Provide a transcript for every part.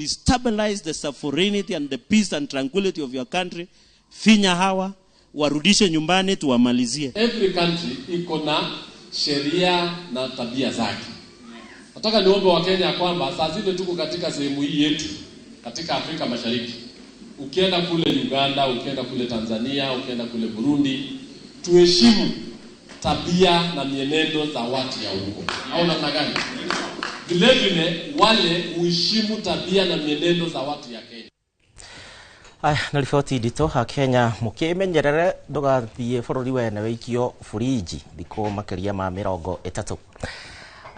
Destabilize the sovereignty and the peace and tranquility of your country. Finya hawa, warudishe nyumbani tuwamalizie. Every country iko na sheria na tabia zake. Nataka niombe Wakenya kwamba saa zile tuko katika sehemu hii yetu katika Afrika Mashariki, ukienda kule Uganda, ukienda kule Tanzania, ukienda kule Burundi, tuheshimu tabia na mienendo za watu ya huko, au namna gani? Vile vile wale uheshimu tabia na mienendo za watu ya Kenya. Aya, na riboti nditũ ha Kenya mũkĩmenyerere ndũgathiĩ bũrũri wene wĩikio buriji thikũ makĩria ma 30.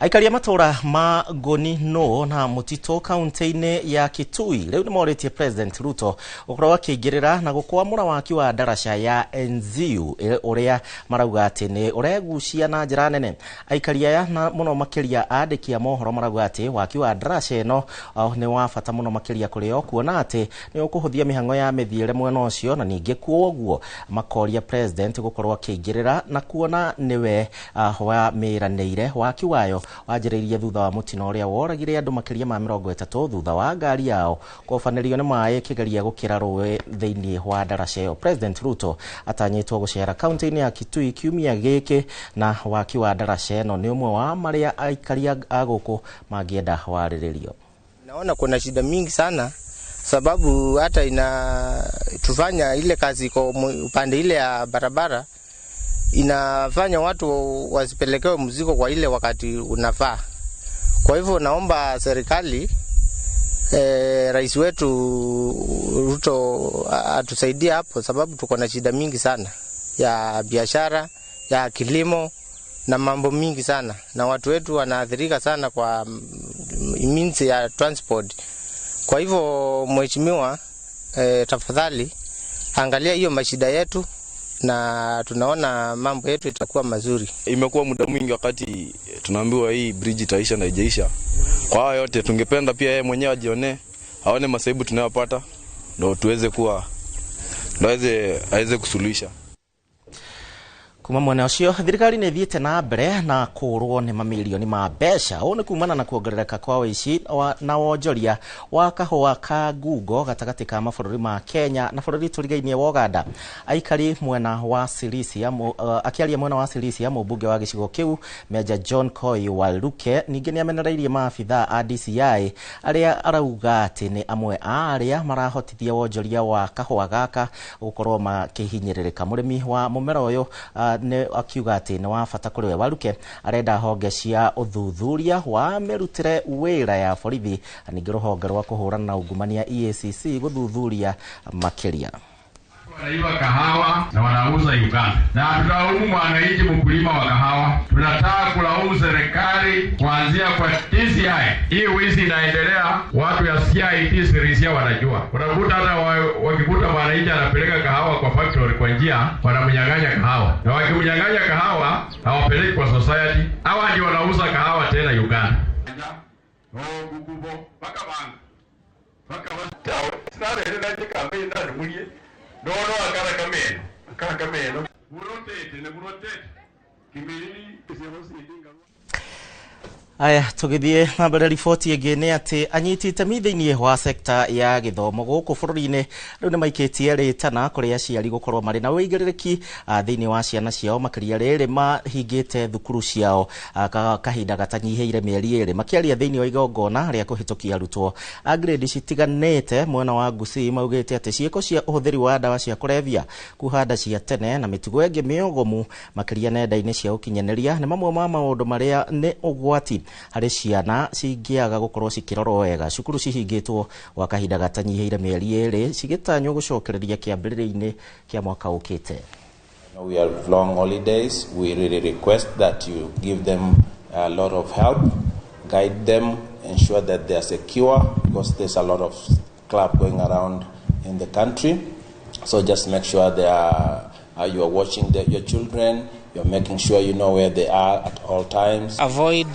Aikari a matũra ma Ngoni no na Mũtitũ kaunti-inĩ ya Kitui rĩu nĩmorĩtie President Ruto gũkorwo akĩingĩrĩra na gũkwamũra waki wa ndaraca ya Enziu ũrĩa marauga atĩ nĩ ũregucia na njĩra nene. Aikari aya na mũno makĩria andĩki a mohoro marauga atĩ waki wa ndaraca ĩno nĩ wa bata mũno makĩria kũrĩ o kuona atĩ nĩ ũkũhũthia mĩhang'o ya mĩthiĩre mwena ũcio, na ningĩ kwoguo makoria President gũkorwo akĩingĩrĩra na kuona nĩwe wamĩranĩire waki wayo wanjĩrĩirie thutha wa mũtino ũrĩa woragire andũ makĩria ma 30 thutha wa ngari yao kũbanĩrio nĩ maĩ ĩkĩgeria gũkĩra rũĩ thĩinĩ wa ndaraca ĩyo. President Ruto atanyĩtwo gũcera kaunti-inĩ ya Kitui kiumia gĩkĩ, na waki wa ndaraca ĩno nĩ ũmwe wa marĩa aikari a gũkũ mangĩenda warĩrĩrio. Naona kuna shida mingi sana sababu hata inatufanya ile kazi kwa upande ile ya barabara inafanya watu wasipelekewe mzigo kwa ile wakati unafaa. Kwa hivyo naomba serikali, rais wetu Ruto atusaidie hapo, sababu tuko na shida mingi sana ya biashara, ya kilimo na mambo mingi sana, na watu wetu wanaathirika sana kwa means ya transport. Kwa hivyo mheshimiwa, tafadhali angalia hiyo mashida yetu na tunaona mambo yetu itakuwa mazuri. Imekuwa muda mwingi wakati tunaambiwa hii bridge itaisha na haijaisha. Kwa hayo yote tungependa pia yeye mwenyewe ajione, aone masaibu tunayopata ndio tuweze kuwa ndio aweze kusuluhisha. Kuma mwena ũcio thirikari nĩ ĩthiĩte na mbere na kũũrwo nĩ mamirioni ma mbeca. Ũũ nĩ kumana na kuongerereka kwa ũici na wonjoria wa kahũa ka ngungo gatagatĩ ka mabũrũri ma Kenya na bũrũri tũrigainie wa Uganda. Aikari mwena wa Sirisia, akĩaria mwena wa Sirisia, mũmbunge wa gĩcigo kĩu Major John Koi Waluke ningĩ nĩamenereirie maabithaa a DCI arĩa arauga atĩ nĩ amwe a arĩa marahotithia wonjoria wa kahũa gaka gũkorwo makĩhinyĩrĩrĩka. Mũrĩmi wa mũmera ũyũ nĩ akiuga atĩ nĩ wa bata kũrĩ we. Waluke arenda honge cia ũthuthuria wa mĩrutĩre wĩra ya borithi ningĩ rũhonge rwa kũhũrana na ungumania EACC gũthuthuria makĩria. Wanaiba kahawa na wanauza Uganda, na tunalaumu mwananchi mkulima wa kahawa. Tunataka kulaumu serikali kuanzia kwa DCI. Hii wizi inaendelea, watu ya CID Sirisia wanajua. Unakuta hata wakikuta mwananchi anapeleka kahawa kwa factory kwa njia, wanamnyang'anya kahawa, na wakimnyang'anya kahawa hawapeleki kwa society. Hawa ndio wanauza kahawa tena Uganda. Aya, tũgĩthiĩ na mbere riboti ĩngĩ nĩ atĩ anyiti itemi thĩinĩ wa sekta ya gĩthomo gũkũ bũrũri-inĩ rĩu nĩ maikĩtie rĩtana kũrĩ aciari gũkorwo marĩ na ũigĩrĩrĩki thĩinĩ wa ciana ciao makĩria rĩrĩ mahingĩte thukuru ciao kahinda gatanyihĩire mĩeri 2. Makĩaria thĩinĩ wa igongona rĩa kũhĩtũkia arutwo a grade citiganĩte mwena wa Gusii maugĩte atĩ ciĩko cia ũhũthĩri wa ndawa cia kũrebia, kũhanda cia tene na mĩtugo ĩngĩ mĩogomu makĩria nenda-inĩ cia ũkinyanĩria nĩ mamwe ma maũndũ marĩa nĩ ũgwati harĩ ciana cingĩaga gũkorwo cikĩrorwo wega. Cukuru cihingĩtwo gwa kahinda gatanyihĩire mĩeri 2 cigĩtanywo gũcokereria kĩambĩrĩria-inĩ kĩa mwaka ũkĩte. We have long holidays. We really request that you give them a lot of help, guide them, ensure that they are secure, because there's a lot of club going around in the country. So just make sure they are, you are watching your children. You're making sure you know where they are at all times. Avoid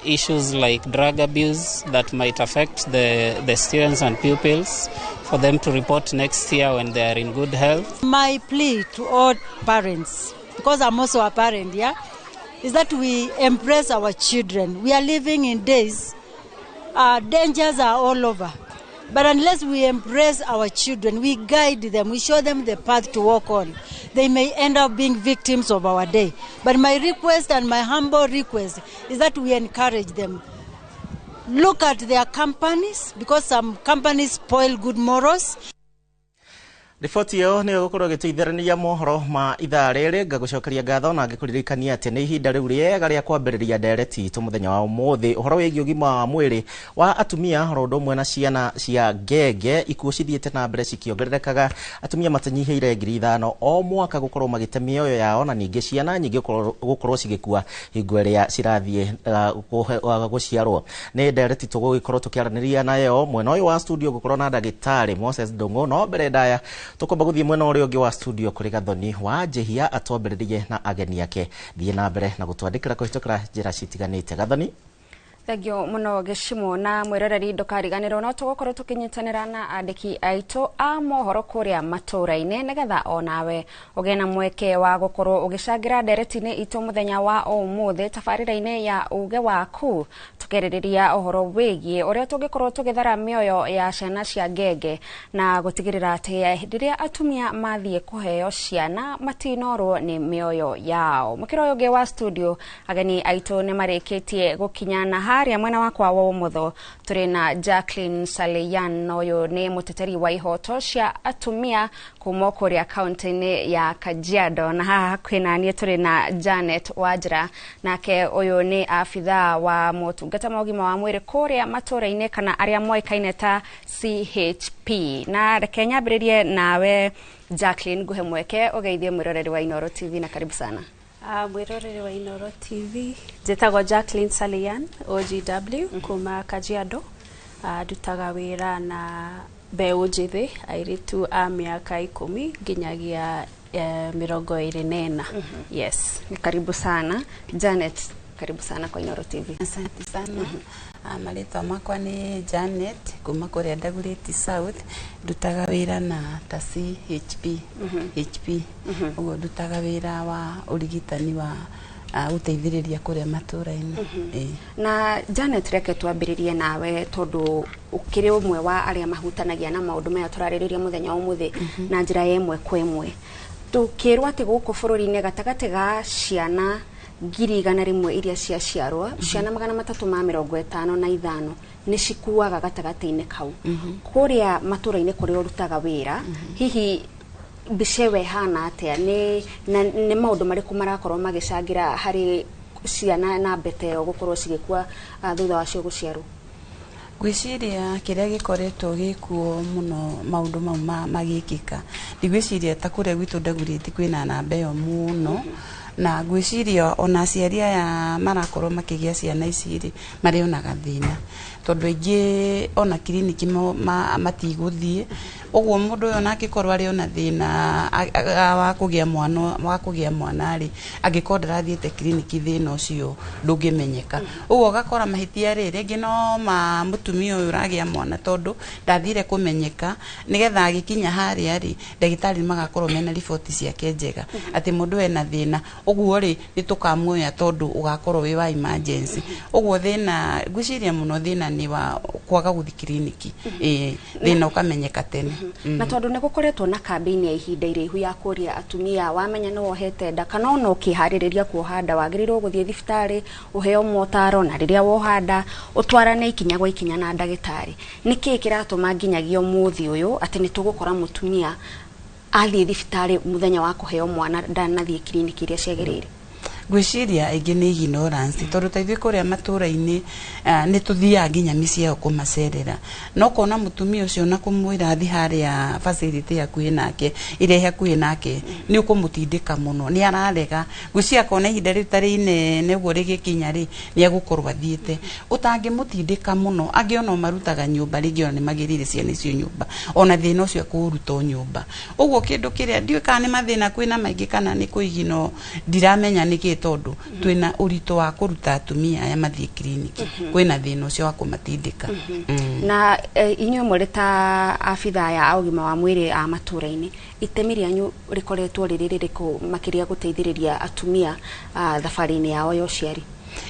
issues like drug abuse that might affect the students and pupils, for them to report next year when they are in good health. My plea to all parents, because I'm also a parent, yeah, is that we embrace our children. We are living in days Dangers are all over. But unless we embrace our children, we guide them, we show them the path to walk on, they may end up being victims of our day. But my request and my humble request is that we encourage them. Look at their companies, because some companies spoil good morals. Riboti ĩyo nĩyo gũkorwo ĩgĩtũitherania mohoro ma ithaa rĩrĩ. Ngagũcokeria ngatho na ngĩkũririkania atĩ nĩ ihinda rĩu rĩega rĩa kwambĩrĩria ndereti itũ mũthenya wa ũmũthĩ, ũhoro wĩgiĩ ũgima wa mwĩrĩ wa atumia oro ũndũ ũmwe na ciana cia ngenge. Ikuũ cithiĩte na mbere cikĩongererekaga, atumia matanyihĩire 5,000 o mwaka gũkorwo magĩte mĩoyo yao, na ningĩ ciana nyingĩ gũkorwo cigĩkua hingo ĩrĩa cirathiĩ gũciarwo. Nĩ ndereti tũgũgĩkorwo tũkĩaranĩria nayo mwena ũyũ wa studio gũkorwo na ndagĩtarĩ Moses Ndung'u, no mbere ndaya tukwamba guthie mwena uria ungi wa studio kuri Gathoni wa Njihia atwambĩrĩrie na ageni ake. Thiĩ na mbere na gũtwandĩkĩra kũhĩtũkĩra njĩra citiganĩte. Gathoni. Thengio muno Gĩcimo na mwĩroreri, ndũkariganĩrwo no tũgũkorwo tũkĩnyitanĩra na andĩki aitũ a mohoro kũrĩa matũũra-inĩ nĩgetha onawe ũgĩe na mweke wa gũkorwo ũgĩcangĩra ndereti-inĩ itũ mũthenya wa ũmũthĩ tabarĩra-inĩ ya uge waku, tũkĩarĩrĩria ũhoro wĩgiĩ ũrĩa tũngĩkorwo tũgĩthara mĩoyo ya ciana cia ngenge na gũtigĩrĩra atĩ rĩrĩa atumia mathiĩ kũheo ciana matinorwo nĩ mĩoyo yao. Mũkĩra ũyũ ũngĩ wa studio, ageni aitũ nĩ marĩkĩtie gũkinya na haria mwena wakwa wa ũmotho tũrĩ na Jacqueline Saleyan. Ũyũ nĩ mũteteri wa ihoto cia atumia kuma kũrĩa kaunti-inĩ ya Kajiado, na haha hakuhĩ na niĩ tũrĩ na Janet Wanjira, nake ũyũ nĩ abithaa wa motungata ma ũgima wa mwĩrĩ kũrĩa matũũra-inĩ kana arĩa moĩkaine ta CHP. Na reke nyambĩrĩrie nawe Jacqueline, nguhe mweke ũgeithie mwĩroreri wa Inooro TV na karibu sana. Mwĩroreri wa Inooro TV, njĩtagwo Jacqueline Salian OGW kuma Kajiado. Ndutaga wĩra na mbeũ njĩthĩ, airĩtu a mĩaka 10 nginyagia 24. Yes. Karibu sana Janet, karibu sana kwa Inooro TV. Asante sana. Marĩtwa makwa nĩ Janet kuma kũrĩa Dagoretti South, ndutaga wĩra na ta CHP HP, ũguo ndutaga wĩra wa ũrigitani wa gũteithĩrĩria kũrĩa matũũra-inĩ. Na Janet, reke twambĩrĩrie nawe tondũ ũkĩrĩ ũmwe wa arĩa mahutanagia na maũndũ maya tũrarĩrĩria mũthenya wa ũmũthĩ na njĩra ya ĩmwe kwa ĩmwe. Tũkĩrwo atĩ gũkũ bũrũri-inĩ gatagatĩ ga ciana 100,000 iria ciaciarwo, ciana 355 nĩ cikuaga gatagatĩ-inĩ kau. Kũrĩa matũũra-inĩ kũrĩa ũrutaga wĩra, hihi mbica ĩyo ĩhana atĩa? Nĩ maũndũ marĩkũ marakorwo magĩcangĩra harĩ ciana na mbete ĩyo gũkorwo cigĩkua thutha wacio gũciarwo? Ngwĩciria kĩrĩa gĩkoretwo gĩkuo mũno maũndũ mau magĩkĩka, ndigwĩciria ta kũrĩa gwitũ Dagoretti kwĩna namba ĩyo mũno, na ngwĩciria ona aciari aya marakorwo makĩgĩa ciana ici rĩ, marĩonaga thĩna tondũ aingĩ ona kiriniki matigũthiĩ. Ũguo mũndũ ũyũ ona angĩkorwo arĩ ona thĩna wa kũgĩa mwana, wa kũgĩa mwana rĩ, angĩkorwo ndarathiĩte kiriniki thĩna ũcio ndũngĩmenyeka. Ũguo ũgakora mahĩtia rĩ, rĩngĩ no ma mũtumia ũyũ ũragĩa mwana tondũ ndathire kũmenyeka, nĩgetha agĩkinya harĩa rĩ, ndagĩtarĩ magakorwo mena riboti ciake njega atĩ mũndũ ena thĩna, ũguo rĩ nĩ tũkamuoya tondũ ũgakorwo wĩ wa emergency. Ũguo thĩna ngwĩciria mũno thĩna nĩ wa kwaga gũthiĩ kiriniki, thĩna ũkamenyeka tene. Na tondũ nĩ gũkoretwo na kambĩini ya ihinda iraihu ya kũria atumia, wamenya nĩ wohete nda kana ona ũkĩharĩrĩria kuoha nda wagĩrĩirwo gũthiĩ thibitarĩ ũheo motaro, na rĩrĩa woha nda ũtwarane ikinya gwa ikinya na ndagĩtarĩ. Nĩkĩĩ kĩratũma nginyagia ũmũthĩ ũyũ atĩ nĩ tũgũkora mũtumia athiĩ thibitarĩ mũthenya wa kũheo mwana ndanathiĩ kiriniki iria ciagĩrĩire? Ngwĩciria aingĩ nĩ ignorance tondũ ta ithuĩ kũrĩa matũũra-inĩ nĩ tũthiaga nginya mĩciĩ yao kũmacerera, no kona mũtumia ũcio na kũmwĩra athiĩ harĩa facility hakuhĩ nake ĩrĩa ĩ hakuhĩ nake nĩ ũkũmũtindĩka mũno, nĩ ararega. Ngwĩciria akona ihinda rĩu tarĩ inene ũguo rĩgĩkinya rĩ, nĩ egũkorwo athiĩte. Ũtangĩmũtindĩka mũno, angĩ ona marutaga nyũmba rĩngĩ ona nĩ magĩrĩire ciana icio nyũmba, ona thĩna ũcio ekũũruta o nyũmba. Ũguo kĩndũ kĩrĩa ndiũĩ kana nĩ mathĩna kwĩna maingĩ kana nĩ kũigino, ndiramenya nĩkĩ tondũ twĩna ũritũ wa kũruta atumia aya mathiĩ kiriniki, kwĩna thĩna ũcio wa kũmatindĩka. Na inyuĩ mũrĩ ta abithaa ya ũgima wa mwĩrĩ a matũũra-inĩ, itemi rĩanyu rĩkoretwo rĩrĩ rĩrĩkũ makĩria gũteithĩrĩria atumia thabarĩ-inĩ yao ya ũciari?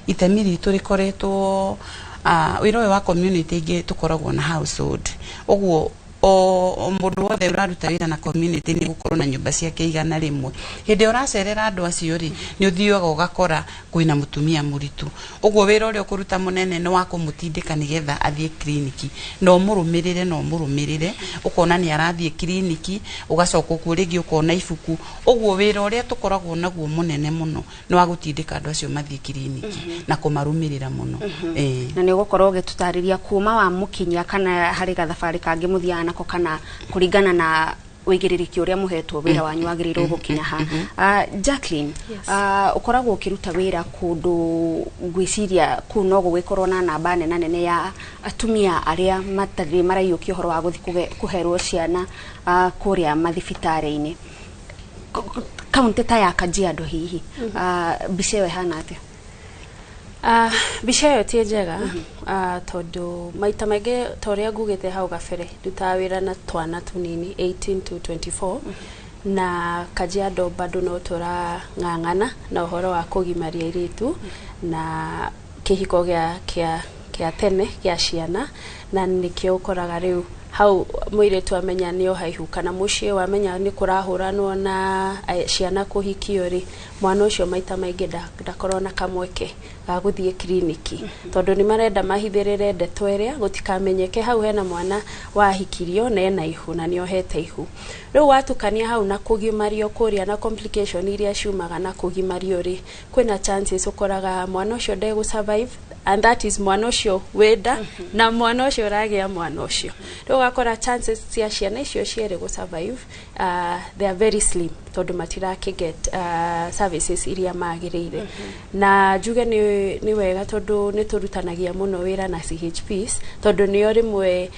Itemi ritũ rĩkoretwo Wĩra ũyũ wa community ingĩ tũkoragwo na household, ũguo o mũndũ wothe ũraruta wĩra na community nĩ gũkorwo na nyũmba ciake 100. Hĩndĩ ĩrĩa ũracerera andũ acio rĩ, nĩ ũthiaga ũgakora kwĩna mũtumia mũritũ, ũguo wĩra ũrĩa ũkũruta mũnene nĩ wa kũmũtindĩka nĩgetha athiĩ kiriniki, na ũmũrũmĩrĩre na ũmũrũmĩrĩre, ũkona nĩ arathiĩ kiriniki, ũgacoka ũkuo rĩngĩ ũkona ibuku. Ũguo wĩra ũrĩa tũkoragwo naguo mũnene mũno nĩ wa gũtindĩka andũ acio mathiĩ kiriniki na kũmarũmĩrĩra mũno. Na nĩ ũgũkorwo ũgĩtũtarĩria kuma wa mũkinyia kana harĩ gathabarĩ kangĩ mũthiaga nako, kana kũringana na ũigĩrĩrĩki ũrĩa mũhetwo wĩra wanyu wagĩrĩirwo gũkinya ha. Jacqueline, ũkoragwo ũkĩruta wĩra kũndũ ngwĩciria kũu no gũgĩkorwo na namba nena nene ya atumia arĩa matarĩ maraiyũkia ũhoro wa gũthiĩ kũherwo ciana kũrĩa mathibitarĩ-inĩ. Kaunti ta ya Kajiado hihi, mbica ĩyo ĩhana atĩa? Mbica ĩyo ti njega, tondũ maita maingĩ ta ũrĩa ngugĩte hau gabere, ndutaga wĩra na twana tũnini 18 to 24, na Kajiado bado no tũrang'ang'ana na ũhoro wa kũgimaria airĩtu na kĩhiko gĩa tene gĩa ciana, na nĩkĩo ũkoraga rĩu hau mũirĩtu amenya nĩ oha ihu kana mũciĩ wamenya nĩ kũrahũranwo na ciana kũhikio rĩ, mwana ũcio maita maingĩ ndakorwo na kamweke ga gũthiĩ kiriniki, tondũ nĩ marenda mahithĩrĩre ndeto ĩrĩa gũtikamenyeke hau hena mwana wahikirio na ena ihu na nĩ ohete ihu. Rĩu watukania hau na kũgimario kũrĩa na complication iria ciumaga na kũgimario rĩ, kwĩna chances ũkoraga mwana ũcio ndegũ survive, and that is mwana ũcio wĩnda na mwana ũcio ũragĩa mwana ũcio. Rĩu ũgakora chances cia ciana icio cierĩ gũ survive, they are very slim, tondũ matirakĩ get services iria magĩrĩire. Na njuge nĩ wega tondũ nĩ tũrutanagia mũno wĩra na CHPs, tondũ nĩo rĩmwe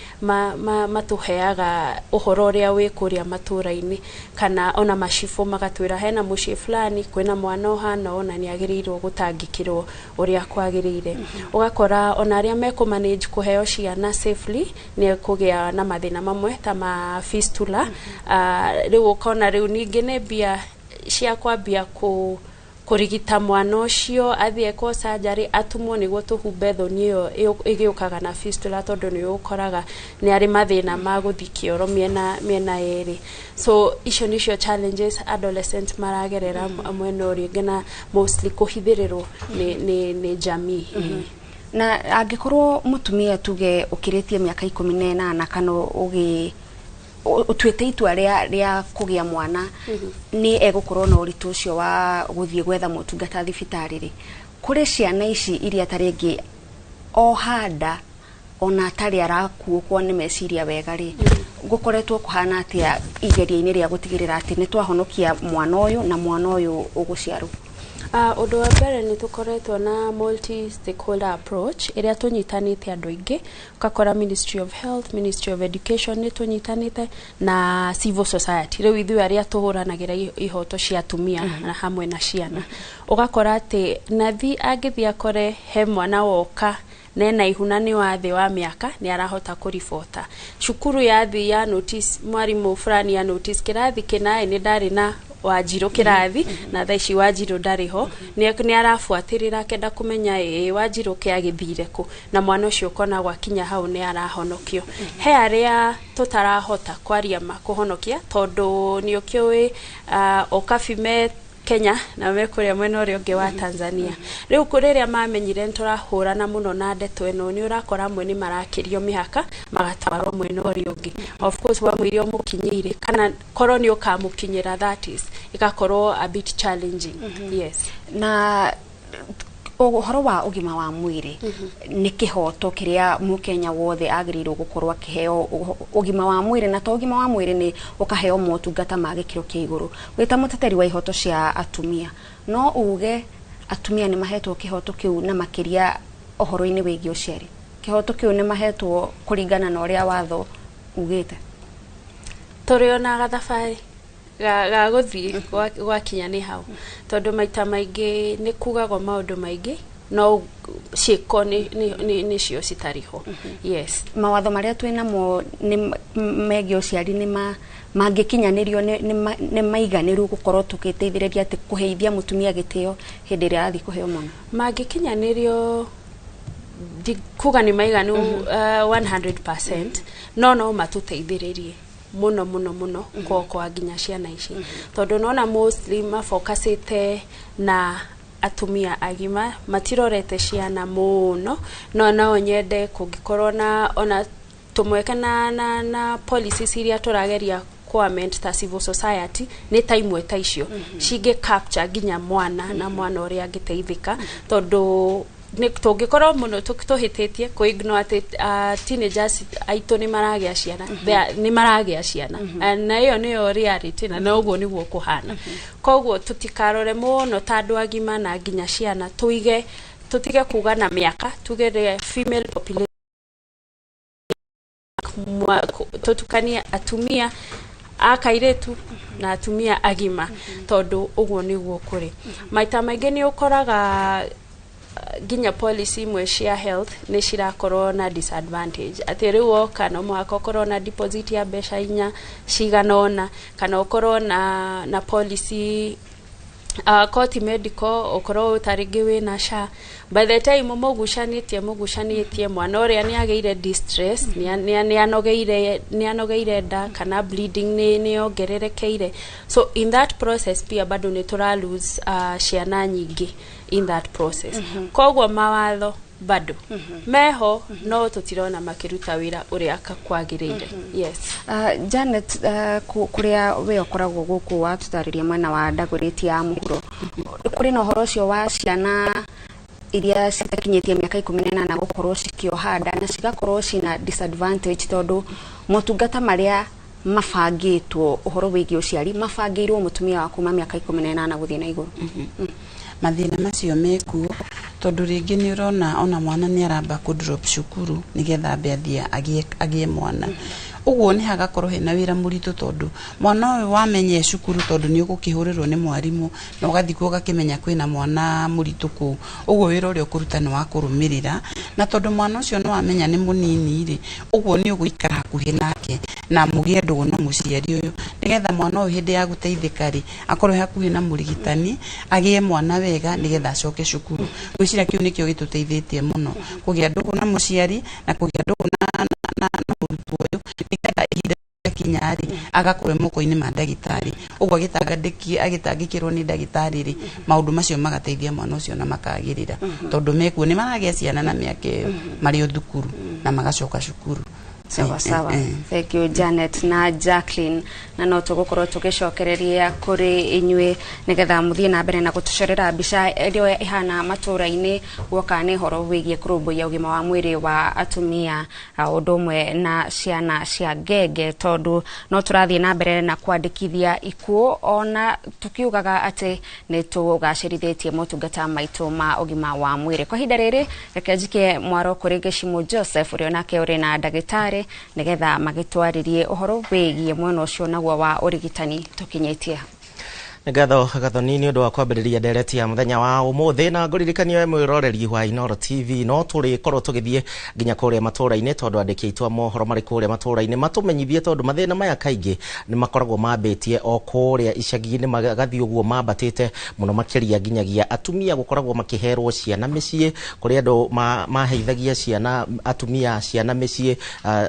matũheaga ũhoro ũrĩa wĩ kũrĩa matũra-inĩ, kana ona macibũ magatwĩra hena mũciĩ fulani kwĩna mwana ũhana ũũ na nĩ agĩrĩirwo gũtangĩkĩrwo ũrĩa kwagĩrĩire. Ũgakora ona arĩa mekũ manage kũheo ciana safely nĩ kũgĩa na mathĩna mamwe ta ma fistula. Rĩu ũkona rĩu ningĩ nĩ mbia cia kwambia kũrigita mwana ũcio athiĩ ekwo surgery atumwo nĩguo tũhumbe thoni ĩyo ĩgĩũkaga na fistula, tondũ nĩ ũkoraga nĩ arĩ mathĩna ma gũthiĩ kĩoro mĩena ĩrĩ. So icio nĩcio challenges adolescent maragerera mwena ũrĩa ũngĩ, na mostly kũhithĩrĩrwo nĩ jamii. Na angĩkorwo mũtumia tuge ũkĩrĩtie mĩaka 18 kana ũgĩ ũtuĩte itua rĩa kũgĩa mwana, nĩ egũkorwo na ũritũ ũcio wa gũthiĩ gwetha motungata thibitarĩ rĩ, kũrĩ ciana ici iria ta rĩngĩ o handa ona atarĩ arakuũkwo nĩ meciria wega rĩ, gũkoretwo kũhana atĩa igeria-inĩ rĩa gũtigĩrĩra atĩ nĩ twahonokia mwana ũyũ na mwana ũyũ ũgũciarwo? Ũndũ wa mbere nĩ tũkoretwo na multi stakeholder approach ĩrĩa tũnyitanĩte andũ aingĩ, ũgakora Ministry of Health, Ministry of Education nĩ tũnyitanĩte na civil society, rĩu ithuĩ arĩa tũhũranagĩra ihoto cia atumia na hamwe na ciana. Ũgakora atĩ nathi angĩthiĩ akore he mwana woka nena ihu na nĩ wa thĩ wa mĩaka, nĩ arahota kũribota cukuru, yathi ya notice mwarimũ fulani ya notice kĩrathi kĩnaĩ nĩ ndarĩ na Wanjirũ kĩrathi na thaa ici Wanjirũ ndarĩ ho, nĩ arabuatĩrĩra akenda kũmenya ĩĩ Wanjirũ kĩagĩthire kũ, na mwana ũcio ũkona gwakinya hau nĩ arahonokio. He arĩa tũtarahota kwaria ma kũhonokia, tondũ nĩ ũkĩũĩ okabi me Kenya na me kũrĩa mwena ũrĩa ũngĩ wa Tanzania. Rĩu rĩrĩa mamenyire nĩ tũrahũrana mũno na ndeto ĩno, nĩ ũrakora amwe nĩ marakĩrio mĩhaka magatwarwo mwena ũrĩa ũngĩ. Of course wamwĩre ũmũkinyĩire kana korwo nĩ ũkamũkinyĩra, that is ĩgakorwo a bit challenging, yes. Na ũhoro wa ũgima wa mwĩrĩ nĩ kĩhoto kĩrĩa mũkenya wothe agĩrĩirwo gũkorwo akĩheo ũgima wa mwĩrĩ, na to ũgima wa mwĩrĩ, nĩ ũkaheo motungata ma gĩkĩro kĩa igũrũ. Wĩ ta mũteteri wa ihoto cia atumia, no uge atumia nĩ mahetwo kĩhoto kĩu, na makĩria ũhoro-inĩ wĩgiĩ ũciari, kĩhoto kĩu nĩ mahetwo kũringana na ũrĩa watho ugĩte? Tũrĩ ona gathabarĩ ga gũthiĩ gwakinya nĩ hau, tondũ maita maingĩ nĩ kugagwo maũndũ maingĩ no ciĩko nĩcio citarĩ ho, yes. Mawatho marĩa twĩ namo nĩ megiĩ ũciari nĩ mangĩkinyanĩrio nĩ maiganĩru gũkorwo tũgĩteithĩrĩria atĩ kũheithia mũtumia gĩtĩo hĩndĩ ĩrĩa arathiĩ kũheo mwana? Mangĩkinyanĩrio Ndikuga nĩ maiganu 100%, no matũteithĩrĩrie mũno mũno mũno kuokoa nginya ciana ici, tondũ nona mostly mafocusĩte na atumia agima, matirorete ciana mũno. No nyende kũngĩkorwo na ona tũmweke na policies iria tũrageria kũ-amend ta civil society, nĩ ta imwe ta icio cingĩ capture nginya mwana na mwana ũrĩa angĩteithĩka, tondũ nĩ tũngĩkorwo mũno tũhĩtĩtie kũ ignore atĩ teenagers aitũ nĩ maragĩa ciana. Nĩ maragĩa ciana na ĩyo nĩyo reality, na noguo nĩguo kũhana. Koguo tũtikarore mũno ta andũ agima na nginya ciana, tũige, tũtige kuga na mĩaka, tuge the female population, tũtukanie atumia a kairĩtu na atumia agima, tondũ ũguo nĩguo kũrĩ. Maita maingĩ nĩ ũkoraga nginya policy imwe cia health nĩ cirakorwo na disadvantage, atĩ rĩu woka no mũhaka ũkorwo na deposit ya mbeca inya cigana ũna, kana ũkorwo na policy koti medical, ũkorwo ta rĩngĩ wĩna SHA. By the time mũgucanĩtie mwana ũrĩa nĩ agĩire distress, nĩ anogeire nda, kana bleeding nĩ yongererekeire. So in that process pia bado nĩ tũra lose ciana nyingĩ in that process. Koguo mawatho bado meho, no tũtirona makĩruta wĩra ũrĩa kwagĩrĩire, yes. Janet, kũrĩa we ũkoragwo gũkũ watũtarĩria mwena wa Dagoretti ya mũhuro, kũrĩ na ũhoro ũcio wa ciana iria citakinyĩtie mĩaka 18 gũkorwo cikĩoha nda na cigakorwo cina disadvantage, tondũ motungata marĩa mabangĩtwo ũhoro wĩgiĩ ũciari mabangĩirwo mũtumia wa kuma mĩaka 18 gũthiĩ na igũrũ? Mathĩna macio mekuo, tondũ rĩngĩ nĩ ũrona ona mwana nĩ aramba kũ drop cukuru nĩgetha ambe athiĩ agĩe mwana. Ũguo nĩ hagakorwo hena wĩra mũritũ, tondũ mwana ũyũ wamenya e cukuru, tondũ nĩ ũgũkĩhũrĩrwo nĩ mwarimũ na ũgathiĩ kuo ũgakĩmenya kwĩna mwana mũritũ kũu. Ũguo wĩra ũrĩa ũkũruta nĩ wa kũrũmĩrĩra, na tondũ mwana ũcio nĩ wamenya nĩ mũnini rĩ, ũguo nĩ ũgũikara hakuhĩ nake na mũgĩe ndũgũ na mũciari ũyũ, nĩgetha mwana ũyũ hĩndĩ ya gũteithĩka rĩ, akorwo e hakuhĩ na mũrigitani, agĩe mwana wega nĩgetha acoke cukuru. Ngwĩciria kĩu nĩkĩo gĩtũteithĩtie mũno, kũgĩa ndũgũ na mũciari na kũgĩa ndũgũ na mũrutwo ũyũ, nĩgetha ihinda kinya rĩ, agakorwo e moko-inĩ ma ndagĩtarĩ. Ũguo agĩtangĩkĩrwo nĩ ndagĩtarĩ rĩ, maũndũ macio magateithia mwana ũcio na makagĩrĩra, tondũ mekuo nĩ maragĩa ciana na mĩaka ĩyo marĩ o thukuru na magacoka cukuru. Sawa sawa. Thank you, Janet na Jacqueline, na no tũgũkorwo tũgĩcokereria kũrĩ inyuĩ nĩgetha mũthiĩ na mbere na gũtũcorera mbica ĩrĩa ĩhana matũũra-inĩ guoka nĩ ũhoro wĩgiĩ kũrũmbũiya ũgima wa mwĩrĩ wa atumia ũndũ ũmwe na ciana cia ngenge, tondũ no tũrathiĩ na mbere na kwandĩkithia ikuũ ona tukiugaga atĩ nĩ tũgacĩrithĩtie motungata maitũ ma ũgima wa mwĩrĩ. Kwa ihinda rĩrĩ, reke njikie mwaro kũrĩ Gĩcimũ Joseph, ũrĩa onake ũrĩ na ndagĩtarĩ, nĩgetha magĩtwarĩrie ũhoro wĩgiĩ mwena ũcio naguo wa ũrigitani tũkinyĩtie ha. Nĩ ngatho, Gathoni, nĩ ũndũ wa kwambĩrĩria ndereti ya mũthenya wa ũmũthĩ, na ngũririkania we mwĩroreri wa Inooro TV, no tũrĩkorwo tũgĩthiĩ nginya kũrĩa matũũra-inĩ, tondũ andĩki aitũ a mohoro marĩ kũrĩa matũũra-inĩ matũmenyithie, tondũ mathĩna maya kaingĩ nĩ makoragwo mambĩtie o kũrĩa icagi-inĩ, magathiĩ ũguo mambatĩte mũno makĩria nginyagia atumia gũkoragwo makĩherwo ciana mĩciĩ, kũrĩ andũ maheithagia ciana, atumia ciana mĩciĩ.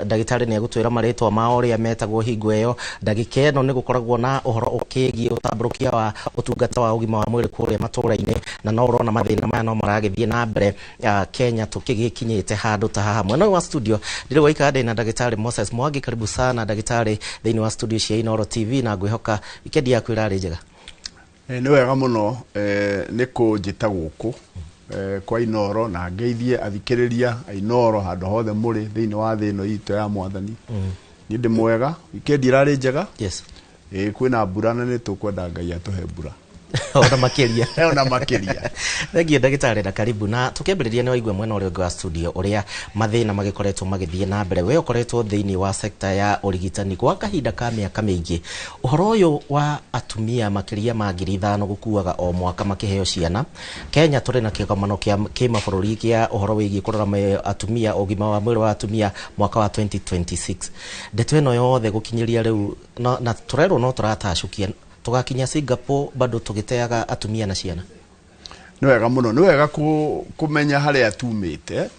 Ndagĩtarĩ nĩ egũtwĩra marĩtwa mao ũrĩa metagwo hingo ĩyo. Ndagĩka ĩno nĩ gũkoragwo na ũhoro ũkĩgiĩ ũtambũrũkia wa ũtungata wa ũgima wa mwĩrĩ kũrĩa matũũra-inĩ, na no ũrona mathĩna maya no maragĩthiĩ na mbere Kenya tũkĩgĩkinyĩte handũ ta haha. Mwena ũyũ wa studio ndĩrĩ waika, ndĩ na ndagĩtarĩ Moses Mwangi. Karibu sana, ndagĩtarĩ, thĩinĩ wa studio cia Inooro TV, na ngwĩhoka wikendi yaku ĩrarĩ njega. Nĩ wega mũno nĩ kũnjĩta gũkũ kwa Inooro, na ngeithie athikĩrĩria a Inooro handũ hothe mũrĩ thĩinĩ wa thĩ ĩno itũ ya Mwathani. Niĩ ndĩ mwega, wikendi ĩrarĩ njega. Ĩ, kwĩna mbura na nĩ tũkwenda Ngai atũhe mbura. Ona makĩria. Ona makĩria. Thengiũ, ndagĩtarĩ, na karibu. Na tũkĩambĩrĩria, nĩ waigua mwena ũrĩa ũngĩ wa studio ũrĩa mathĩna magĩkoretwo magĩthiĩ na mbere. We ũkoretwo thĩinĩ wa sekta ya ũrigitani gwa kahinda ka mĩaka mĩingĩ. Ũhoro ũyũ wa atumia makĩria ma 5,000 gũkuaga o mwaka makĩheo ciana Kenya, tũrĩ na kĩgomano kĩa kĩmabũrũri kĩa ũhoro wĩgiĩ kũrora atumia, ũgima wa mwĩrĩ wa atumia mwaka wa 2026. Ndeto ĩno yothe gũkinyĩria rĩu na tũrerwo no tũratacũkia tũgakinya Singapore, bado tũgĩteaga atumia na ciana. Nĩ wega mũno, nĩ wega kũmenya harĩa tumĩte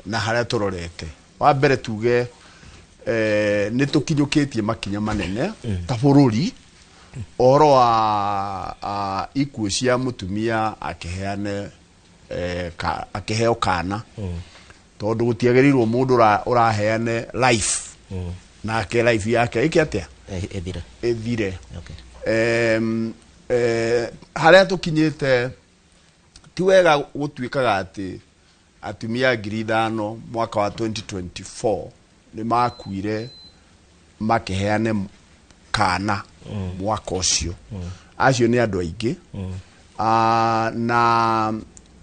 na harĩa tũrorete. Wa mbere tuge nĩ tũkinyũkĩtie makinya manene ta bũrũri ũhoro wa ikuũ cia mũtumia akĩheane akĩheo kana, tondũ gũtiagĩrĩirwo mũndũ ũraheane life nake life yake ĩke atĩa? Ĩthire. Ĩthire. Harĩa tũkinyĩte ti wega gũtuĩkaga atĩ atumia 5,000 mwaka wa 2024 nĩ makuire makĩheane kana mwaka ũcio. Acio nĩ andũ aingĩ. Na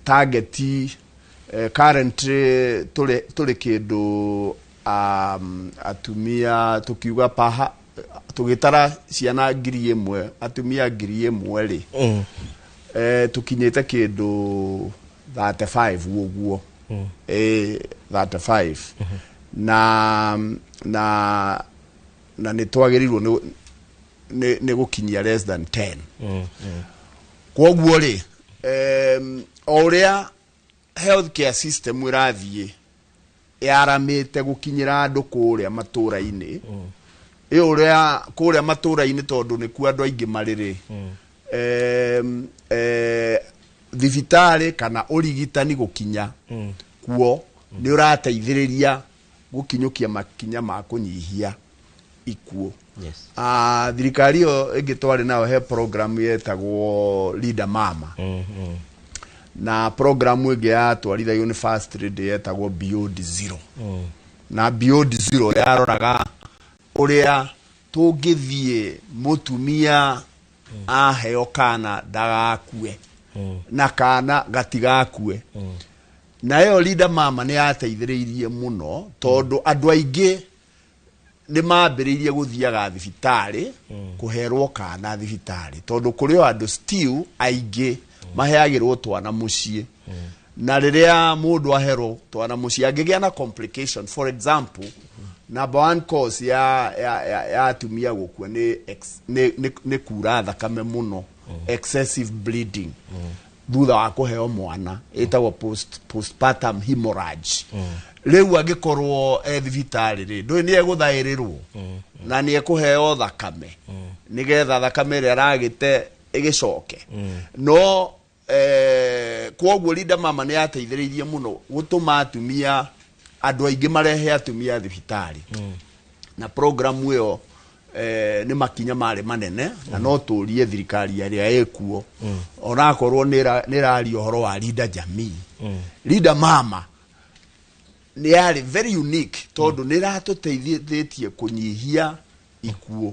target currently tũrĩ kĩndũ atumia tukiuga paha tũgĩtara ciana 1,000 atumia 1,000 rĩ, tukinyĩte kĩndũ 35 ũguo, 35 na na na nĩ twagĩrĩirwo nĩ gũkinyia less than 10. Kwoguo rĩ, o ũrĩa healthcare system ĩrathiĩ yaramĩte gũkinyĩra andũ kũrĩa matũra-inĩ, ĩ ũrĩa kũrĩa matũra-inĩ tondũ nĩkuo andũ aingĩ marĩ rĩ, thibitarĩ kana ũrigitani gũkinya kuo nĩ ũrateithĩrĩria gũkinyũkia makinya ma kũnyihia ikuũ. Thirikari ĩyo ĩngĩ twarĩ nayo he program yetagwo Linda Mama, na program ĩngĩ yatwarithagio nĩ First Lady yetagwo Beyond Zero. Na Beyond Zero yaroraga ũrĩa tũngĩthiĩ mũtumia aheo kana ndagakue na kana gatigakue. Na ĩyo Linda Mama nĩ yateithĩrĩirie mũno tondũ andũ aingĩ nĩ mambĩrĩirie gũthiaga thibitarĩ kũherwo kana thibitarĩ, tondũ kũrĩ o andũ still aingĩ maheagĩrwo twana mũciĩ. Na rĩrĩa mũndũ aherwo twana mũciĩ angĩgĩa na complication, for example, number one cause ya atumia gũkua nĩ kura thakame mũno, excessive bleeding thutha wa kũheo mwana, ĩtagwo postpartum hemorrhage. Rĩu angĩkorwo e thibitarĩ rĩ, ndũĩ nĩ egũthaĩrĩrwo na nĩ ekũheo thakame nĩgetha thakame ĩrĩa aragĩte ĩgĩcoke. No kwoguo Linda Mama nĩ yateithĩrĩirie mũno gũtũma atumia andũ aingĩ marehe atumia thibitarĩ. Na programu ĩyo nĩ makinya marĩ manene, na no tũrie thirikari ĩrĩa ĩkuo onakorwo nĩ ĩraria ũhoro wa Linda Jamii. Linda Mama nĩ yarĩ very unique tondũ nĩ ĩratũteithĩtie kũnyihia ikuũ.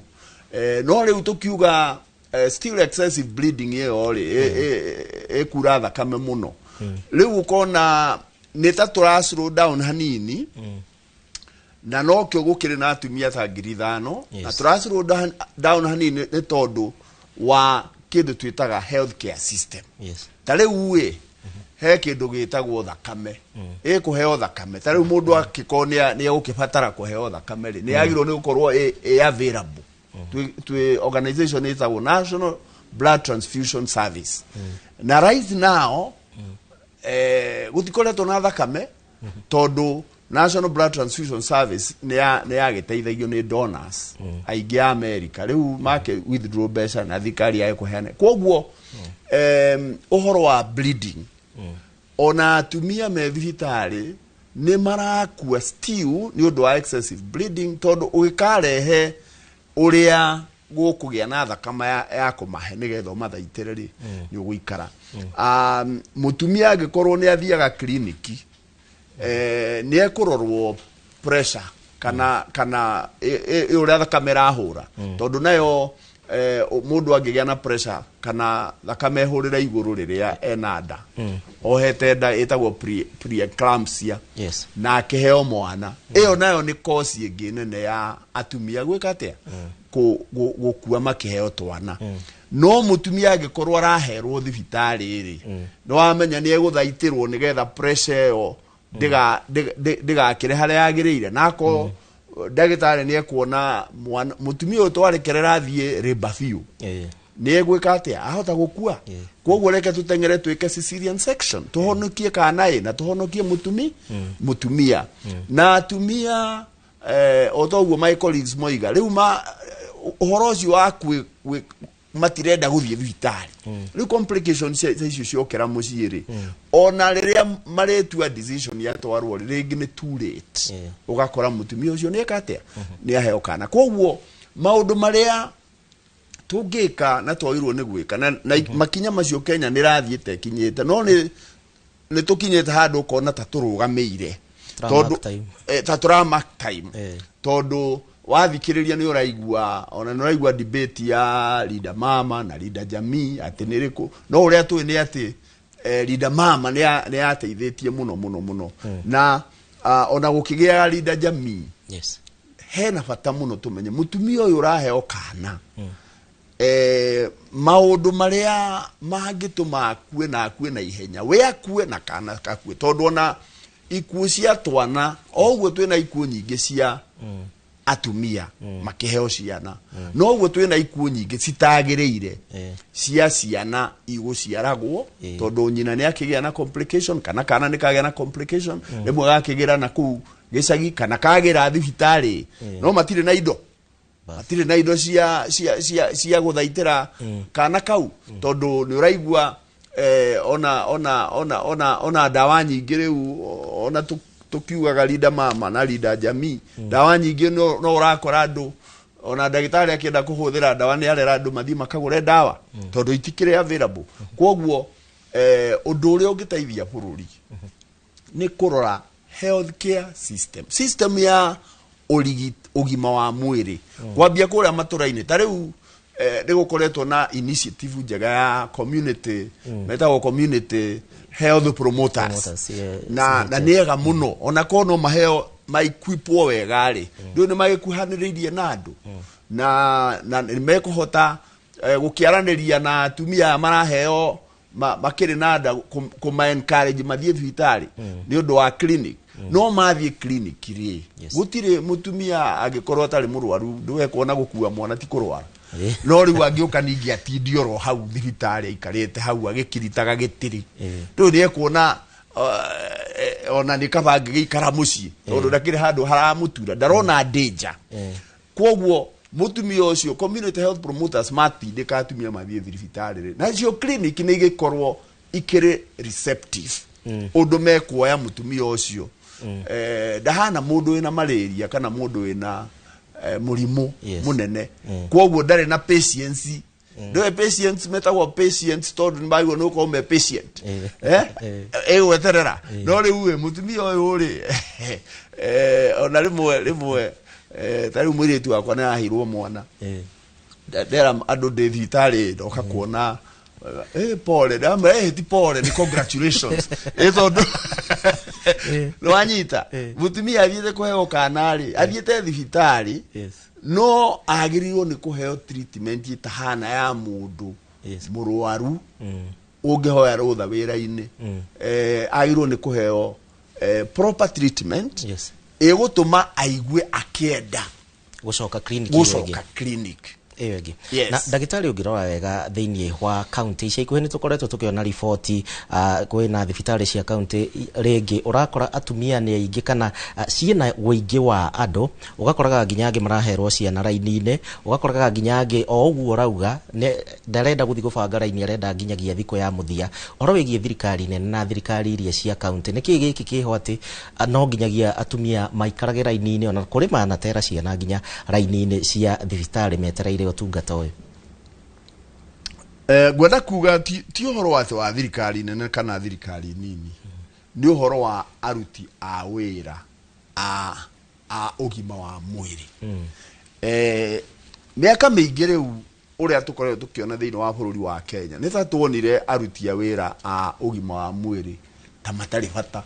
No rĩu tũkiuga still excessive bleeding ĩyo rĩ, ĩkura thakame mũno, rĩu ũkona nĩ ta tũra slow down hanini, na nokĩo gũkĩrĩ na atumia ta 5,000 na tũra slow down hanini nĩ tondũ wa kĩndũ twĩtaga healthcare system. Ta rĩu ĩ he kĩndũ gĩtagwo thakame, ĩkũheo thakame. Ta rĩu mũndũ angĩkorwo nĩ egũkĩbatara kũheo thakame rĩ, nĩ yagĩrĩirwo nĩ gũkorwo ĩ available. Twĩ organization ĩtagwo National Blood Transfusion Service, na right now gũtikoretwo na thakame tondũ National Blood Transfusion Service nĩ yagĩteithagio nĩ donors aingĩ a America. Rĩu make withdraw mbeca na thirikari yage kũheana. Kwoguo ũhoro wa bleeding, ona atumia me thibitarĩ nĩ marakua still nĩ ũndũ wa excessive bleeding, tondũ ũgĩkarehe ũrĩa gũkũgĩa na thakame ya kũmahe nĩgetha ũmathaitĩre rĩ, nĩ ũgũikara. Mũtumia angĩkorwo nĩ athiaga kliniki, nĩ ekũrorwo pressure kana ũrĩa thakame ĩrahũra, tondũ nayo mũndũ angĩgĩa na pressure kana thakame ĩhũrĩre igũrũ rĩrĩa ena nda, ohete nda ĩtagwo preeclampsia, na akĩheo mwana, ĩyo nayo nĩ cause ĩngĩ nene ya atumia gwĩka atĩa, gũkua makĩheo twana. No mũtumia angĩkorwo araherwo thibitarĩ rĩ, nĩ wamenya nĩ egũthaitĩrwo nĩgetha pressure ĩyo ndĩgakĩre harĩa yagĩrĩire. Na akorwo ndagĩtarĩ nĩ ekuona mũtumia ũyũ twarekerera athiĩ rĩmba biũ, Nĩ egwĩka atĩa? Ahota gũkua. Koguo reke tũteng'ere twĩke cesarean section, tũhonokie kana ĩ na tũhonokie mũtumia na atumia. O toguo my colleagues moiga, rĩu ma ũhoro ũcio wa matirenda gũthiĩ thibitarĩ, rĩu complications cia icio ciokera mũciĩ rĩ, ona rĩrĩa marĩtua decision yatwarwo rĩ, rĩngĩ nĩ too late. Ũgakora mũtumia ũcio nĩ eka atĩa? Nĩ aheo kana. Koguo maũndũ marĩa tũngĩka na twagĩrĩirwo nĩ gwĩka na makinya macio, Kenya nĩ ĩrathiĩte ĩkinyĩte, no nĩ tũkinyĩte handũ ũkona ta tũrũgamĩire. Tũra mark time. Ta tũra mark time, tondũ wathikĩrĩria nĩ ũraigua, ona nĩ ũraigua debate ya Linda Mama na Linda Jamii atĩ nĩ rĩkũ. No ũrĩa tũĩ nĩ atĩ Linda Mama nĩ yateithĩtie mũno mũno mũno, na ona gũkĩgĩa Linda Jamii, hena bata mũno tũmenye mũtumia ũyũ ũraheo kana, maũndũ marĩa mangĩtũma akue na akue na ihenya, we akue na kana kakue, tondũ ona ikuũ cia twana o ũguo twĩna ikuũ nyingĩ cia atumia makĩheo ciana, no ũguo twĩna ikuũ nyingĩ citagĩrĩire cia ciana igũciaragwo, tondũ nyina nĩ akĩgĩa na complication kana kana nĩ kagĩa na complication. Rĩmwe gakĩgĩra na kũu gĩcagi kana kagĩra thibitarĩ, no matirĩ na indo, matirĩ na indo cia gũthaitĩra kana kau, tondũ nĩ ũraigua ona ndawa nyingĩ rĩu, ona tũkiugaga Linda Mama na Linda Jamii, ndawa nyingĩ no ũrakora andũ, ona ndagĩtarĩ akĩenda kũhũthĩra ndawa nĩ arera andũ mathiĩ makagũre ndawa tondũ itikĩrĩ available. Kwoguo ũndũ ũrĩa ũngĩteithia bũrũri nĩ kũrora health care system, system ya ũgima wa mwĩrĩ, kwambia kũrĩa matũra-inĩ. Ta rĩu nĩ gũkoretwo na initiative njega ya community, metagwo community health promoters. Promoters, yeah, na CHF. Nĩ ega mũno, ona korwo no maheo maikuipwo wega rĩ, rĩu nĩ magĩkuhanĩrĩirie na andũ na nĩ mekũhota gũkĩaranĩria na atumia aya maraheo makĩrĩ na nda, kũma encourage mathiĩ thibitarĩ nĩ ũndũ wa clinic. No mathiĩ clinic rĩ, gũtirĩ mũtumia angĩkorwo atarĩ mũrwaru, ndũgekuona gũkua mwana ti kũrwara. No rĩu angĩũka ningĩ atindie oro hau thibitarĩ, aikarĩte hau agĩkiritaga gĩtĩrĩ, rĩu nĩ ekuona ona nĩ kaba angĩgĩikara mũciĩ, tondũ ndakĩrĩ handũ haramũtura, ndarona danger. Kwoguo mũtumia ũcio, community health promoters matindĩka atumia mathiĩ thibitarĩ rĩ, nacio clinic nĩ igĩkorwo ikĩrĩ receptive ũndũ mekuoya mũtumia ũcio. Ndahana mũndũ wĩna malaria kana mũndũ wĩna mũrimũ mũnene. Kwoguo ndarĩ na patience. Ndũĩ patients metagwo patients tondũ nĩ magĩrĩirwo nĩ gũkorwo me patient, ĩgweterera. No rĩu ĩ mũtumia ũyũ rĩ, ona rĩmwe ta rĩu mũirĩtu wakwa nĩ araheirwo mwana. Ndera andũ ndĩ thibitarĩ, ndoka kuona, pole, ndamwĩra, ti pole, nĩ congratulations, tondũ nĩwanyita mũtumia athiĩte kũheo kana rĩ, athiĩte thibitarĩ, no agĩrĩirwo nĩ kũheo treatment ĩtahana ya mũndũ mũrwaru ũngĩhoya rũtha wĩra-inĩ. Agĩrĩirwo nĩ kũheo proper treatment ĩgũtũma aigue akĩenda gũcoka clinic ĩyo ĩngĩ. Gũcoka clinic. Ĩyo ĩngĩ. Yes. Na ndagĩtarĩ, ũngĩrora wega thĩinĩ wa kaunti ica ikuhĩ, nĩ tũkoretwo tũkĩona riboti, kwĩna thibitarĩ cia kaunti rĩngĩ ũrakora atumia nĩ aingĩ kana ciĩna ũingĩ wa andũ, ũgakoraga nginya angĩ maraherwo ciana raini-inĩ, ũgakoraga nginya angĩ o ũguo ũrauga ndarenda gũthiĩ gũbanga raini, arenda nginyagia thikũ ya mũthia. Ũhoro wĩgiĩ thirikari nene na thirikari iria cia kaunti, nĩkĩ gĩkĩ kĩho atĩ no nginyagia atumia maikarage raini-inĩ, ona kũrĩ manatera ciana nginya raini-inĩ cia thibitarĩ metereire ũtungata ũyũ? Ngwenda kuga ti ũhoro wa atĩ wa thirikari nene kana thirikari nini, nĩ ũhoro wa aruti a wĩra a ũgima wa mwĩrĩ. Mĩaka mĩingĩ rĩu ũrĩa tũkoretwo tũkĩona thĩinĩ wa bũrũri wa Kenya, nĩ ta tuonire aruti a wĩra a ũgima wa mwĩrĩ ta matarĩ bata.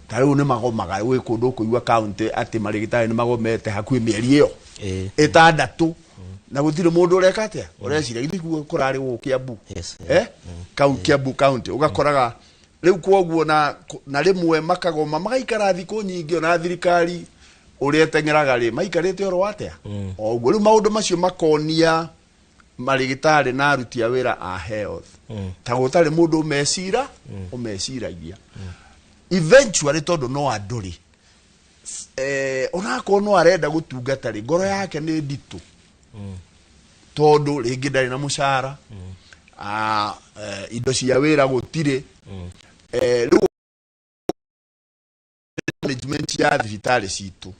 Ta rĩu nĩ magomaga gwĩ kũndũ ũkũigua kaunti atĩ marĩgĩtarĩ nĩ magomete hakuhĩ mĩeri ĩyo 6 na gũtirĩ mũndũ ũreka atĩa, ũreciria githĩ kuo kũrarĩ gũkũ Kiambu, Kiambu county ũgakoraga rĩu. Kwoguo na rĩmwe makagoma magaikara thikũ nyingĩ, ona thirikari ũrĩa ĩteng'eraga rĩ, maikarĩte oro atĩa o ũguo. Rĩu maũndũ macio makonia Marĩgĩtarĩ na aruti a wĩra a health ta gũtarĩ mũndũ ũmecira ũmeciragia eventually, tondũ no andũ rĩ, onakorwo no arenda gũtungata rĩ, ngoro yake nĩ nditũ tondũ rĩngĩ ndarĩ na mũcara, indo cia wĩra gũtirĩ. Rĩu management ya thibitarĩ citũ,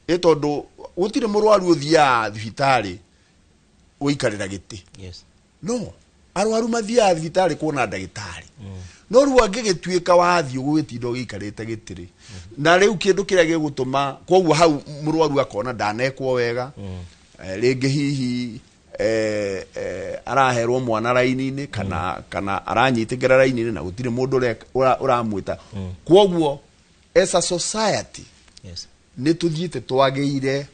ĩ tondũ gũtirĩ mũrwaru ũthiaga thibitarĩ gũikarĩra gĩtĩ. No arwaru mathiaga thibitarĩ kuona ndagĩtarĩ, no rĩu angĩgĩtuĩka wathiĩ ũgũgĩtinda ũgĩikarĩte gĩtĩ rĩ, na rĩu kĩndũ kĩrĩa gĩgũtũma koguo hau mũrwaru akona ndanekwo wega, rĩngĩ hihi araherwo mwana raini-inĩ kana aranyitĩkĩra raini-inĩ na gũtirĩ mũndũ ũramwĩta. Koguo as a society nĩ tũthiĩte twagĩire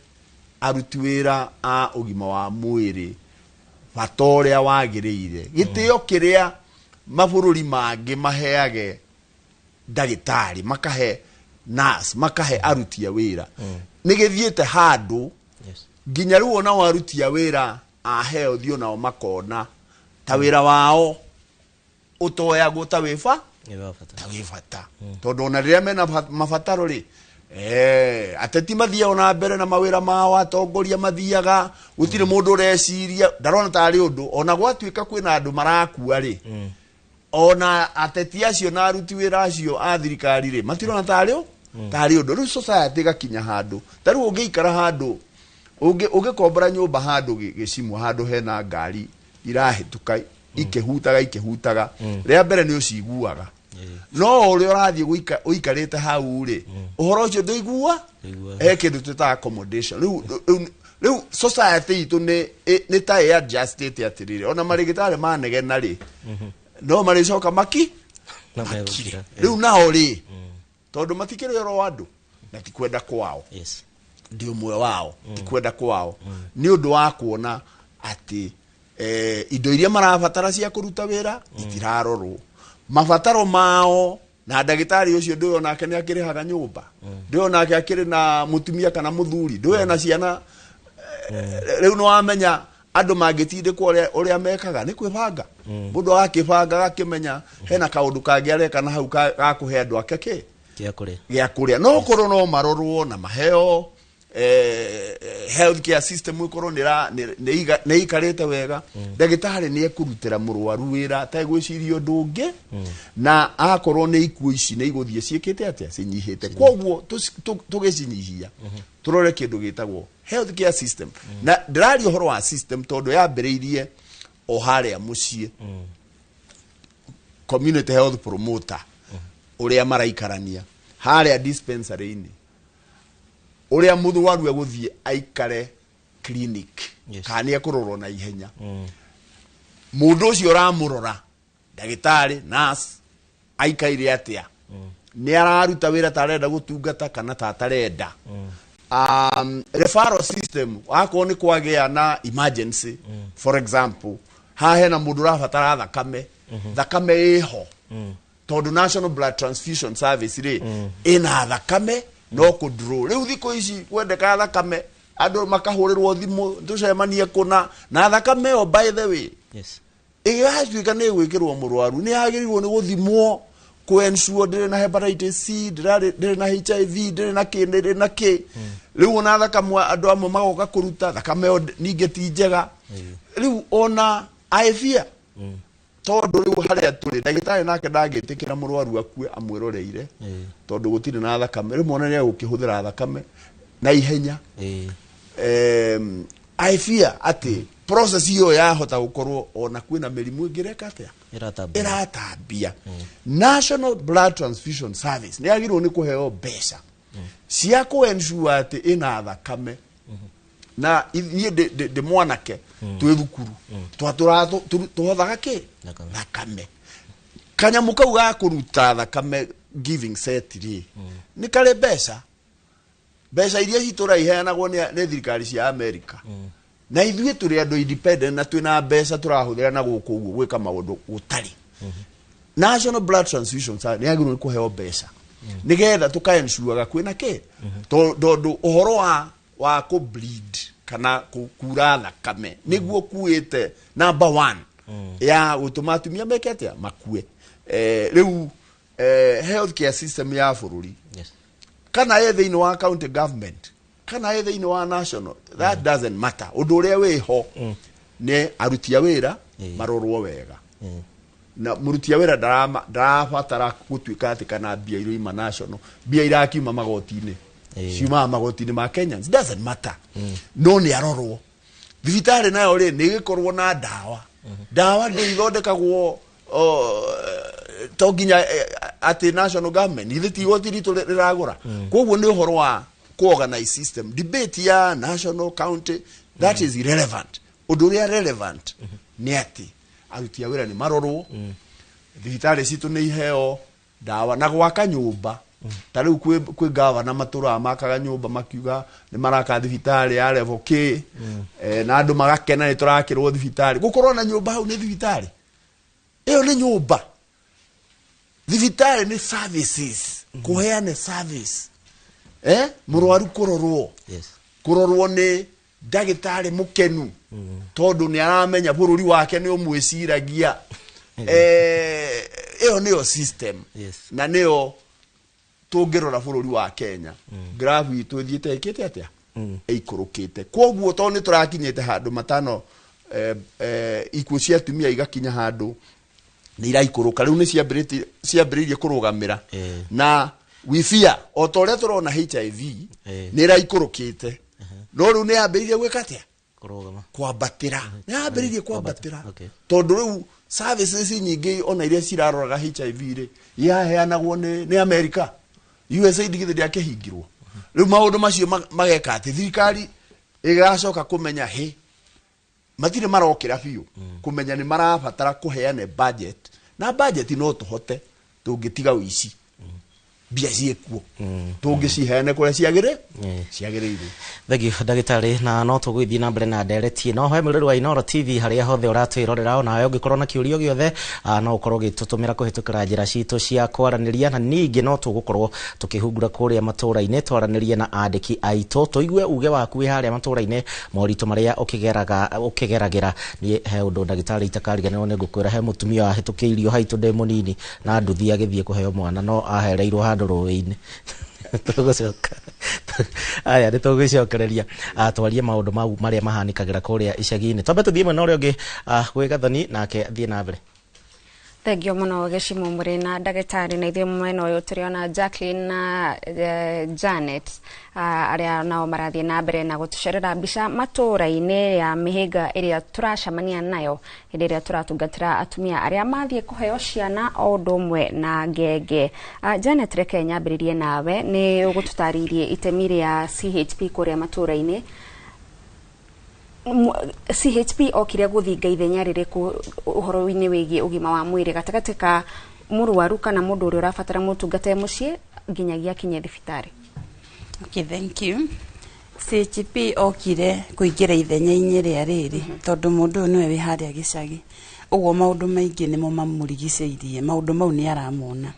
aruti wĩra a ũgima wa mwĩrĩ bata ũrĩa wagĩrĩire, gĩtĩo kĩrĩa mabũrũri mangĩ maheage ndagĩtarĩ, makahe nurse, makahe aruti a wĩra, nĩ gĩthiĩte handũ nginya rĩu onao aruti a wĩra a health onao makona ta wĩra wao ũtoyagwo ta wĩ ba Nĩ wa bata. Ta wĩ bata, tondũ ona rĩrĩa mena mabataro rĩ, ateti mathiaga na mbere na mawĩra mao, atongoria mathiaga, gũtirĩ mũndũ ũreciria, ndarona tarĩ ũndũ. Ona gwatuĩka kwĩna andũ marakua rĩ, ona ateti acio na aruti wĩra acio a thirikari rĩ, matirona tarĩ ũndũ. Rĩu society ĩgakinya handũ ta rĩu ũngĩikara handũ ũngĩkombora nyũmba handũ gĩcimũ, handũ hena ngari irahĩtũka ikĩhutaga ikĩhutaga, rĩa mbere nĩ ũciguaga, no ũrĩa ũrathiĩ ũikarĩte hau rĩ, ũhoro ũcio ndũigua. Ndũiguaga. He kĩndũ twĩtaga accommodation. Rĩu society itũ nĩ ta ĩ-adjustĩte atĩrĩrĩ, ona marĩgĩtarĩ manegena rĩ, no marĩcoka maki No megũkira. Rĩu nao rĩ, tondũ matikĩrĩ oro andũ na ti kwenda kwao, ndi ũmwe wao, ti kwenda kwao, nĩ ũndũ wa kuona atĩ indo iria marabatara cia kũruta wĩra itirarorwo, mabataro mao, na ndagĩtarĩ ũcio ndũĩ onake nĩ akĩrĩhaga nyũmba, ndũĩ onake akĩrĩ na mũtumia kana mũthuri, ndũĩ ena ciana. Rĩu nĩ wamenya andũ mangĩtindĩkwo ũrĩa mekaga nĩ kwĩbanga. Mũndũ agakĩbanga, agakĩmenya hena kaũndũ kangĩ areka na hau ga kũhe andũ ake kĩ Gĩa kũrĩa. Gĩa kũrĩa. No korwo no marorwo na maheo health care system ĩkorwo nĩ ĩikarĩte wega, ndagĩtarĩ nĩ ekũrutĩra mũrwaru wĩra ategwĩciria ũndũ ũngĩ, na akorwo nĩ ikuũ ici nĩ igũthiĩ ciĩkĩte atĩa, cinyihĩte. Koguo tũgĩcinyihia, tũrore kĩndũ gĩtagwo health care system. Na ndĩraria ũhoro wa system tondũ yambĩrĩirie o harĩa mũciĩ, community health promoter ũrĩa maraikarania harĩa dispensary-inĩ, ũrĩa mũrwaru egũthiĩ aikare clinic kana nĩ ekũrorwo na ihenya, mũndũ ũcio ũramũrora, ndagĩtarĩ, nurse, aikaire atĩa, nĩ araruta wĩra ta arenda gũtungata kana ta atarenda. Referral system, akorwo nĩ kwagĩa na emergency, for example, haha hena mũndũ ũrabatara thakame, thakame ĩho tondũ National Blood Transfusion Service rĩ ĩna thakame, no kũdraw. Rĩu thikũ ici kwendeka thakame, andũ makahũrĩrwo thimũ, tũcemanie kũna na thakame ĩyo. By the way, ĩgĩgatuĩka nĩ ĩgwĩkĩrwo mũrwaru, nĩ yagĩrĩirwo nĩ gũthimwo kũ ensure ndĩrĩ na hepatitis C, ndĩrĩ na HIV, ndĩrĩ na kĩ, ndĩrĩ na kĩ. Rĩu ona thakame andũ amwe magoka kũruta thakame ĩyo ningĩ ti njega. Rĩu ona aĩbia, tondũ rĩu harĩa tũrĩ, ndagĩtarĩ nake ndangĩtĩkĩra mũrwaru akue amwĩroreire tondũ gũtirĩ na thakame. Rĩmwe ona nĩ egũkĩhũthĩra thakame na ihenya. I fear atĩ process ĩyo yahota gũkorwo ona kwĩna mĩrimũ ĩngĩreka atĩa. Ĩratambia. Ĩratambia. National Blood Transfusion Service nĩ yagĩrĩirwo nĩ kũheo mbeca cia kũ ensure atĩ ĩna thakame. Na niĩ ndĩ mwanake, twĩ thukuru twatũraga tũhothaga kĩ thakame, kanyamũ kau ga kũruta thakame, giving set rĩ, nĩ karĩ mbeca, mbeca iria citũra iheanagwo nĩ thirikari cia America, na ithuĩ tũrĩ andũ independent na twĩna mbeca tũrahũthĩra na gũkũ ũguo gwĩka maũndũ gũtarĩ. National Blood Transfusion Service nĩ yagĩrĩirwo nĩ kũheo mbeca nĩgetha tũkaensuaga kwĩna kĩ, tondũ ũhoro wa kũ bleed Kana kura thakame niguo kuite number 1 ya gutuma atumia meke atia makue. Riu healthcare system ya bururi, yes, kana ye thiini wa county government kana ye thiini wa national, that doesn't matter. Undu uria wiho ni aruti a wira marorwo wega. Na muruti a wira ndarabatara gutuika ati kana mbia iroima national, mbia irakiuma magoti-ini, ciumaga magoti-ini ma Kenyans, doesn't matter. No ni arorwo. Thibitarĩ nayo rĩ nĩ ĩgĩkorwo na ndawa. Ndawa ndĩ ithondekagwo to nginya atĩ national government, ithe ti igoti ritũ rĩragũra. Koguo nĩ ũhoro wa ku-organize system. Debate ya national, county, that is irrelevant. Ũndũ ũrĩa relevant nĩ atĩ aruti a wĩra nĩ marorwo, thibitarĩ citũ nĩ iheo ndawa, na gwaka nyũmba. Ta rĩu kwĩ gavana matũraga makaga nyũmba makiuga nĩ maraka thibitarĩ ya level K, na andũ magakena nĩ tũrakĩrwo thibitarĩ. Gũkorwo na nyũmba hau nĩ thibitarĩ, ĩyo nĩ nyũmba. Thibitarĩ nĩ services, kũheana service, mũrwaru kũrorwo, kũrorwo nĩ ndagĩtarĩ mũkenu tondũ nĩ aramenya bũrũri wake nĩ ũmwĩciragia. Ĩyo nĩyo system, na nĩyo tũngĩrora bũrũri wa Kenya, graph itũ ĩthiĩte ĩkĩte atĩa, ĩikũrũkĩte. Koguo tondũ nĩ tũrakinyĩte handũ matano, ikuũ cia atumia igakinya handũ nĩ iraikũrũka, rĩu nĩ ciambĩrĩirie kũrũgamĩra. Na we fear o ta ũrĩa tũrona HIV nĩ ĩraikũrũkĩte, no rĩu nĩ yambĩrĩirie gwĩka atĩa, kwambatĩra. Nĩ yambĩrĩirie kwambatĩra tondũ rĩu services nyingĩ ona iria ciraroraga HIV rĩ yaheanagwo nĩ America. USAID githĩ ndĩakĩhingirwo. Rĩu maũndũ macio mageka atĩ thirikari ĩgacoka kũmenya hĩ matirĩ marokĩra biũ, kũmenya nĩ marabatara kũheana budget, na budget no tũhote tũngĩtiga ũici. Mbia ciĩkuo tũngĩciheane kũrĩa ciagĩrĩire. Thank you ndagĩtarĩ, na no tũgũgĩthiĩ na mbere na ndereti no he mũrĩrĩ wa Inooro TV harĩa hothe ũratwĩrorera, onawe ũngĩkorwo na kĩũria gĩothe no ũkorwo ũgĩtũtũmĩra kũhĩtũkĩra njĩra citũ cia kwaranĩria, na ningĩ no tũgũkorwo tũkĩhungura kũrĩa matũũra-inĩ twaranĩrie na andĩki aitũ tũigue uge waku wĩ harĩa matũũra-inĩ, moritũ marĩa ũkĩgeragĩra. Niĩ he ũndũ ndagĩtarĩ itakariganĩrwo nĩ ngũkwĩra, he mũtumia wahĩtũkĩirio haitũ ndĩ mũnini na nduthi agĩthiĩ kũheo mwana no ahereirwo handũ rũĩ-inĩ. Tũgũcoka aya nĩ tũgũcokereria twarie maũndũ mau marĩa mahanĩkagĩra kũrĩa icagi-inĩ. Twambe tũthiĩ mwena ũrĩa ũngĩ gwĩ Gathoni nake athiĩ na mbere. Thengio mũno Gĩcimo mũrĩ na ndagĩtarĩ, na ithuĩ mwena ũyũ tũrĩona Jacqueline na Janet arĩa nao marathiĩ na mbere na gũtũcerera mbica matũũra-inĩ ya mĩhĩnga ĩrĩa tũracemania nayo hĩndĩ ĩrĩa tũratungatĩra atumia arĩa mathiĩ kũheo ciana o ũndũ ũmwe na ngenge. Janet, reke nyambĩrĩrie nawe, nĩ ũgũtũtarĩirie itemi rĩa CHP kũrĩa matũũra-inĩ. CHP okire gũthinga ithenya rĩrĩkũ ũhoro-inĩ wĩgiĩ ũgima wa mwĩrĩ gatagatĩ ka mũrwaru kana mũndũ ũrĩa ũrabatara motungata mũciĩ nginyagia akinye thibitarĩ? Okay, thank you. CHP okire kũingĩra ithenya-inĩ rĩa rĩrĩ tondũ mũndũ ũyũ nĩwe wĩ harĩa gĩcagi, ũguo maũndũ maingĩ nĩmo mamũrigicĩirie, maũndũ mau nĩ aramona.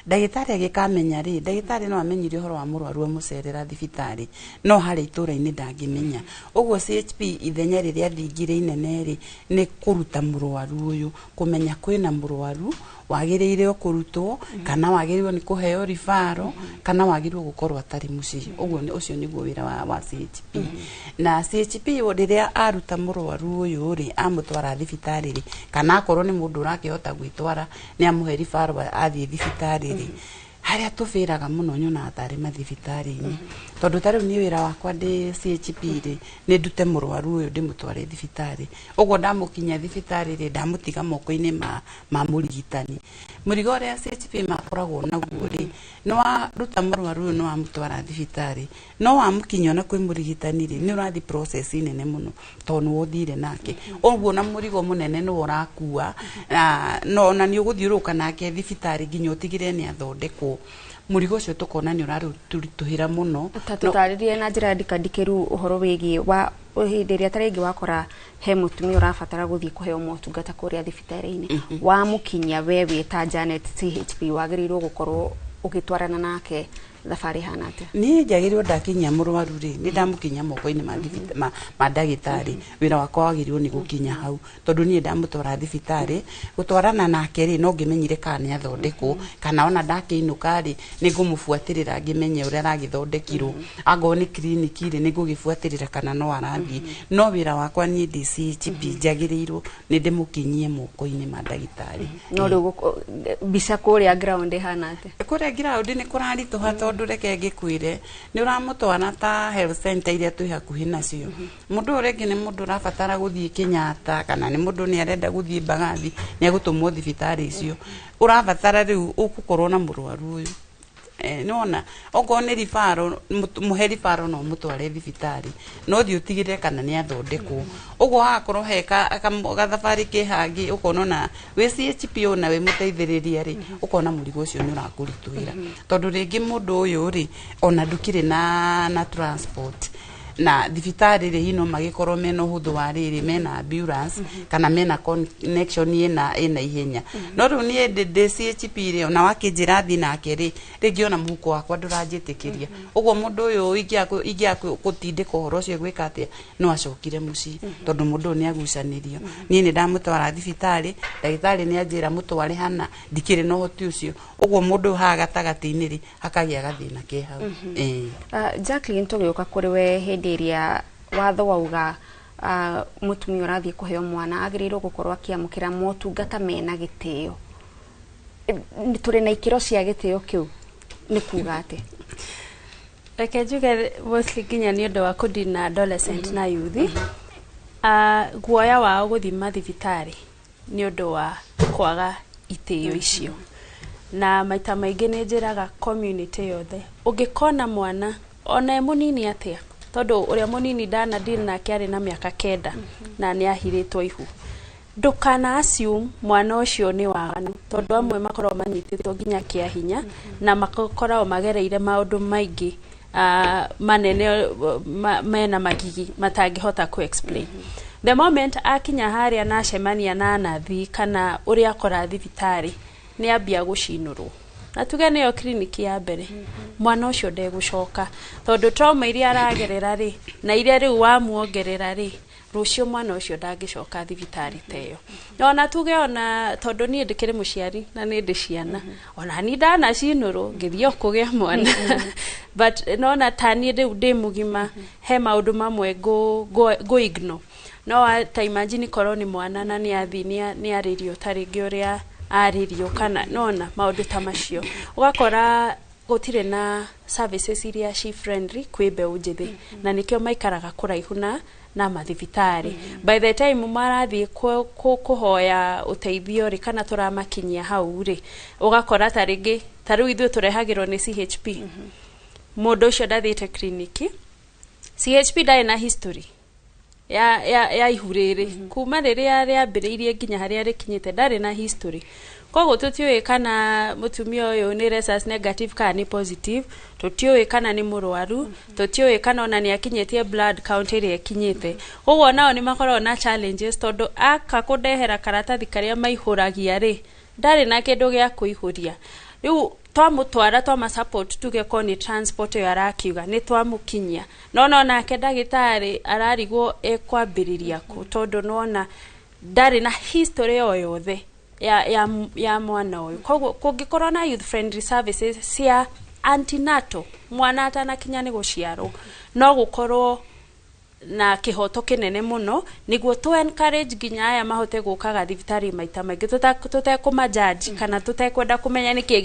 Ndagĩtarĩ agĩkamenya rĩ, ndagĩtarĩ no amenyire ũhoro wa mũrwaru amũcerera thibitarĩ, no harĩa itũũra-inĩ ndangĩmenya. Ũguo CHP ithenya rĩrĩa thingire inene rĩ nĩ kũruta mũrwaru ũyũ, kũmenya kwĩna mũrwaru wagĩrĩire kũrutwo, kana wagĩrĩirwo nĩ kũheo ribaro, kana wagĩrĩirwo gũkorwo atarĩ mũciĩ. Ũguo ũcio nĩguo wĩra wa CHP. Na CHP rĩrĩa aruta mũrwaru ũyũ rĩ, amũtwara thibitarĩ rĩ, kana akorwo nĩ mũndũ ũrakĩhota gwĩtwara nĩ amũhe ribaro athiĩ thibitarĩ rĩ, harĩa tũbĩraga mũno nyonaga tarĩ mathibitarĩ-inĩ. Tondũ ta rĩu niĩ wĩra wakwa ndĩ CHP rĩ, nĩ ndute mũrwaru ũyũ ndĩmũtware thibitarĩ. Ũguo ndamũkinyia thibitarĩ rĩ, ndamũtiga moko-inĩ ma mũrigitani. Mũrigo ũrĩa CHP makoragwo naguo rĩ, nĩ waruta mũrwaru ũyũ nĩ wamũtwara thibitarĩ, no wamũkinyia ona kwĩ mũrigitani rĩ, nĩ ũrathiĩ process nene mũno tondũ nĩwe ũthire nake. Ũguo na mũrigo mũnene nĩwe ũrakua, no ona nĩ ũgũthiũrũrũka nake thibitarĩ nginya ũtigĩrĩre nĩ athondekwo. Mũrigo ũcio tũkona nĩ ũratũritũhĩra mũno. Ta tũtarĩrie na njĩra ndikandikĩru ũhoro wĩgiĩ wa hĩndĩ ĩrĩa ta rĩngĩ wakora he mũtumia ũrabatara gũthiĩ kũheo motungata kũrĩa thibitarĩ-inĩ, wamũkinyia we wĩ ta Janet CHP wagĩrĩirwo gũkorwo ũgĩtwarana nake Thabarĩ hana atĩa? Niĩ njagĩrĩirwo ndakinyia mũrwaru rĩ, nĩ ndamũkinyia moko-inĩ ma ndagĩtarĩ. Wĩra wakwa wagĩrĩirwo nĩ gũkinya hau, tondũ niĩ ndamũtwara thibitarĩ, gũtwarana nake rĩ, no ngĩmenyire kana nĩ athondekwo, kana ona ndakĩinũka rĩ, nĩ ngũmũbuatĩrĩra ngĩmenye ũrĩa aragĩthondekirwo. Angorwo nĩ kiriniki rĩ, nĩ ngũgĩbuatĩrĩra kana no arathiĩ. No wĩra wakwa niĩ ndĩ CHP njagĩrĩirwo nĩ ndĩmũkinyie moko-inĩ ma ndagĩtarĩ. No rĩu mbica kũrĩa ground ĩhana atĩa? Kũrĩa ground nĩ kũraritũha, tondũ reke ngĩkwĩre, nĩ ũramũtwara ta health center iria twĩ hakuhĩ nacio, mũndũ ũyũ rĩngĩ nĩ mũndũ ũrabatara gũthiĩ Kenyatta, kana nĩ mũndũ nĩ arenda gũthiĩ Mbagathi, nĩ egũtũmwo thibitarĩ icio. Ũrabatara rĩu ũgũkorwo na mũrwaru ũyũ, nĩwona okorwo nĩ ribaro, mũhe ribaro no mũtware thibitarĩ, no thiĩ ũtigĩrĩre kana nĩ athondekwo. Ũguo hagakorwo he gathabarĩ ke hangĩ, ũkona ona wĩ CHP ona wĩ mũteithĩrĩria rĩ, ũkona mũrigo ũcio nĩ ũrakũritũhĩra, tondũ rĩngĩ mũndũ ũyũ rĩ, ona ndũkĩrĩ na transport na thibitarĩ rĩ, hihi no magĩkorwo mena ũhũthũ wa rĩrĩ, mena ambulance kana mena connection ĩna ihenya. No rĩu niĩ ndĩ CHP rĩ, ona wakĩnjĩra thiĩ nake rĩ, rĩngĩ ona mũhuko wakwa ndũranjĩtĩkĩria. Ũguo mũndũ ũyũ ingĩaga gũtindĩka ũhoro ũcio gwĩka atĩa, no acokire mũciĩ, tondũ mũndũ ũyũ nĩ agucanĩrio. Niĩ nĩ ndamũtwara thibitarĩ, ndagĩtarĩ nĩ anjĩra mũtware hana, ndikĩrĩ na ũhoti ũcio. Ũguo mũndũ ũyũ haha gatagatĩ-inĩ rĩ, hakagĩa gathĩna ke hau. Jacqueline, tũgĩũka kũrĩ we, hĩndĩ ĩrĩa watho wauga mũtumia ũrathiĩ kũheo mwana agĩrĩirwo gũkorwo akĩamũkĩra motungata mena gĩtĩo, tũrĩ na ikĩro cia gĩtĩo kĩu nĩ kuga atĩa? Reke njuge mostly nginya nĩ ũndũ wa kũdeal na adolescent na youth, guoya wao gũthiĩ mathibitarĩ nĩ ũndũ wa kwaga itĩo icio. Na maita maingĩ nĩ njĩraga community yothe, ũngĩkona mwana ona e mũnini atĩa, tondũ ũrĩa mũnini ndana deal nake arĩ na mĩaka 9 na nĩ ahirĩtwo ihu, ndũkana assume mwana ũcio nĩ waganu, tondũ amwe makoragwo manyitĩtwo nginya kĩa hinya na makoragwo magereire maũndũ maingĩ manene mena magigi matangĩhota ku explain. The moment akinya harĩa na acemania na nathi kana ũrĩa akora thibitarĩ, nĩ ambia gũcinũrwo, na tuge nĩyo kiriniki ya mbere, mwana ũcio ndegũcoka, tondũ trauma iria aragerera rĩ, na iria rĩu wamuongerera rĩ, rũciũ mwana ũcio ndangĩcoka thibitarĩ ta ĩyo. Ona tuge ona tondũ niĩ ndĩkĩrĩ mũciari na nĩ ndĩ ciana, ona ni ndanacinũrwo ngĩthiĩ o kũgĩa mwana, but nona ta niĩ rĩu ndĩ mũgima, he maũndũ mamwe ngũ ignore. No ta imagine korwo nĩ mwana na nĩ athiĩ nĩ arĩrio ta rĩngĩ ũrĩa arĩrio, kana nona maũndũ ta macio, ũgakora gũtirĩ na services iria ci friendly kwĩ mbeũ njĩthĩ, na nĩkĩo maikaraga kũraihu na mathibitarĩ. By the time marathiĩ kũhoya ũteithio rĩ, kana tũramakinyia hau rĩ, ũgakora ta rĩngĩ ta rĩu ithuĩ tũrehagĩrwo nĩ CHP, mũndũ ũcio ndathiĩte kiriniki, CHP ndarĩ na history ya ihu rĩrĩ kuma rĩrĩa rĩambĩrĩirie nginya harĩa rĩkinyĩte, ndarĩ na history. Koguo tũtiũĩ kana mũtumia ũyũ nĩ rhesus negative kana nĩ positive, tũtiũĩ kana nĩ mũrwaru, tũtiũĩ kana ona nĩ akinyĩtie blood count ĩrĩa ĩkinyĩte. Koguo nao nĩ makoragwo na challenges, tondũ aka kũndehera karatathi karĩa maihũragia rĩ, ndarĩ na kĩndũ gĩa kũihũria. Rĩu twamũtwara, twama support, tuge ko nĩ transport ĩyo arakiuga, nĩ twamũkinyia, no nake ndagĩtarĩ ararigwo ekwambĩrĩria kũ, tondũ nona ndarĩ na history o yothe ya mwana ũyũ. Koguo kũngĩkorwo na youth friendly services cia antenatal, mwana atanakinya nĩ gũciarwo, no gũkorwo na kĩhoto kĩnene mũno, nĩguo tũ encourage nginya aya mahote gũkaga thibitarĩ maita maingĩ, tũtekũmajaji kana tũtekwenda kũmenya nĩkĩ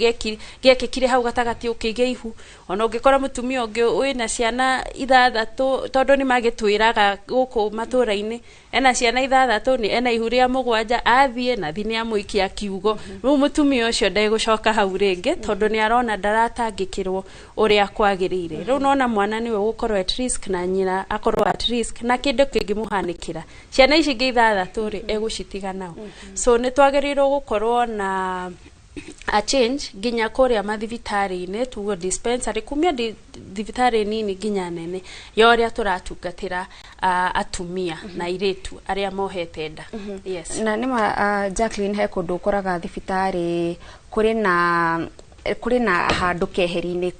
gĩekĩkire hau gatagatĩ ũkĩgĩa ihu. Ona ũngĩkora mũtumia ũngĩ wĩna ciana 6, tondũ nĩ magĩtwĩraga gũkũ matũra-inĩ ena ciana 6, nĩ ena ihu rĩa 7, athiĩ nathi nĩ amũikia kiugo. Rĩu mũtumia ũcio ndegũcoka hau rĩngĩ, tondũ nĩ arona ndaratangĩkĩrwo ũrĩa kwagĩrĩire. Rĩu nona mwana nĩwe ũgũkorwo at risk na nyina akorwo at risk, na kĩndũ kĩngĩmũhanĩkĩra, ciana ici ingĩ 6 rĩ, egũcitiga nao. So nĩ twagĩrĩirwo gũkorwo na a change nginya kũrĩa mathibitarĩ-inĩ, tuge dispensary, kumia thibitarĩ nini nginya nene, ya ũrĩa tũratungatĩra atumia na airĩtu arĩa mohete nda. Yes. Na nĩma, Jacqueline, he kũndũ ũkoraga thibitarĩ kũrĩ na handũ keheri-inĩ.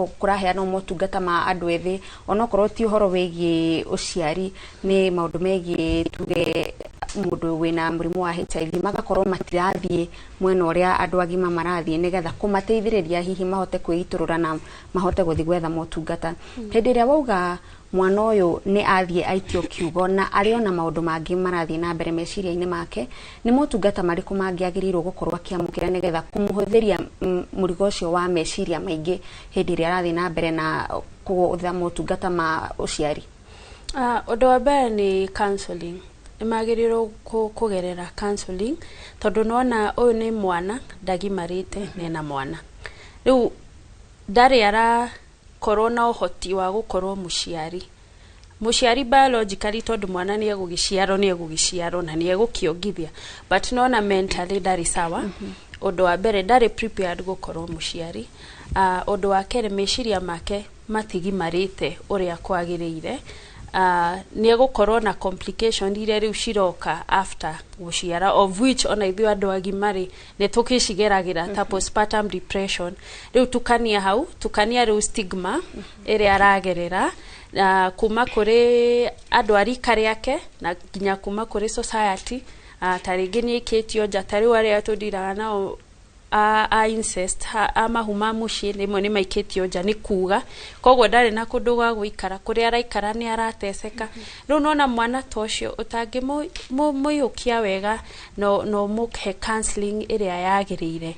kũraheanwo motungata ma andũ ethĩ, onokorwo ti ũhoro wĩgiĩ ũciari, nĩ maũndũ megiĩ tuge mũndũ wĩna mũrimũ wa HIV, magakorwo matirathiĩ mwena ũrĩa andũ agima marathiĩ, nĩgetha kũmateithĩrĩria hihi mahote kwĩitũrũra na mahote gũthiĩ gwetha motungata. Hĩndĩ ĩrĩa wauga mwana ũyũ nĩ athiĩ aikio kiugo na arĩ ona maũndũ mangĩ marathiĩ na mbere meciria-inĩ make, nĩ motungata marĩkũ mangĩagĩrĩirwo gũkorwo akĩamũkĩra nĩgetha kũmũhũthĩria mũrigo ũcio wa meciria maingĩ hĩndĩ ĩrĩa arathiĩ na mbere na gũtha motungata ma ũciari? Ũndũ wa mbere nĩ counseling. Nĩ magĩrĩirwo kũgerera counseling, tondũ nĩwona ũyũ nĩ mwana ndagimarĩte, nena mwana rĩu ndarĩ arakorwo na ũhoti wa gũkorwo mũciari biologically, tondũ mwana nĩ egũgĩciarwo na nĩ egũkĩongithia, but nona mentally ndarĩ sawa. Ũndũ wa mbere, ndarĩ prepared gũkorwo mũciari. Ũndũ wa kerĩ, meciria make matigimarĩte ũrĩa kwagĩrĩire. Nĩ egũkorwo na complication iria rĩu ciroka after gũciara, of which ona ithuĩ andũ agima rĩ, nĩ tũkĩcigeragĩra, ta postpartum depression. Rĩu tukania hau, tukania rĩu stigma ĩrĩa aragerera kuma kũrĩ andũ a rika rĩake na nginya kuma kũrĩ society. Ta rĩngĩ nĩ aikĩtio nja, ta rĩu arĩa tũndiraga nao a incest, a mahu ma mũciĩ, rĩmwe nĩ maikĩtio nja, nĩ kuga koguo ndarĩ na kũndũ gwa gũikara, kũrĩa araikara nĩ arateceka. Rĩu nona mwana ta ũcio ũtangĩmũiyũkia wega no mũhe counseling ĩrĩa yagĩrĩire,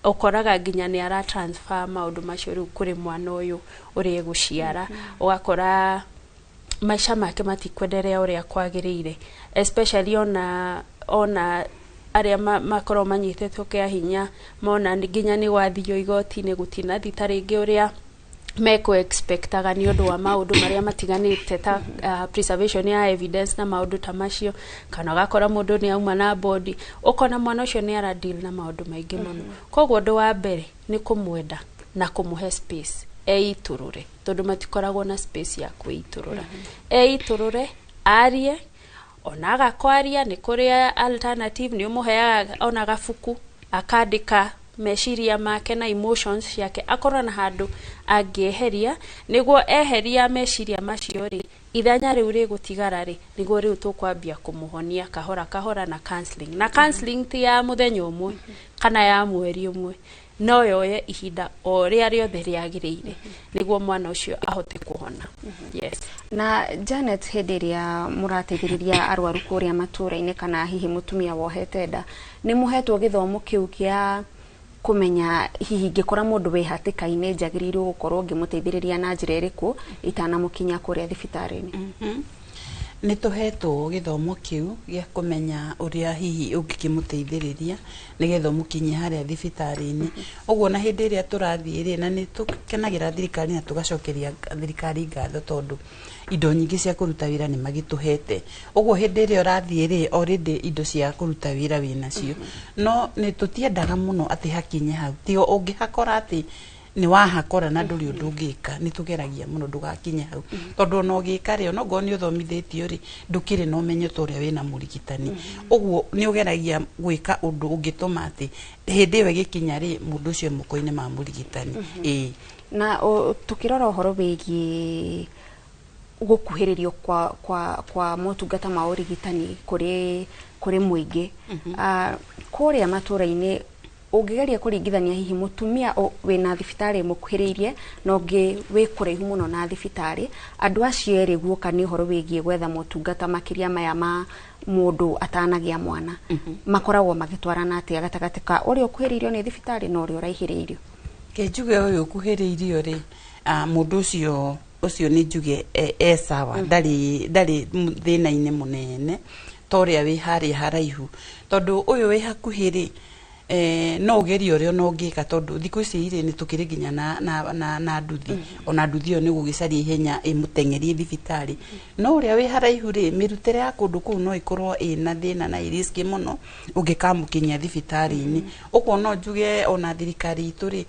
ũkoraga nginya nĩ ara transfer maũndũ macio rĩu kũrĩ mwana ũyũ ũrĩa egũciara. Ũgakora maica make matikwenderea ũrĩa kwagĩrĩire, especially ona arĩa makorwo manyitĩtwo kĩa hinya, mona nginya nĩ gwathio igoti-inĩ, gũtinathi ta rĩngĩ ũrĩa mekũ expectaga, nĩ ũndũ wa maũndũ marĩa matiganĩte ta preservation ya evidence na maũndũ ta macio, kana ũgakora mũndũ nĩ auma na body, ũkona mwana ũcio nĩ ara deal na maũndũ maingĩ mũno. Koguo ũndũ wa mbere nĩ kũmwenda na kũmũhe space eitũrũre, tondũ matikoragwo na space ya kwĩitũrũra. Eitũrũre, arie, ona aga kwaria nĩ kũrĩ alternative, nĩ ũmũheaga ona gabuku akandĩka meciria make na emotions ciake, akorwo na handũ angĩeheria, nĩguo eheria meciria macio rĩ, ithenya rĩu rĩgũtigara rĩ, nĩguo rĩu tũkwambia kũmũhonia kahora kahora na counseling. Na counseling ti ya mũthenya ũmwe kana ya mweri ũmwe, no yoye ihinda o rĩa rĩothe rĩagĩrĩire nĩguo mwana ũcio ahote kũhona. Yes. Na Janet, hĩndĩ ĩrĩa mũrateithĩrĩria arwaru kũrĩa matũũra-inĩ kana hihi mũtumia wohete nda, nĩ mũhetwo gĩthomo kĩu kĩa kũmenya hihi ngĩkora mũndũ wĩ hatĩka-inĩ njagĩrĩirwo gũkorwo ngĩmũteithĩrĩria na njĩra ĩrĩkũ itanamũkinya kũrĩa thibitarĩ-inĩ? Nĩ tũhetwo gĩthomo kĩu gĩa kũmenya ũrĩa hihi ũngĩkĩmũteithĩrĩria nĩgetha ũmũkinyie harĩa thibitarĩ-inĩ. Ũguo na hĩndĩ ĩrĩa tũrathiĩ rĩ, na nĩ tũkenagĩra thirikari na tũgacokeria thirikari ngatho, tondũ indo nyingĩ cia kũruta wĩra nĩ magĩtũhete. Ũguo hĩndĩ ĩrĩa ũrathiĩ rĩ, already indo cia kũruta wĩra wĩnacio. No nĩ tũtiendaga mũno atĩ hakinye hau, tiga ũngĩhakora atĩ nĩ wahakora na ndũrĩ ũndũ ũngĩka, nĩ tũgeragia mũno ndũgakinye hau, tondũ ona ũgĩka rĩ, ona ongorwo nĩ ũthomithĩtio rĩ, ndũkĩrĩ na ũmenyo ta ũrĩa wĩna mũrigitani. Ũguo nĩ ũgeragia gwĩka ũndũ ũngĩtũma atĩ hĩndĩ ĩyo ĩgĩkinya rĩ, mũndũ ũcio e moko-inĩ ma mũrigitani. Ĩĩ. Na tukĩrora ũhoro wĩgiĩ gũkuhĩrĩrio kwa motungata ma ũrigitani kũrĩ mũingĩ, kũrĩa matũũra-inĩ, ũngĩgeria kũringithania hihi mũtumia wĩna thibitarĩ mũkuhĩrĩirie na ũngĩ wĩ kũraihu mũno na thibitarĩ, andũ acio erĩ guoka nĩ ũhoro wĩgiĩ gwetha motungata makĩria maya ma mũndũ atanagĩa mwana, makoragwo magĩtwarana atĩa gatagatĩ ka ũrĩa ũkuhĩrĩirio nĩ thibitarĩ na ũrĩa ũraihĩrĩirio? Ke njuge ũyũ ũkuhĩrĩirio rĩ, mũndũ ũcio nĩ njuge e sawa, ndarĩ thĩna-inĩ mũnene ta ũrĩa wĩ harĩa haraihu, tondũ ũyũ wĩ hakuhĩ rĩ, no ũgerie ũrĩa ona ũngĩka, tondũ thikũ ici rĩ, nĩ tũkĩrĩ nginya na nduthi, ona nduthi ĩyo nĩ gũgĩcaria ihenya ĩmũteng'erie thibitarĩ. No ũrĩa wĩ haraihu rĩ, mĩrutĩre ya kũndũ kũu no ĩkorwo ĩna thĩna na ĩ risk mũno ũngĩkamũkinyia thibitarĩ-inĩ. Ũguo no njuge ona thirikari itũ rĩ,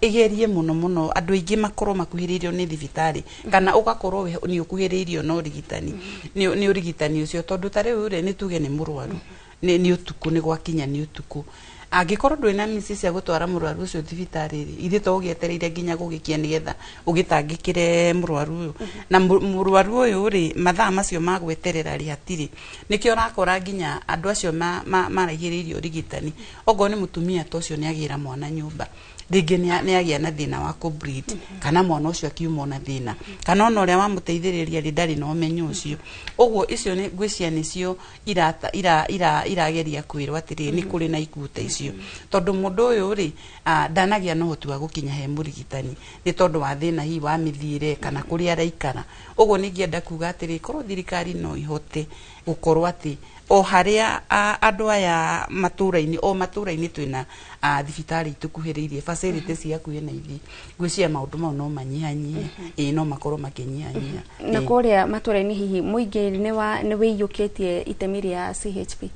ĩgerie mũno mũno andũ aingĩ makorwo makuhĩrĩirio nĩ thibitarĩ, kana ũgakorwo nĩ ũkuhĩrĩirio na ũrigitani, nĩ ũrigitani ũcio, tondũ ta rĩu rĩ, nĩ tuge nĩ mũrwaru, nĩ ũtukũ, nĩ gwakinya nĩ ũtukũ, Angĩkorwo ndũrĩ na mĩciĩ cia gũtwara mũrwaru ũcio thibitarĩ rĩ, ithuĩ to ũgĩetereire nginya gũgĩkia nĩgetha ũgĩtangĩkĩre mũrwaru ũyũ. Na mũrwaru ũyũ rĩ, mathaa macio ma gweterera rĩ hatirĩ. Nĩkĩo ũrakora nginya andũ acio maraihĩrĩirie ũrigitani, okorwo nĩ mũtumia ta ũcio nĩagĩra mwana nyũmba, rĩngĩ nĩagĩa na thĩna wa kũ-bleed, kana mwana ũcio akiuma na thĩna, kana ona ũrĩa wamũteithĩrĩria rĩ ndarĩ na ũmenyo ũcio. Ũguo icio nĩ ngwĩciria nĩcio irageria kwĩrwo atĩrĩrĩ, nĩ kũrĩ na ikuũ ta icio, tondũ mũndũ ũyũ rĩ ndanagĩa na ũhoti wa gũkinya he mũrigitani nĩ tondũ wa thĩna hihi wa mĩthiĩre kana kũrĩa araikara. Ũguo ningĩenda kuga atĩrĩ, korwo thirikari no ihote gũkorwo atĩ o harĩa andũ aya matũra-inĩ, o matũra-inĩ twĩna thibitarĩ itũkuhĩrĩirie, facility cia hakuhĩ na ithuĩ, ngwĩciria maũndũ mau no manyihanyihe, ĩĩ no makorwo makĩnyihanyiha. Na kũrĩa matũra-inĩ hihi mũingĩ nĩ wĩiyũkĩtie itemi rĩa CHP?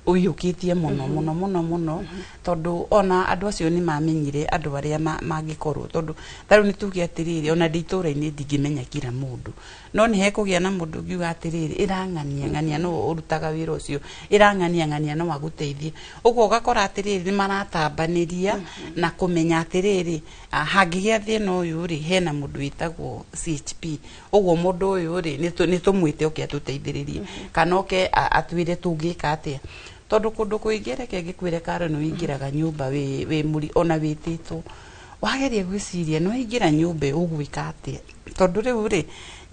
Ũiyũkĩtie mũno mũno mũno mũno, tondũ ona andũ acio nĩ mamenyire andũ arĩa mangĩkorwo, tondũ ta rĩu nĩ tuge atĩrĩrĩ, ona ndĩ itũra-inĩ ndingĩmenya kila mũndũ, no nĩ hekũgĩa na mũndũ ũngiuga atĩrĩrĩ, ĩrang'ania ng'ania no ũrutaga wĩra ũcio, ĩrang'ania ng'ania no agũteithie. Ũguo ũgakora atĩrĩrĩ, nĩ maratambanĩria na kũmenya atĩrĩrĩ, hangĩgĩa thĩna ũyũ rĩ, hena mũndũ wĩtagwo CHP, ũguo mũndũ ũyũ rĩ nĩ tũmwĩte oke atũteithĩrĩrie, kana oke atwĩre tũngĩka atĩa. Tondũ kũndũ kũingĩ reke ngĩkwĩre Karen, ũingĩraga nyũmba wĩ mũri ona wĩtĩtwo, wageria gwĩciria nĩ waingĩra nyũmba ũgwĩka atĩa, tondũ rĩu rĩ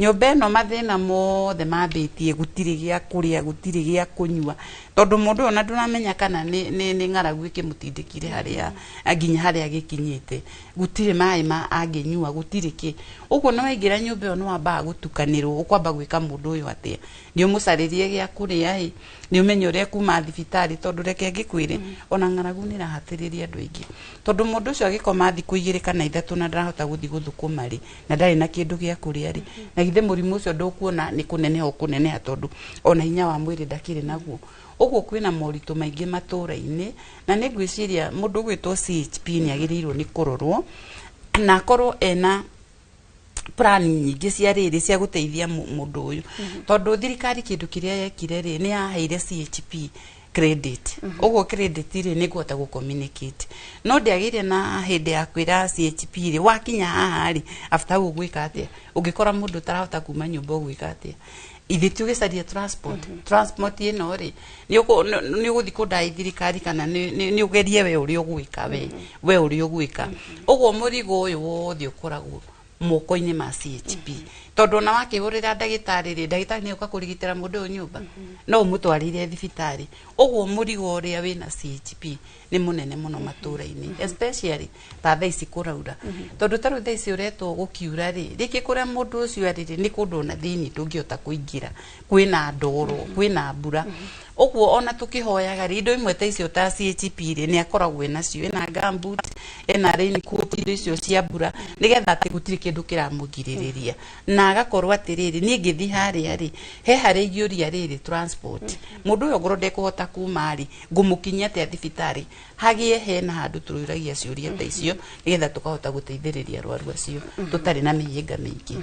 nyũmba ĩno mathĩna mothe mambĩtie, gũtirĩ gĩa kũrĩa, gũtirĩ gĩa kũnyua, tondũ mũndũ ũyũ ona ndũramenya kana nĩ ng'aragu ĩkĩmũtindĩkire harĩa nginya harĩa gĩkinyĩte, gũtirĩ maĩ ma angĩnyua, gũtirĩ kĩ. Ũguo nĩ waingĩra nyũmba ĩyo nĩ wambaga gũtukanĩrwo, ũkwamba gwĩka mũndũ ũyũ atĩa, nĩ ũmũcarĩrie gĩa kũrĩa ĩ, nĩ ũmenye ũrĩa kuma thibitarĩ, tondũ reke ngĩkwĩre ona ng'aragu nĩ ĩrahatĩrĩria andũ aingĩ, tondũ mũndũ ũcio agĩkoma thikũ 2 kana 3 na ndarahota gũthiĩ gũthũkũma rĩ, na ndarĩ na kĩndũ gĩa kũrĩa rĩ, na githĩ mũrimũ ũcio ndũkuona nĩ kũneneha ũkũneneha, tondũ ona hinya wa mwĩrĩ ndakĩrĩ naguo. Ũguo kwĩna moritũ maingĩ matũra-inĩ, na nĩ ngwĩciria mũndũ ũgwĩtwo CHP nĩ agĩrĩirwo nĩ kũrorwo na akorwo ena plan nyingĩ cia rĩrĩ cia gũteithia mũndũ ũyũ, tondũ thirikari kĩndũ kĩrĩa yekire rĩ, nĩ yaheire CHP credit. Ũguo credit rĩ nĩ kũhota gũ communicate, no ndĩagĩire na hĩndĩ ya kwĩra CHP rĩ, wakinya haha rĩ, after hau ũgwĩka atĩa? Ũngĩkora mũndũ ũtarahota kuma nyũmba ũgwĩka atĩa? Ithuĩ tũgĩcaria transport, transport ĩno rĩ nĩ ũgũthiĩ kũndai thirikari kana nĩ ũgerie we ũrĩa ũgwĩka, we ũrĩa ũgwĩka. Ũguo mũrigo ũyũ wothe ũkoragwo moko-inĩ ma CHP, tondũ ona wakĩhũrĩra ndagĩtarĩ rĩ, ndagĩtarĩ nĩ ũka kũrigitĩra mũndũ ũyũ nyũmba, no ũmũtwarĩre thibitarĩ. Ũguo mũrigo ũrĩa wĩna CHP nĩ mũnene mũno matũra-inĩ, especially ta thaa ici kũraura, tondũ ta rĩu thaa ici ũretwo gũkiura rĩ, rĩngĩ kũrĩa mũndũ ũcio arĩ rĩ, nĩ kũndũ ona thĩinĩ ndũngĩhota kũingĩra, kwĩna ndoro, kwĩna mbura. Ũguo ona tũkĩhoyaga rĩ, indo imwe ta icio ta CHP rĩ, nĩ akoragwo enacio, ena gumboot, ena raincoat, indo icio cia mbura, nĩgetha atĩ gũtirĩ kĩndũ kĩramũgirĩrĩria, na agakorwo atĩrĩrĩ, niĩ ngĩthiĩ harĩa rĩ, he harĩa ingĩũria rĩrĩ transport, mũndũ ũyũ ongorwo ndekũhota kuma rĩ, ngũmũkinyia atĩa thibitarĩ, hagĩe hena handũ tũrũragia ciũria ta icio, nĩgetha tũkahota gũteithĩrĩria arwaru acio tũtarĩ na mĩhĩnga mĩingĩ.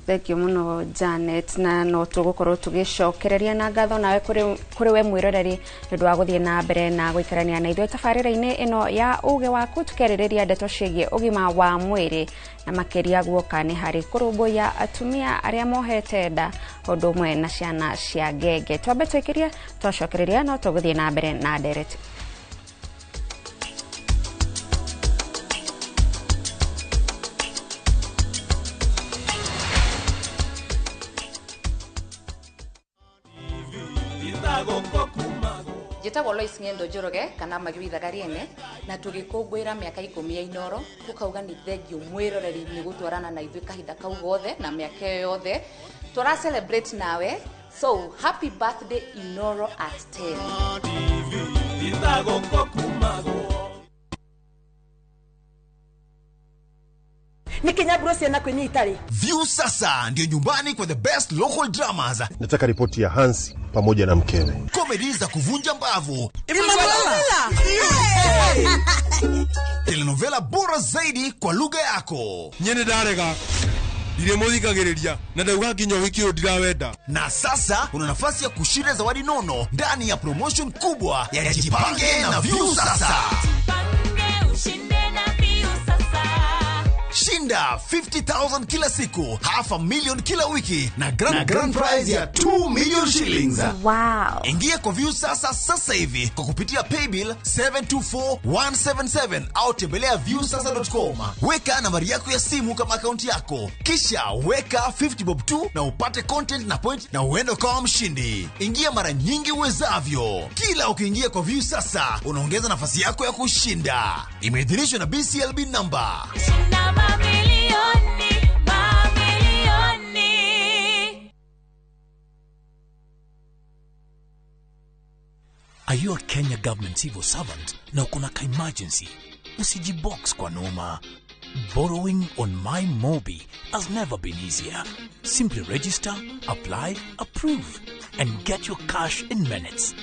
Thank you mũno Janet, na no tũgũkorwo tũgĩcokereria na ngatho nawe kũrĩ we mwĩroreri nĩ ũndũ wa gũthiĩ na mbere na gũikarania na ithuĩ tabarĩra-inĩ ĩno ya uge waku, tũkĩarĩrĩria ndeto ciĩgiĩ ũgima wa mwĩrĩ na makĩria guoka nĩ harĩ kũrũmbũiya atumia arĩa mohete nda ũndũ ũmwe na ciana cia ngenge. Twambe twĩkĩrie, twacokereria no tũgũthiĩ na mbere na ndereti. Njĩtagwo Lois Ng'endo Njoroge kana Magĩrithaga Rĩene, na tũgĩkũngũĩra mĩaka 10 ya Inooro, tũkauga nĩ thengiũ mwĩroreri nĩ gũtwarana na ithuĩ kahinda kau gothe na mĩaka ĩyo yothe tũra celebrate nawe. So happy birthday Inooro at 10. Nikinyaburo ciana kwinyi itari. View sasa ndio nyumbani kwa the best local dramas. Nataka ripoti ya Hansi pamoja na mkewe. Comedy za kuvunja mbavu. Telenovela bora zaidi kwa lugha yako. Nyene darega. Ndirĩ mũthikagĩrĩria na ndauga nginya ũhiki ũyũ ndirawenda. Na sasa una nafasi ya kushinda zawadi nono ndani ya promotion kubwa ya Jipange na Viusasa. Shinda 50,000 kila siku, 500,000 kila wiki na grand prize ya 2 million shillings. Wow. Ingia kwa Viusasa sasa hivi kwa kupitia paybill 724177 au tembelea viusasa.com. Weka nambari yako ya simu kama akaunti yako, kisha weka 50 bob tu na upate content na point na uende ukawa mshindi. Ingia mara nyingi uwezavyo. Kila ukiingia kwa Viusasa unaongeza nafasi yako ya kushinda. Imeidhinishwa na BCLB number. Mamilioni, mamilioni. Are you a Kenya government civil servant na uko na ka emergency? Usijibox kwa noma. Borrowing on MyMobi has never been easier. Simply register, apply, approve, and get your cash in minutes.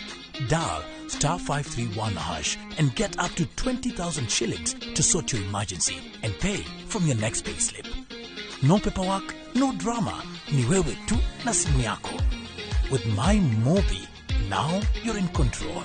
Dial *531# and get up to 20,000 shillings to sort your emergency and pay from your next payslip. No paperwork, no drama. Ni wewe tu na simu yako. With MyMobi, now you're in control.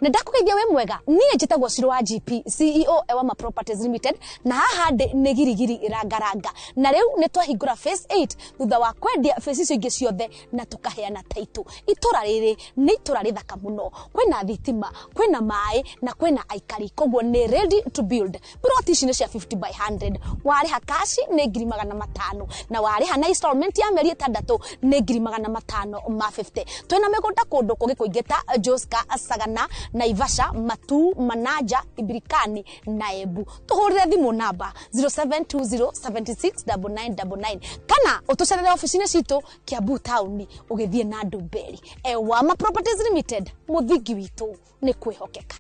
Na ndakugeithia we mwega niĩ njĩtagwo Ciro wa GP CEO Ewama Properties Limited, na haha ndĩ nĩ girigiri rangaranga, na rĩu nĩ twahingũra phase 8 thutha wa kwendia phase icio ingĩ ciothe na tũkaheana title. Itũra rĩrĩ nĩ itũra rĩthaka mũno, kwĩna thitima, kwĩna maĩ na kwĩna aikari, koguo nĩ ready to build. Plot ici nĩ cia 50 by 100, warĩha cash nĩ 500,000 na warĩha na installment ya mĩeri 6 nĩ 550,000. Twĩna mĩgũnda kũndũ kũngĩ kũingĩ ta Joska, Sagana, Naivasha, Matu, Manaja, Ibirikani na Embu. Tuhurire thimu namba 0720769999 kana utucerere ofici-inĩ citũ Kiambu town ũgĩthiĩ na Ndumberi. Ewama Properties Limited, mũthingi witũ nĩ kwĩhokeka.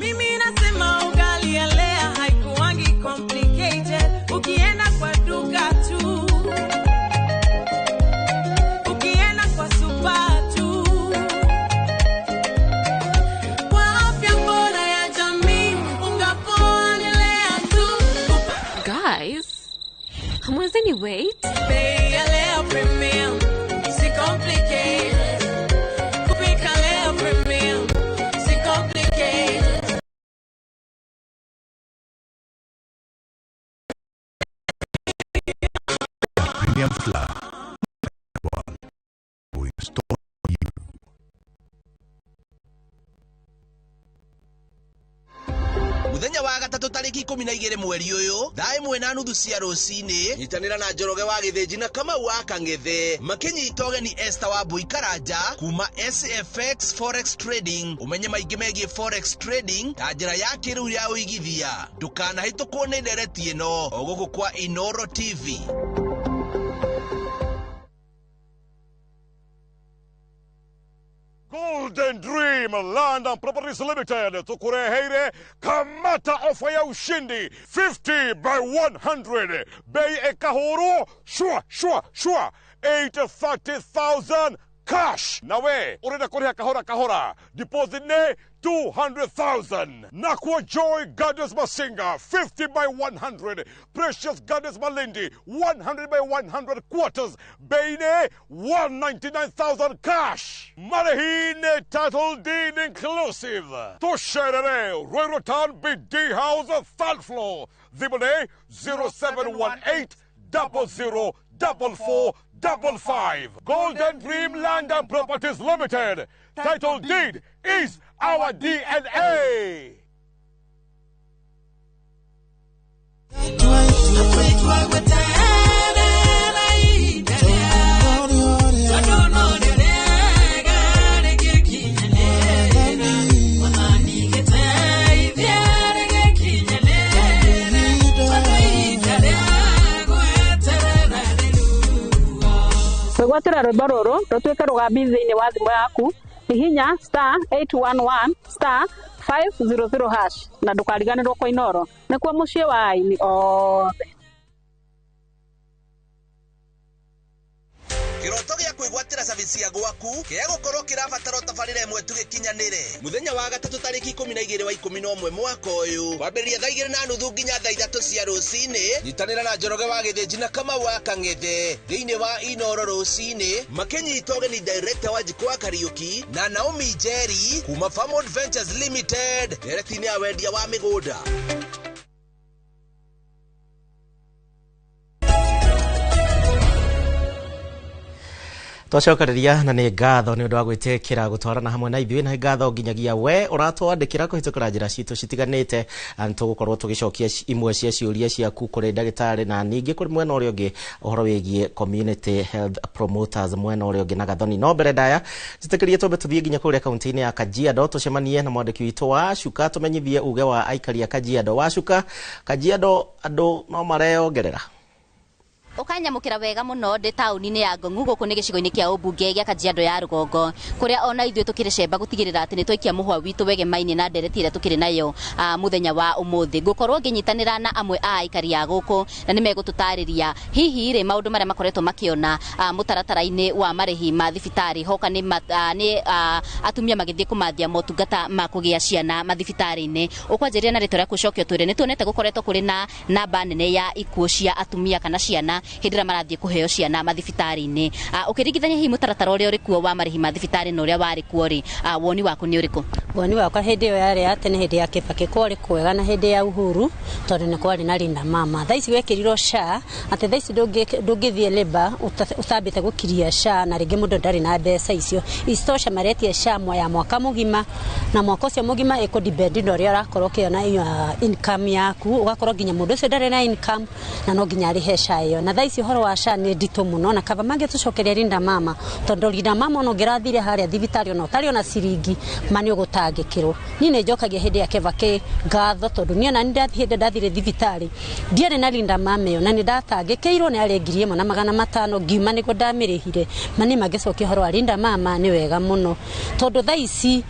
Mimi nasema ugali ya Lea haikuangi complicated. Ukienda kwa duka tu, ukienda kwa super tu, kwa afya bora ya jamii, unga poa ni Lea tu. Guys, hamwezeni wait? Bei ya Lea Premium, si complicated. Kupika Lea Premium, si complicated. Premium Flour. We install you. Muthenya wa gatatu tariki 12 mweri uyu thaa 1:30 cia rucini nyitanira na Njoroge wa Githinji na Kamau wa Kang'ethe makinyita ũgeni Esther wa Mbui Karanja kuma SFX Forex Trading. Umenye maingĩ megiĩ Forex Trading ta njĩra ya kĩrĩu ya ũigithia. Ndũkanahĩtũkwo nĩ ndereti ĩno o gũkũ kwa Inoro TV. Golden Dream Land and Properties Limited tukureheire kamata ofa ya ushindi 50 by 100 bei ekahuru shua shua shua 830,000 cash. Nawe urenda kuriha kahora kahora, deposit ne 200,000. Nakwa Joy Gardens Masinga 50 by 100, Precious Gardens Malindi 100 by 100 quarters, bei 199,000 cash. Marehine title deed inclusive. Tusherere Ruiru Town BD House third floor. Thimũ 0718 00 44 55. Golden Dream Land and Properties Limited. Title deed is our DNA. Gwatĩra rwĩmbo rũrũ rũtuĩke rũgambi thĩinĩ wa thimũ yaku, hihinya *811 *500# na ndũkariganĩrwo kwa Inoro nĩkuo mũciĩ wa aini othe. Kĩroto gĩa kwĩgwatĩra service ya gwaku kĩa gũkorwo kĩrabatara tabarĩra ĩmwe tu gĩkinyanĩre. Mũthenya wa gatatũ tarĩki 12 wa 11 mwaka ũyũ, kwambĩrĩria thaa 2:30 nginya thaa 3 cia rũcinĩ. Nyitanĩra na Njoroge wa Gĩthĩnji na Kamau wa Kang'ethe thĩinĩ wa Inoro rũcinĩ, makĩnyita ũgeni director wa Njiko wa Kariũki na Naomi Njeri kuma Farmwood Ventures Limited ndereti-inĩ ya wendia wa mĩgũnda. Twacokereria na nĩ ngatho nĩ ũndũ wa gwĩtĩkĩra gũtwarana hamwe na ithuĩ, na ngatho nginyagia we ũratwandĩkĩra kũhĩtũkĩra njĩra citũ citiganĩte. Nĩ tũgũkorwo tũgĩcokia imwe cia ciũria ciaku kũrĩ ndagĩtarĩ, na ningĩ kũrĩ mwena ũrĩa ũngĩ ũhoro wĩgiĩ community health promoters mwena ũrĩa ũngĩ na Gathoni. No mbere ndaya njĩtĩkĩrie twambe tũthiĩ nginya kũrĩa kaunti-inĩ ya Kajiado tũcemanie na mwandĩki witũ wa Wacuka tũmenyithie uge wa aikari a Kajiado. Wacuka, Kajiado andũ no mareyongerera? Ukanyamukira wega muno ndi tauni-inĩ ya Ngong'u gũkũ nĩ gĩcigo-inĩ kĩa ũmbunge gĩa Kajiado ya rũgongo, kũrĩa ona ithuĩ tũkĩrĩ cemba gũtigĩrĩra atĩ nĩ twaikia mũhwa witũ wegemainĩ na ndereti ĩrĩa tũkĩrĩ nayo mũthenya wa ũmũthĩ. Ngũkorwo ngĩnyitanĩra na amwe a aikari a gũkũ na nĩ megũtũtarĩria hihi rĩ maũndũ marĩa makoretwo makĩona mũtaratara-inĩ wa marĩhi ma thibitarĩ hoka nĩ atumia magĩthiĩ kũmathia motungata ma kũgĩa ciana mathibitarĩ-inĩ. Ũkwanjĩrĩria na rĩtwa rĩaku ũcoke ũtwĩre nĩ tuonete gũkoretwo kũrĩ na namba nene ya ikuũ cia atumia kana ciana hĩndĩ ĩrĩa marathiĩ kũheo ciana mathibitarĩ-inĩ. Ũkĩringithania hihi mũtaratara ũrĩa ũrĩ kuo wa marĩhi ma thibitarĩ na ũrĩa warĩ kuo rĩ, woni waku nĩ ũrĩkũ? Woni wakwa hĩndĩ ĩyo yarĩ ya tene, hĩndĩ ya Kibaki kwarĩ kwega na hĩndĩ ya Uhuru tondũ nĩ kwarĩ na Linda Mama. Thaa ici gwekĩrirwo SHA atĩ thaa ici ndũngĩthiĩ labour ũtambĩte gũkiria SHA, na rĩngĩ mũndũ ndarĩ na mbeca icio. Isitoshe maretia SHA ya mwaka mũgima, na mwaka ũcio mũgima ĩkũ depend na ũrĩa ũrakorwo ũkĩona income yaku, ũgakorwo nginya mũndũ ũcio ndarĩ na income na no nginya arĩhe SHA ĩyo. Na thaa ici ũhoro wa SHA nĩ nditũ mũno, na kaba mangĩtũcokeria Linda Mama, tondũ Linda Mama ona ũngĩrathire harĩa thibitarĩ ona ũtarĩ ona ciringi ma nĩ ũgũtangĩkĩrwo. Niĩ nĩ njokagia hĩndĩ ya Kibaki ngatho tondũ niĩ ona hĩndĩ ndathire thibitarĩ ndiarĩ na Linda Mama ĩyo, na nĩ ndatangĩkĩirwo nĩ arĩ 1,500 ngiuma nĩguo ndamĩrĩhire. Ma nĩ mangĩcokia ũhoro wa Linda Mama nĩ wega mũno, tondũ thaa ici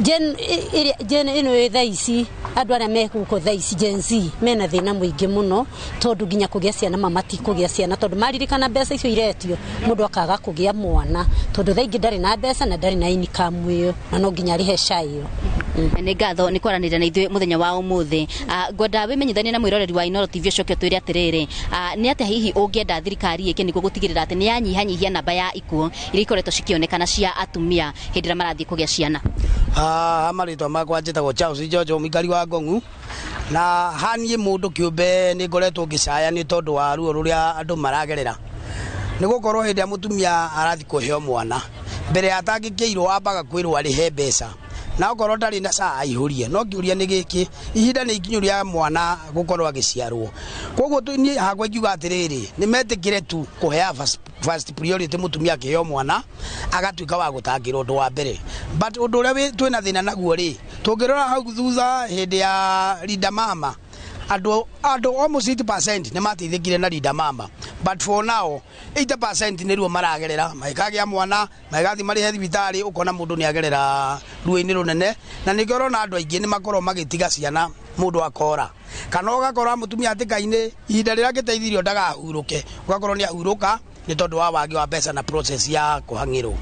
Gen ĩno ĩ thaa ici andũ arĩa me gũkũ thaa ici Gen Z mena thĩna mũingĩ mũno, tondũ nginya kũgĩa ciana matikũgĩa ciana, tondũ maririkana mbeca icio iretio mũndũ akaga kũgĩa mwana, tondũ thaa ingĩ ndarĩ na mbeca na ndarĩ na income ĩyo, na no nginya arĩhe SHA ĩyo. Nĩ ngatho nĩ kwaranĩria na ithuĩ mũthenya wa ũmũthĩ. Ngwenda wĩmenyithanie na mwĩroreri wa Inooro TV ũcoke ũtwĩre atĩrĩrĩ, nĩ atĩa hihi ũngĩenda thirikari ĩke nĩguo gũtigĩrĩra atĩ nĩ yanyihanyihia namba ya ikuũ iria ikoretwo cikĩonekana cia atumia hĩndĩ ĩrĩa marathiĩ kũgĩa ciana? Marĩtwa makwa njĩtagwo Charles Njojo mũikari wa Ngong'u, na haniĩ mũndũ kĩũmbe nĩ ngoretwo ngĩcaya nĩ tondũ wa ruo rũrĩa andũ maragerera, nĩ gũkorwo hĩndĩ ĩrĩa mũtumia arathiĩ kũheo mwana mbere ya atangĩkĩirwo ambaga kwĩrwo arĩhe mbeca, na okorwo ndarĩ na SHA aihũrie. No kĩũria nĩ gĩkĩ, ihinda nĩ ikinyu rĩa mwana gũkorwo agĩciarwo. Koguo niĩ hakwa ingiuga atĩrĩrĩ, nĩ metĩkĩre tu kũhea first priority mũtumia akĩheo mwana agatuĩka wa gũtangĩrwo ũndũ wa mbere. But ũndũ ũrĩa twĩna thĩna naguo rĩ, tũngĩrora hau thutha hĩndĩ ya Linda Mama, andũ almost 80% nĩ mateithĩkire na Linda Mama, but for now 80% nĩ ruo maragerera magĩkagĩa mwana, magĩgathiĩ marĩhe thibitarĩ, ũkona mũndũ nĩ agerera ruo-inĩ rũnene, na nĩkĩo ũrona andũ aingĩ nĩ makorwo magĩtiga ciana mũndũ akora, kana ũgakora mũtumia hatĩka-inĩ ihinda rĩrĩa angĩteithirio ndagahurũke, ũgakorwo nĩ ahurũka nĩ tondũ wa wagi wa mbeca na process ya kũhang'ĩrwo.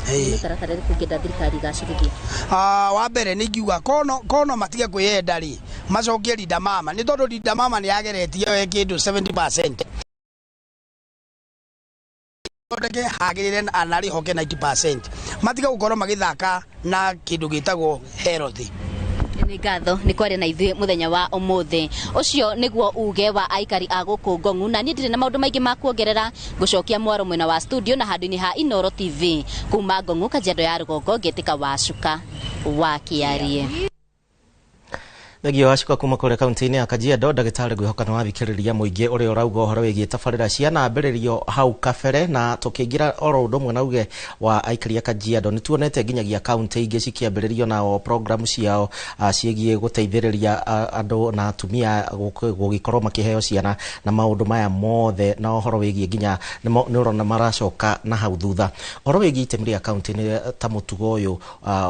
Mũtaratara ũrĩkũ ũngĩenda thirikari ĩgacĩrithie? Wa mbere nĩ ingiuga kono matige kwĩyenda rĩ, macokie Linda Mama, nĩ tondũ Linda Mama nĩ yageretie yo kĩndũ 70% thondeke hagĩrĩre na rĩhoke 90%, matige gũkorwo magĩthaka na kĩndũ gĩtagwo health. Nĩ ngatho nĩ kwaria na ithuĩ mũthenya wa ũmũthĩ. Ũcio nĩguo uge wa aikari a gũkũ Ngong'u, na niĩ ndirĩ na maũndũ maingĩ ma kuongerera. Ngũcokia mwaro mwena wa studio na handũ-inĩ ha Inooro TV kuma Ngong'u, Kajiado ya rũgongo, ngĩtĩka Wacuka wa Kĩarie. Thegio Wacuka kuma kũrĩa kaunti-inĩ ya Kajiado. Ndagĩtarĩ ngwĩhoka nĩ wathikĩrĩria mũingĩ ũrĩa ũrauga ũhoro wĩgiĩ tabarĩra cianambĩrĩrio hau kabere, na tũkĩingĩra oro ũndũ ũmwe na uge wa aikari a Kajiado. Nĩ tuonete nginyagia kaunti ingĩ cikĩambĩrĩrio nao programu ciao ciĩgiĩ gũteithĩrĩria andũ na atumia gũgĩkorwo makĩheo ciana na maũndũ maya mothe, na ũhoro wĩgiĩ nginya nĩ ũrona maracoka na hau thutha. Ũhoro wĩgiĩ itemi rĩa kaunti nĩ ta mũtugo ũyũ,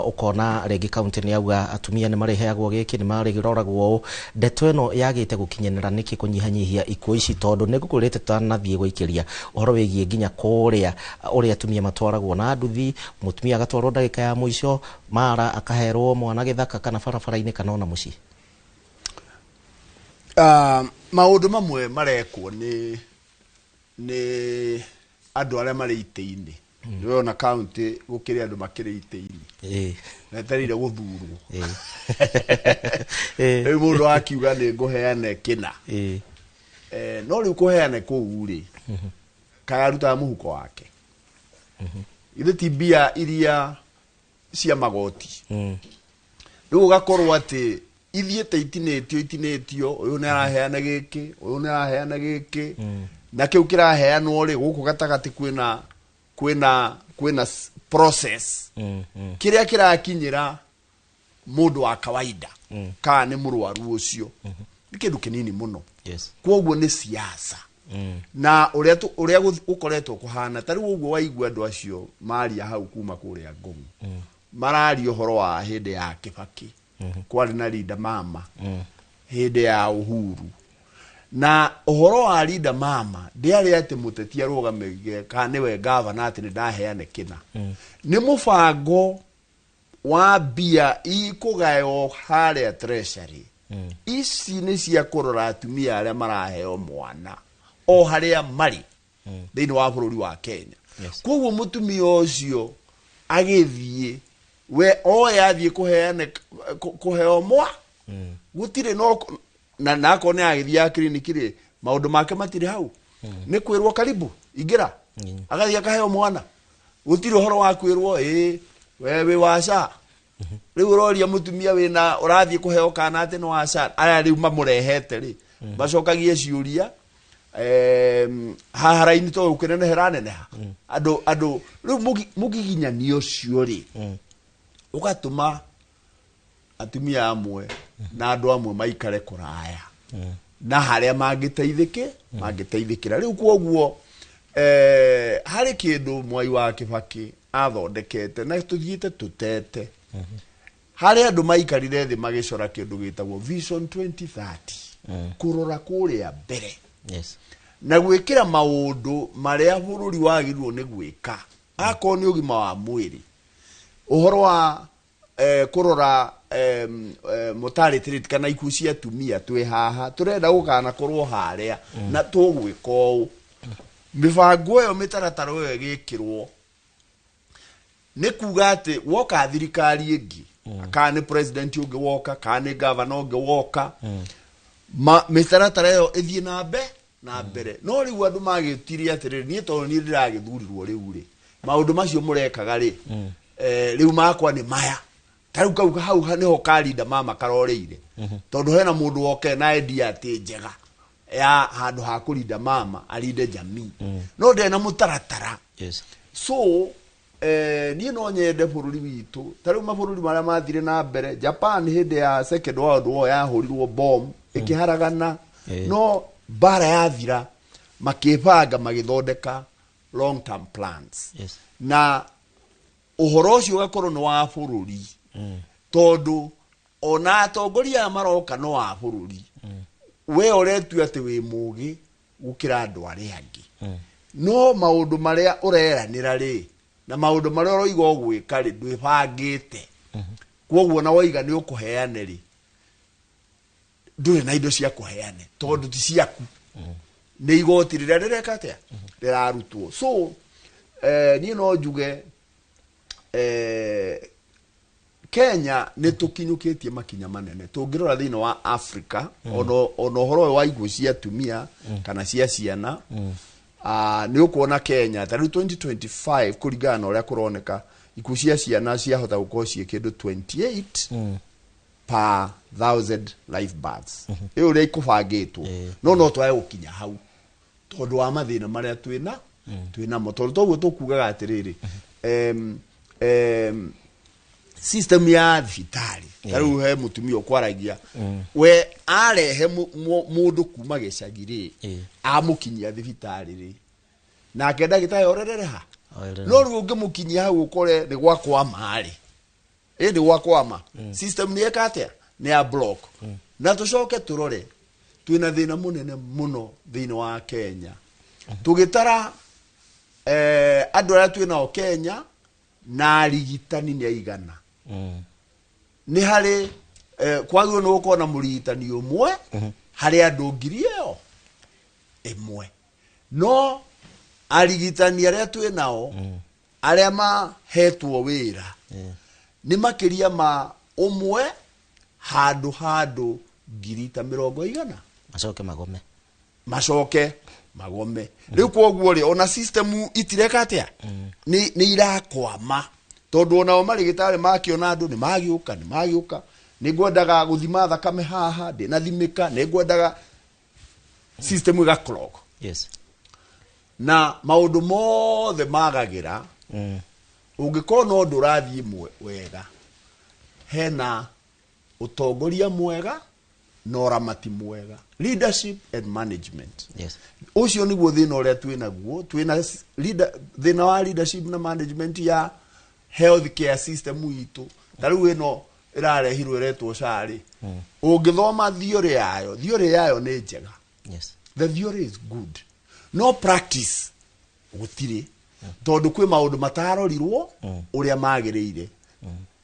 ũkona rĩngĩ kaunti nĩ yauga atumia nĩ marĩheagwo gĩkĩ, nĩ marĩ Tũngĩroragwo ũũ, ndeto ĩno yagĩte gũkinyanĩra nĩkĩ kũnyihanyihia ikuũ ici, tondũ nĩ ngũkwĩrĩte tũtanathiĩ gũikĩria ũhoro wĩgiĩ nginya kũrĩa ũrĩa atumia matwaragwo na nduthi, mũtumia agatwarwo ndagĩka ya mũico mara akaherwo mwana gĩthaka kana barabara-inĩ kana ona mũciĩ. Maũndũ mamwe marekwo nĩ andũ arĩa marĩ itĩ-inĩ. Nĩwona county gũkĩrĩ andũ makĩrĩ itĩ-inĩ metereire gũthurwo. Rĩu mũndũ akiuga nĩ ngũheane kĩna, no rĩu kũheane kũu rĩ, kaĩ arutaga mũhuko wake? Ithe ti mbia iria cia magoti. Rĩu ũgakorwo atĩ ithiĩte itinĩtio ũyũ nĩ araheana gĩkĩ, ũyũ nĩ araheana gĩkĩ, na kĩu kĩraheanwo rĩ, gũkũ gatagatĩ kwĩna process. Kĩrĩa kĩrakinyĩra mũndũ wa kawaida kana nĩ mũrwaru ũcio nĩ kĩndũ kĩnini mũno. Kwoguo nĩ siasa. Na ũrĩa gũkoretwo kũhana ta rĩu ũguo waigua andũ acio maria hau kuma kũrĩa Ngong'u, mararia ũhoro wa hĩndĩ ya Kibaki, kwarĩ na Linda Mama, hĩndĩ ya Uhuru. Na ũhoro wa Linda Mama ndĩarĩ atĩ mũteti arũgamĩrĩire kana nĩwe gavana atĩ nĩndaheane kĩna. Nĩ mũbango wa mbia ikũgaywo harĩa treasury. Ici nĩ cia kũrora atumia arĩa maraheo mwana o harĩa marĩ thĩinĩ wa bũrũri wa Kenya. Koguo mũtumia ũcio agĩthiĩ we oe athiĩ kũheane kũheo mwa gũtirĩ no na akorwo nĩ agĩthiaga kiriniki rĩ, maũndũ make matirĩ hau. Nĩ kwĩrwo karibu ingĩra, agathiĩ akaheo mwana. Gũtirĩ ũhoro wa kwĩrwo ĩ we wĩ wa SHA. Rĩu ũroria mũtumia wĩna ũrathiĩ kũheo kana atĩ nĩ wa SHA, aya rĩu mamũrehete rĩ macokagie ciũria haha raini to ũkĩnenehera neneha andũ rĩu mũgiginyanio ũcio rĩ ũgatũma atumia amwe na andũ amwe maikare kũraya na harĩa mangĩteithĩkĩra. Rĩu kwoguo harĩ kĩndũ Mwai wa Kibaki athondekete na tũthiĩte tũtete. Harĩ andũ maikarire thĩ magĩcora kĩndũ gĩtagwo Vision 2030, kũrora kũrĩa mbere. Na gwĩkĩra maũndũ marĩa bũrũri wagĩrĩirwo nĩ gwĩka, akorwo nĩ ũgima wa mwĩrĩ, ũhoro wa kũrora mortality rate kana ikuũ cia atumia twĩ haha tũrenda gũkanakorwo harĩa na tũgwĩka ũũ. Mĩbango ĩyo mĩtaratara ĩyo ĩgĩkĩrwo nĩ kuga atĩ woka thirikari ĩngĩ, kana nĩ president ũngĩ woka, kana nĩ governor ũngĩ woka, mĩtaratara ĩyo ĩthiĩ na mbere. No rĩu andũ magĩtirie atĩrĩrĩ, niĩ tondũ niĩ ndĩragĩthurirwo rĩu rĩ, maũndũ macio mũrekaga rĩ, rĩu makwa nĩ maya. Ta rĩu kau hau nĩho ka Linda Mama karoreire, tondũ hena mũndũ woke na idea atĩ njega ya handũ ha kũrinda mama arinde jamii, no ndarĩ na mũtaratara. So niĩ no nyende bũrũri witũ ta rĩu mabũrũri marĩa mathire na mbere, Japan hĩndĩ ya Second World War yahũrirwo bomb ĩkĩharagana, no mbara yathira makĩbanga magĩthondeka long term plans. Na ũhoro ũcio ũgakorwo nĩ wa bũrũri, tondũ ona atongoria aya maroka no wa bũrũri. We ũretua atĩ wĩ mũgĩ gũkĩra andũ arĩa angĩ, no maũndũ marĩa ũreranĩra rĩ na maũndũ marĩa ũroiga ũgwĩka rĩ ndwĩbangĩte. Kwoguo na waiga nĩ ũkũheane rĩ, ndũrĩ na indo cia kũheane tondũ ti ciaku, nĩ igoti rĩrĩa rĩreka atĩa rĩrarutwo. So niĩ no njuge Kenya nĩ tũkinyũkĩtie makinya manene tũngĩrora thĩinĩ wa Africa, ona ũhoro ũyũ wa ikuũ cia atumia kana cia ciana. Nĩ ũkuona Kenya ta rĩu 2025 kũringana na ũrĩa kũroneka, ikuũ cia ciana ciahota gũkorwo ciĩ kĩndũ 28 per 1000 live births. Ĩyo ũrĩa ikũbangĩtwo, no twage gũkinya hau tondũ wa mathĩna marĩa twĩnamo, tondũ toguo tũkugaga atĩrĩrĩ, system ya thibitarĩ ta rĩu he mũtumia ũkwaragia we arehe mũndũ kuma gĩcagi rĩ, amũkinyia thibitarĩ rĩ, nake ndagĩtarĩ orerere ha, no rĩu ũngĩmũkinyia hau ũkore nĩ gwakwama rĩ, ĩ nĩ gwakwama, system nĩ ĩka atĩa Nĩ ya block. Na tũcoke tũrore twĩna thĩna mũnene mũno thĩinĩ wa Kenya tũgĩtara andũ arĩa twĩ nao Kenya na arigitani nĩ aigana. Nĩ harĩ kwagĩrĩirwo nĩ gũkorwo na mũrigitani ũmwe harĩ andũ 1,000, no arigitani arĩa twĩ nao arĩa mahetwo wĩra nĩ makĩria ma ũmwe handũ handũ 40,000. Macoke magome. Macoke magome. Rĩu kwoguo rĩ, ona system itireka atĩa, nĩ irakwama, tondũ onao marĩgĩtarĩ makĩona andũ nĩ magĩũka, nĩ magĩũka, nĩ ngwendaga gũthima thakame haha ndĩnathimĩka, nĩ ngwendaga system ĩga clog. Na maũndũ mothe magagĩra ũngĩkorwo no ũndũ ũrathiĩ wega, hena ũtongoria mwega na ũramati mwega, leadership and management. Ũcio nĩguo thĩna ũrĩa twĩnaguo. Twĩna thĩna wa leadership na management ya health care system itũ. Ta rĩu ĩno ĩrarehirwo ĩretwo SHA rĩ, ũngĩthoma theory yayo, theory yayo nĩ njega. The theory is good, no practice gũtirĩ, tondũ kwĩ maũndũ matarorirwo ũrĩa magĩrĩire.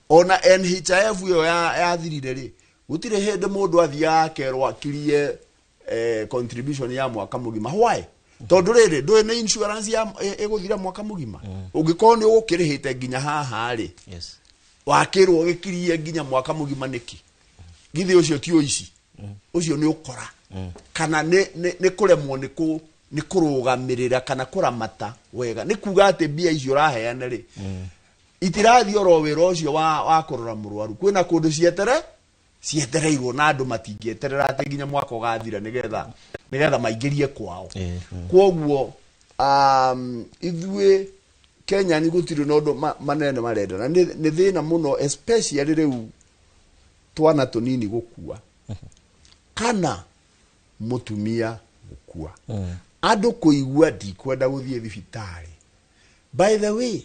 Ona NHIF ĩyo yathirire rĩ, gũtirĩ hĩndĩ mũndũ athiaga akerwo akirie contribution ya mwaka mũgima. Why? Tondũ rĩrĩ, ndũĩ nĩ insurance ya ĩgũthira mwaka mũgima. Ũngĩkorwo nĩ ũgũkĩrĩhĩte nginya haha rĩ, wakĩrwo gĩkirie nginya mwaka mũgima nĩkĩ? Githĩ ũcio ti ũici? Ũcio nĩ ũkora. Kana nĩ kũremwo nĩ kũrũgamĩrĩra kana kũramata wega. Nĩ kuga atĩ mbia icio ũraheana rĩ, itirathiĩ oro wĩra ũcio wa kũrora mũrwaru. Kwĩna kũndũ cietereirwo na andũ matingĩeterera atĩ nginya mwaka ũgathira nĩgetha maingĩrie kwao. Kwoguo ithuĩ Kenya nĩ gũtirĩ na ũndũ manene marenda, na nĩ thĩna mũno, especially rĩu twana tũnini gũkua kana mũtumia gũkua, andũ kũigua ndikwenda gũthiĩ thibitarĩ. By the way,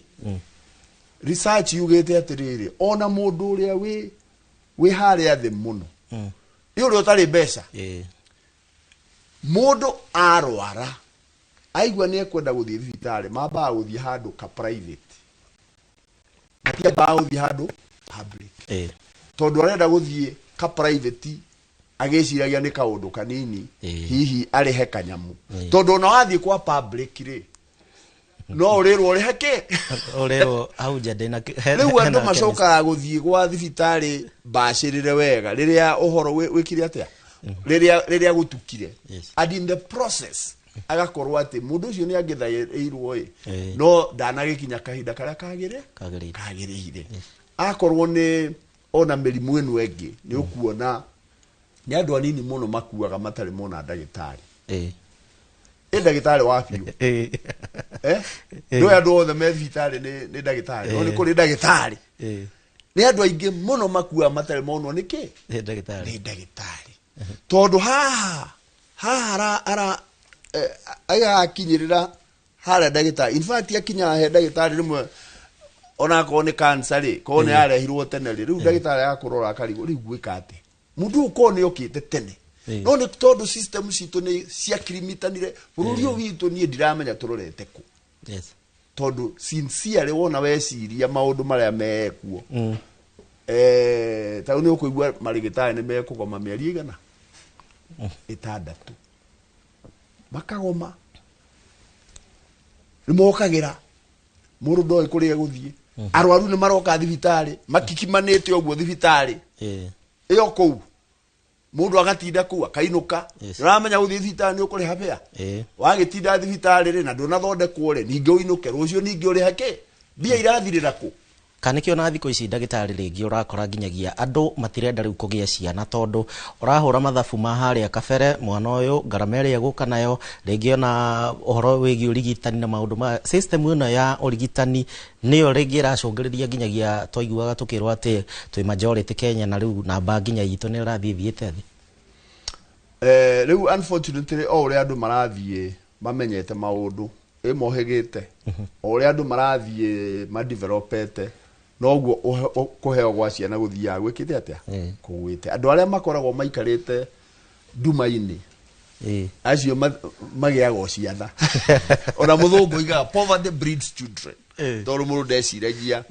research yugĩte atĩrĩrĩ, ona mũndũ ũrĩa wĩ harĩa thĩ mũno, nĩ ũrĩa ũtarĩ mbeca, mũndũ arwara aigua nĩ ekwenda gũthiĩ thibitarĩ, mambaga gũthiĩ handũ ka private, matiambaga gũthiĩ handũ public, tondũ arenda gũthiĩ ka private agĩciragia nĩ kaũndũ kanini, hihi arĩhe kanyamu. Tondũ ona wathiĩ kwa public rĩ, no ũrĩrwo ũrĩhe kĩ? Ũrĩrwo hau nja ndĩna Rĩu andũ macokaga gũthiĩ gwa thibitarĩ bacĩrĩre wega rĩrĩa ũhoro wĩkire atĩa, rĩrĩa gũtukire. And in the process agakorwo atĩ mũndũ ũcio nĩ angĩthaĩirwo ĩ, no ndanagĩkinya kahinda karĩa kagĩrĩire. Akorwo nĩ ona mĩrimũ ĩno ĩngĩ, nĩ ũkuona nĩ andũ anini mũno makuaga matarĩ mona ndagĩtarĩ. Ĩ ndagĩtarĩ wa biũ. Ndũĩ andũ othe me thibitarĩ nĩ ndagĩtarĩ, no nĩ kũrĩ ndagĩtarĩ. Nĩ andũ aingĩ mũno makuaga matarĩ monwo nĩ kĩ? Nĩ ndagĩtarĩ. Nĩ ndagĩtarĩ. Tondũ haha agakinyĩrĩra harĩa ndagĩtarĩ. In fact akinyaga he ndagĩtarĩ rĩmwe onakorwo nĩ cancer rĩ, korwo nĩ yarehirwo tene rĩ, rĩu ndagĩtarĩ agakũrora akarigwo rĩu gwĩka atĩa. Mũndũ ũyũ korwo nĩ okĩte tene, no nĩ tondũ system citũ nĩ ciakirimitanire bũrũri ũyũ witũ, niĩ ndiramenya tũrorete kũ. Tondũ sincerely wona weciria maũndũ marĩa mekuo, ta rĩu nĩ ũkũigua marĩgĩtarĩ nĩ mekũgoma mĩeri igana 6 makagoma, nĩ mokagĩra mũndũ ndoĩ kũrĩa egũthiĩ, arwaru nĩ maroka thibitarĩ makikimanĩte ũguo thibitarĩ ĩyo kũu, mũndũ agatinda kũu akainũka. Ũramenya gũthiĩ thibitarĩ nĩ ũkũrĩha bĩa, wagĩtinda thibitarĩ rĩ na ndũnathondekwo rĩ, ningĩ ũinũke rũciũ ningĩ ũrĩhe kĩ? Mbia irathirĩra kũ? Kana nĩkĩo na thikũ ici ndagĩtarĩ rĩngĩ ũrakora nginyagia andũ matirenda rĩu kũgĩa ciana, tondũ ũrahũra mathabu ma harĩa kabere, mwana ũyũ ngarama ĩrĩa egũka nayo, rĩngĩ ona ũhoro wĩgiĩ ũrigitani na maũndũ ma system ĩno ya ũrigitani nĩyo rĩngĩ ĩracũngĩrĩria nginyagia twaiguaga tũkĩrwo atĩ twĩ majority Kenya, na rĩu namba nginya itũ nĩ ĩrathiĩ ĩthiĩte thĩ. Rĩu unfortunately o ũrĩa andũ marathiĩ mamenyete maũndũ ĩmohĩgĩte, o ũrĩa andũ marathiĩ madevelopete, Noguo kũheo gwa ciana gũthiaga gwĩkĩte atĩa? Kũgwĩte. Andũ arĩa makoragwo maikarĩte nduma-inĩ acio magĩaga o ciana. Ona mũthũngũ oigaga poverty breeds children, tondũ mũndũ ndeciragia,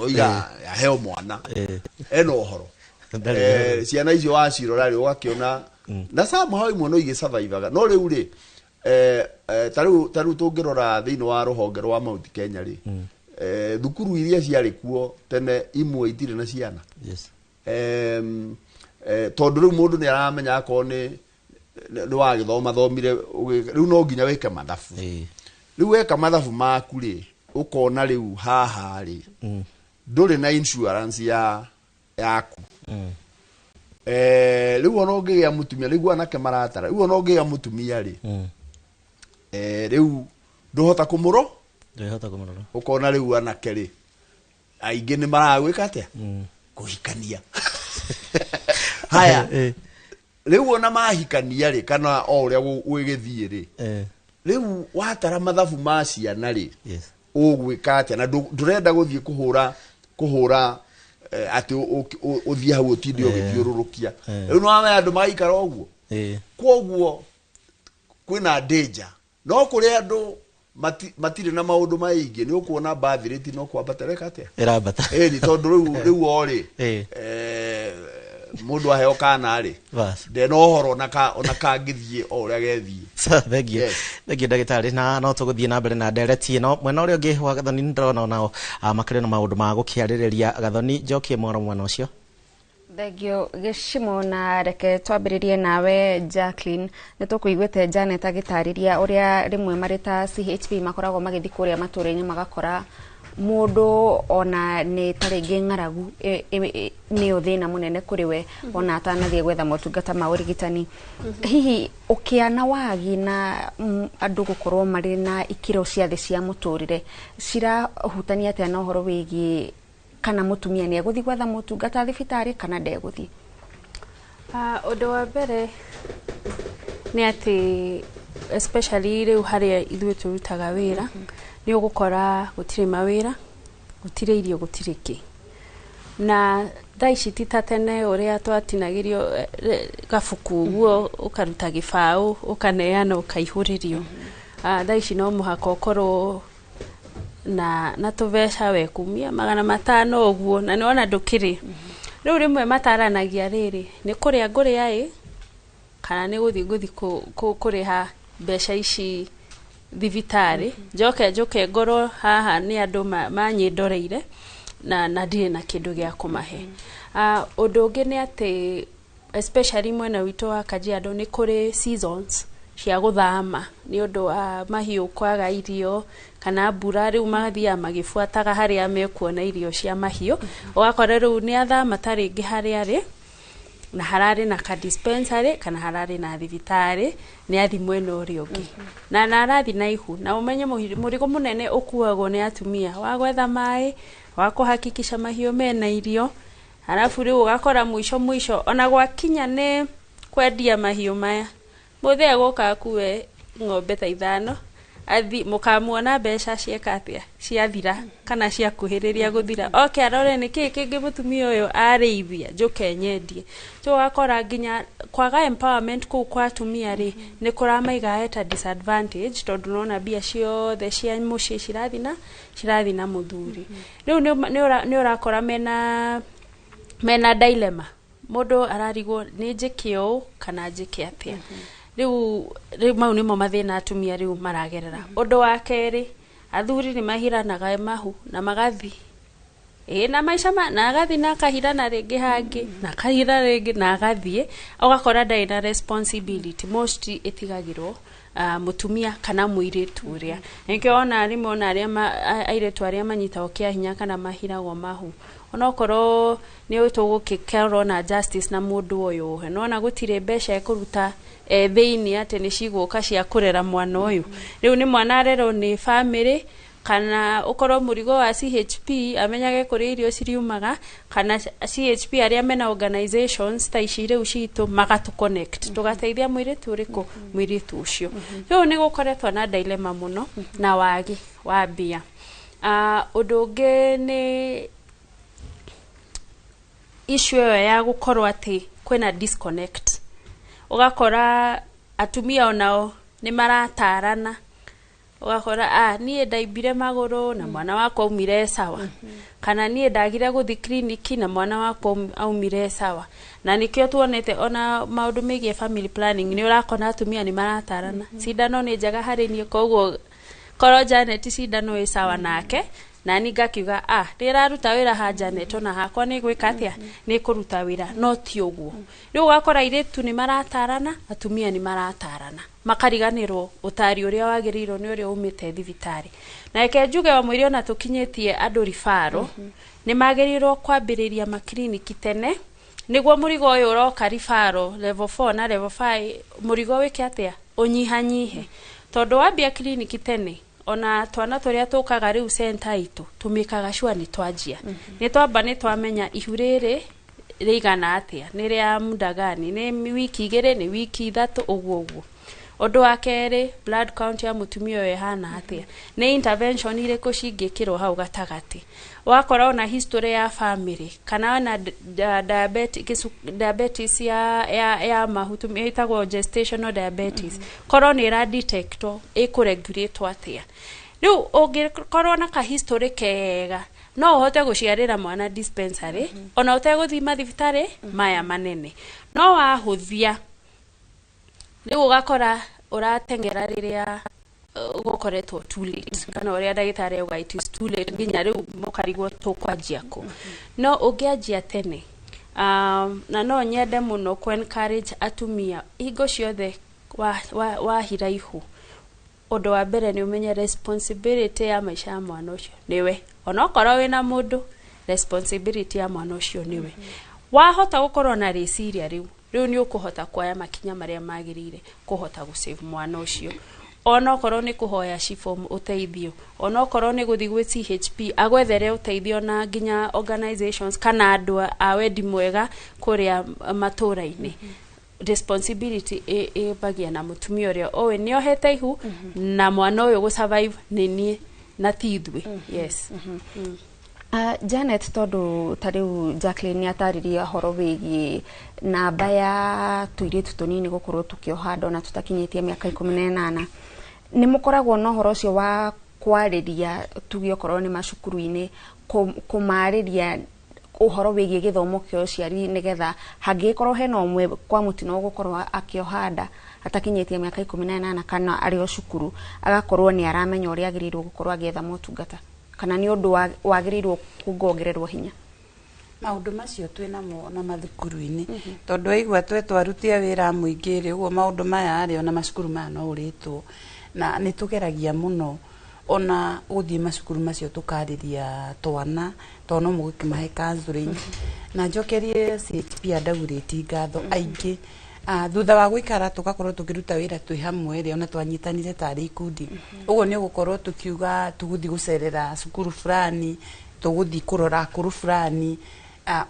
oiga aheo mwana ena ũhoro. Ciana icio wacirora rĩ, ũgakĩona na somehow imwe no igĩsurvivaga. No rĩu rĩ, ta rĩu tũngĩrora thĩinĩ wa rũhonge rwa Mount Kenya rĩ, thukuru iria ciarĩ kuo tene imwe itirĩ na ciana. Tondũ rĩu mũndũ nĩ aramenya akorwo nĩ wagĩthoma thomire, rĩu no nginya wĩke mathabu. Rĩu weka mathabu maku rĩ, ũkona rĩu haha rĩ ndũrĩ na insurance yaku. Rĩu ona ũngĩgĩa mũtumia, rĩu anake maratara, rĩu ona ũngĩgĩa mũtumia rĩ, rĩu ndũhota kũmũrora. Ũkona rĩu anake rĩ aingĩ nĩ maragwĩka atĩa? Kũhikania. Haya, rĩu ona mahikania rĩ, kana o ũrĩa gwĩgĩthiĩ rĩ, rĩu watara mathabu ma ciana rĩ, ũgwĩka atĩa? Na ndũrenda gũthiĩ kũhũra atĩ ũthiĩ hau ũtinde ũgĩthiũrũrũkia. Rĩu nĩ wamenya andũ magaikara ũguo. Kwoguo kwĩna danger. No kũrĩ andũ matirĩ na maũndũ maingĩ, nĩ ũkuona birth rate no kwambata ĩreka atĩa? Ĩrambata. Ĩni, tondũ rĩu o rĩ, mũndũ aheo kana rĩ, ndena ũhoro ona kangĩthiĩ o ũrĩa gethiĩ. Thengiũ. Thengiũ ndagĩtarĩ, na no tũgũthiĩ na mbere na ndereti ĩno. Mwena ũrĩa ũngĩ wa Gathoni nĩ ndĩrona onao makĩrĩ na maũndũ ma gũkĩarĩrĩria. Gathoni, njokie mwaro mwena ũcio. Thengio Gĩcimo, na reke twambĩrĩrie nawe Jacqueline. Nĩ tũkũiguĩte Janet agĩtarĩria ũrĩa rĩmwe marĩ ta CHP makoragwo magĩthiĩ kũrĩa matũũra-inĩ magakora mũndũ ona nĩ ta rĩngĩ ng'aragu nĩyo thĩna mũnene kũrĩ we, ona atanathiĩ gwetha motungata ma ũrigitani. Hihi ũkĩa na wagi na andũ gũkorwo marĩ na ikĩro cia thĩ cia mũtũrĩre cirahutania atĩa na ũhoro wĩgiĩ kana mũtumia nĩ egũthiĩ gwetha motungata thibitarĩ kana ndegũthiĩ? Ũndũ wa mbere nĩ atĩ especially rĩu harĩa ithuĩ tũrutaga wĩra, nĩ ũgũkora gũtirĩ mawĩra, gũtirĩ irio, gũtirĩ kĩ. Na thaa ici ti ta tene ũrĩa twatinagĩrio gabuku ũguo, ũkaruta gĩbaũ ũkaneana ũkaihũrĩrio. Thaa ici no mũhaka ũkorwo na tũbeca wekumia 500 ũguo, na nĩwona ndũkĩrĩ. Rĩu rĩmwe mataranagia rĩrĩ, nĩ kũrĩa ngũrĩa ĩ, kana nĩ gũthiĩ ngũthiĩ kũrĩha mbeca ici thibitarĩ, njoke njũke ngorwo haha nĩ andũ manyĩndoreire na ndirĩ na kĩndũ gĩa kũmahe. Ũndũ ũngĩ nĩ atĩ especially mwena witũ wa Kajiado nĩ kũrĩ seasons cia gũthama nĩ ũndũ wa mahiũ kwaga irio kana mbura, rĩu mathiaga magĩbuataga harĩa mekuona irio cia mahiũ. Ũgakora rĩu nĩ athama ta rĩngĩ harĩa arĩ na hararĩ na ka dispensary kana hararĩ na thibitarĩ, nĩ athi mwena ũrĩa ũngĩ. Na arathi na ihu, na ũmenye mũrigo mũnene ũkuagwo nĩ atumia wa gwetha maĩ, wa kũhakikisha mahiũ mena irio, halafu rĩu ũgakora mũico mũico ona gwakinya nĩ kwendia mahiũ maya, mũthee gũka akue ng'ombe ta 5, athi mũkamuona mbeca cieka atĩa, ciathira kana ciakuhĩrĩria gũthira, oke arore nĩ kĩĩ kĩngĩ mũtumia ũyũ arĩithia njũke nyendie. So ũgakora nginya kwaga empowerment kũu kwa atumia rĩ, nĩ kũramaiga at a disadvantage, tondũ nona mbia ciothe cia mũciĩ cirathiĩ na mũthuri. Rĩu nĩ ũrakora mena dilemma, mũndũ ararigwo nĩ njĩke ũũ kana njĩke atĩa. Rĩu mau nĩmo mathĩna atumia rĩu maragerera. Ũndũ wa kerĩ, athuri nĩ mahiranaga mahu na magathi, na maica na agathi na akahirana rĩngĩ hangĩ, na akahira rĩngĩ na agathiĩ, ũgakora ndarĩ na responsibility, most ĩtigagĩrwo mũtumia kana mũirĩtu ũrĩa. Nĩkĩo ona rĩmwe ona arĩa airĩtu arĩa manyitagwo kĩa hinya kana mahiragwo mahu, onokorwo nĩ tũgũgĩkorwo na justice na mũndũ ũyũ ohe, nĩwona gũtirĩ mbeca ekũruta thĩinĩ atĩ nĩ cigũka cia kũrera mwana ũyũ. Rĩu nĩ mwana arerwo nĩ family, kana ũkorwo mũrigo wa CHP amenyage kũrĩa irio ciriumaga, kana CHP arĩa mena organizations ta ici rĩu citũ magatũ connect, tũgateithia mũirĩtu ũrĩkũ, mũirĩtu ũcio. Rĩu nĩ gũkoretwo na dilemma mũno na wagi wa mbia. Ũndũ ũngĩ nĩ issue ĩyo ya gũkorwo atĩ kwĩna disconnect, ũgakora atumia onao nĩ maratarana, ũgakora niĩ ndaimbire magũrũ na mwana wakwa aumire sawa, kana niĩ ndagire gũthiĩ kiriniki na mwana wakwa aumire sawa. Na nĩkĩo tuonete ona maũndũ megiĩ family planning nĩ ũrakona atumia nĩ maratarana, cindano nĩ njega harĩ niĩ, koguo korwo Janet cindano ĩ sawa nake, na ni ngakiuga ndĩraruta wĩra ha Janet ona hakwa nĩ gwĩka atĩa, nĩ kũruta wĩra, no ti ũguo. Rĩu ũgakora airĩtu nĩ maratarana, atumia nĩ maratarana, makariganĩrwo ũtari ũrĩa wagĩrĩirwo nĩ ũrĩa umĩte thibitarĩ. Na reke njuge o mwĩrĩ ona tũkinyĩtie andũ ribaro, nĩ magĩrĩirwo kwambĩrĩria makiriniki tene, nĩguo mũrigo ũyũ ũroka ribaro level 4 na level 5 mũrigo wĩke atĩa, ũnyihanyihe. Tondũ wambia kiriniki tene, ona twana tũrĩa tũkaga rĩu center itũ tũmĩkaga sure nĩ twanjia, nĩ twamba nĩ twamenya ihu rĩrĩ rĩigana atĩa, nĩ rĩa muda gani, nĩ wiki 2, nĩ wiki 3, ũguo ũguo. Ũndũ wa kerĩ, blood count ya mũtumia ũyũ ĩhana atĩa, nĩ intervention irĩkũ cingĩkĩrwo hau gatagatĩ. Wakora ona history ya family kana ona diabetes ya mahu ĩtagwo gestational diabetes, korwo nĩ ĩra detectwo ĩkũregulatwo atĩa. Rĩu ũngĩkorwo na ka history kega no ũhote gũciarĩra mwana dispensary, ona ũtegũthiĩ mathibitarĩ maya manene. No wahũthia rĩu ũgakora ũrateng'era rĩrĩa gũkoretwo too late, kana ũrĩa ndagĩtarĩ auga it is too late, nginya rĩu mũkarigwo tũkwanjia kũ. No ũngĩanjia tene, na no nyende mũno kũ encourage atumia hingo ciothe wahira ihu, ũndũ wa mbere nĩ ũmenye responsibility ya maica ya mwana ũcio nĩwe, onokorwo wĩna mũndũ, responsibility ya mwana ũcio nĩwe. Wahota gũkorwo na rĩciria rĩu, rĩu nĩ ũkũhota kuoya makinya marĩa magĩrĩire kũhota gũsave mwana ũcio, onokorwo nĩ kũhoya CHIFOM ũteithio, onokorwo nĩ gũthiĩ gwĩ CHP agwethere ũteithio na nginya organizations kana andũ a wendi mwega kũrĩa matũra-inĩ. Responsibility ĩbagia na mũtumia ũrĩa ũĩ nĩ ohete ihu na mwana ũyũ gũ survive nĩ niĩ na ti ithuĩ. Yes. Janet, tondũ ta rĩu Jacqueline nĩ atarĩria ũhoro wĩgiĩ namba ya tũirĩtu tũnini gũkorwo tũkĩoha nda ona tũtakinyĩtie mĩaka 18, nĩ mũkoragwo na ũhoro ũcio wa kwarĩria tuge okorwo nĩ macukuru-inĩ, kũmarĩria ũhoro wĩgiĩ gĩthomo kĩa ũciari, nĩgetha hangĩkorwo hena ũmwe kwa mũtino ũgũkorwo akĩoha nda atakinyĩtie mĩaka 18 kana arĩ o cukuru, agakorwo nĩ aramenya ũrĩa agĩrĩirwo gũkorwo agĩetha motungata, kana nĩ ũndũ wagĩrĩirwo kuongererwo hinya? Maũndũ macio twĩnamo na mathukuru-inĩ, tondũ waigua twe twarutia wĩra mũingĩ rĩ, ũguo maũndũ maya rĩ, ona macukuru maya no ũrĩtwo, na nĩ tũgeragia mũno ona gũthiĩ macukuru macio tũkarĩria twana, tondũ no mũgũkĩmahe counseling. Na njokerie CHP a Dagoretti ngatho aingĩ. Thutha wa gũikara tũgakorwo tũkĩruta wĩra twĩ hamwe rĩ, ona twanyitanire tarĩ ikundi, ũguo nĩ ũgũkorwo tũkiuga tũgũthiĩ gũcerera cukuru fulani, tũgũthiĩ kũrora akũrũ fulani,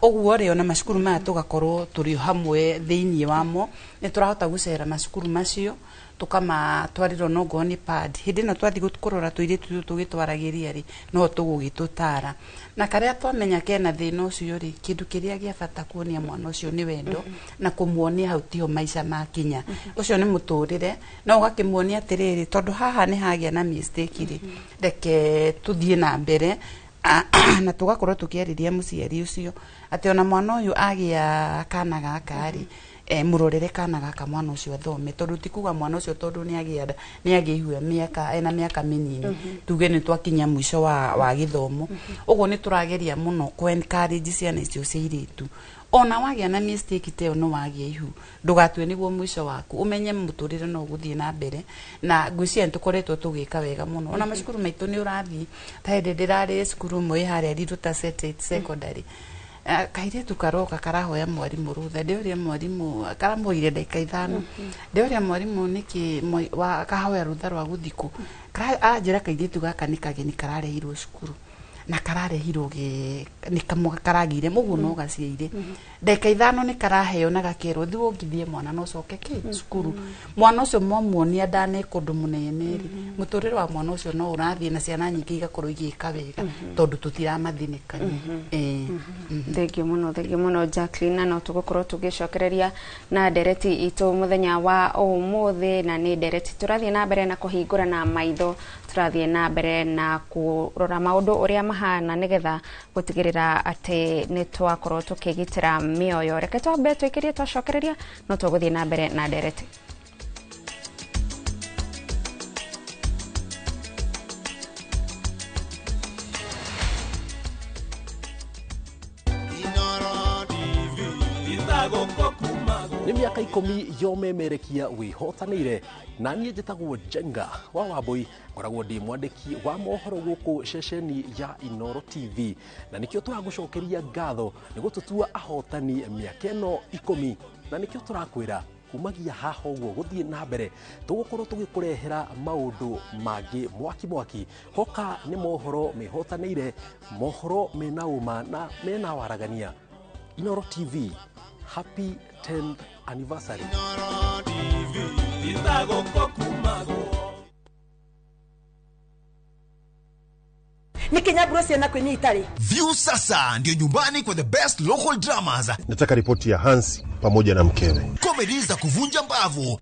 ũguo rĩ, ona macukuru maya tũgakorwo tũrĩ hamwe thĩinĩ wamo, nĩ tũrahota gũcera macukuru macio tũkamatwarĩra onongorwo nĩ pad. Hĩndĩ ĩno twathiĩ kũrora tũirĩtu tũtũ tũgĩtwaragĩria rĩ, no tũgũgĩtũtara. Na karĩa twamenya kena thĩna ũcio rĩ, kĩndũ kĩrĩa gĩa bata kuonia mwana ũcio nĩ wendo, na kũmuonia hau tiho maica makinya. Ũcio nĩ mũtũrĩre, no ũgakĩmuonia atĩrĩrĩ, tondũ haha nĩ hagĩa na mistake rĩ, reke tũthiĩ na mbere, na tũgakorwo tũkĩarĩria mũciari ũcio atĩ ona mwana ũyũ agĩa kana gaka rĩ, mũrorere kana gaka mwana ũcio athome, tondũ ti kuga mwana ũcio tondũ nĩ agĩa ihu mĩaka ena mĩaka mĩnini, tuge nĩ twakinya mũico wa gĩthomo. Ũguo nĩ tũrageria mũno kũ encourage ciana icio cia airĩtu, ona wagĩa na mistake ta ĩyo no wagĩa ihu, ndũgatue nĩguo mũico waku, ũmenye mũtũrĩre no ũgũthiĩ na mbere. Na ngwĩciria nĩ tũkoretwo tũgĩka wega mũno, ona macukuru maitũ nĩ ũrathiĩ, ta hĩndĩ ndĩrarĩ cukuru ĩmwe ĩ harĩa Riruta Secondary, kairĩtu karoka karahoya mwarimũ rũtha, ndĩũria mwarimũ, karamũire ndagĩka 5, ndĩũria mwarimũ nĩkĩ kahoya rũtha rwa gũthiĩ kũ, aranjĩra kairĩtu gaka nĩ kageni karareheirwo cukuru, Na kararehirwo ge nĩ kamwe karagire mũguo no gaciaire ndagĩka 5 nĩ karaheo na gakerwo thiĩ wongithie mwana na ũcoke kĩ cukuru. Mwana ũcio mwamuonia ndaneka ũndũ mũnene rĩ, mũtũrĩre wa mwana ũcio no ũrathiĩ na ciana nyingĩ igakorwo igĩka wega tondũ tũtiramathinĩkania. Thengio mũno, thengio mũno Jacqueline, na no tũgũkorwo tũgĩcokereria na ndereti itũ mũthenya wa ũmũthĩ, na nĩ ndereti tũrathiĩ na mbere na kũhingũra na maitho, tũrathiĩ na mbere na kũrora maũndũ ũrĩa mahana nĩgetha gũtigĩrĩra atĩ nĩ twakorwo tũkĩgitĩra mĩoyo. Reke twambe twĩkĩrie, twacokereria no tũgũthiĩ na mbere na ndereti. Nĩ mĩaka 10 yomemerekia wĩhotanĩire, na niĩ njĩtagwo Njenga wa Wambui, ngoragwo ndĩ mwandĩki wa mohoro gũkũ ceceni ya Inooro TV, na nĩkĩo tũragũcokeria ngatho nĩ gũtũtua ahotani mĩaka ĩno 10, na nĩkĩo tũrakwĩra kumagia haha ũguo gũthiĩ na mbere tũgũkorwo tũgĩkũrehera maũndũ mangĩ mwaki mwaki. Hoka nĩ mohoro mehotanĩire, mohoro mena ũma na mena waragania. Inooro TV, happy 10th anniversary. Nĩ ciana kwĩ itarĩ. View sasa ndio nyumbani kwa the best local dramas. Nataka ripoti ya Hansi pamoja na mkewe. Comedy za kuvunja mbavu.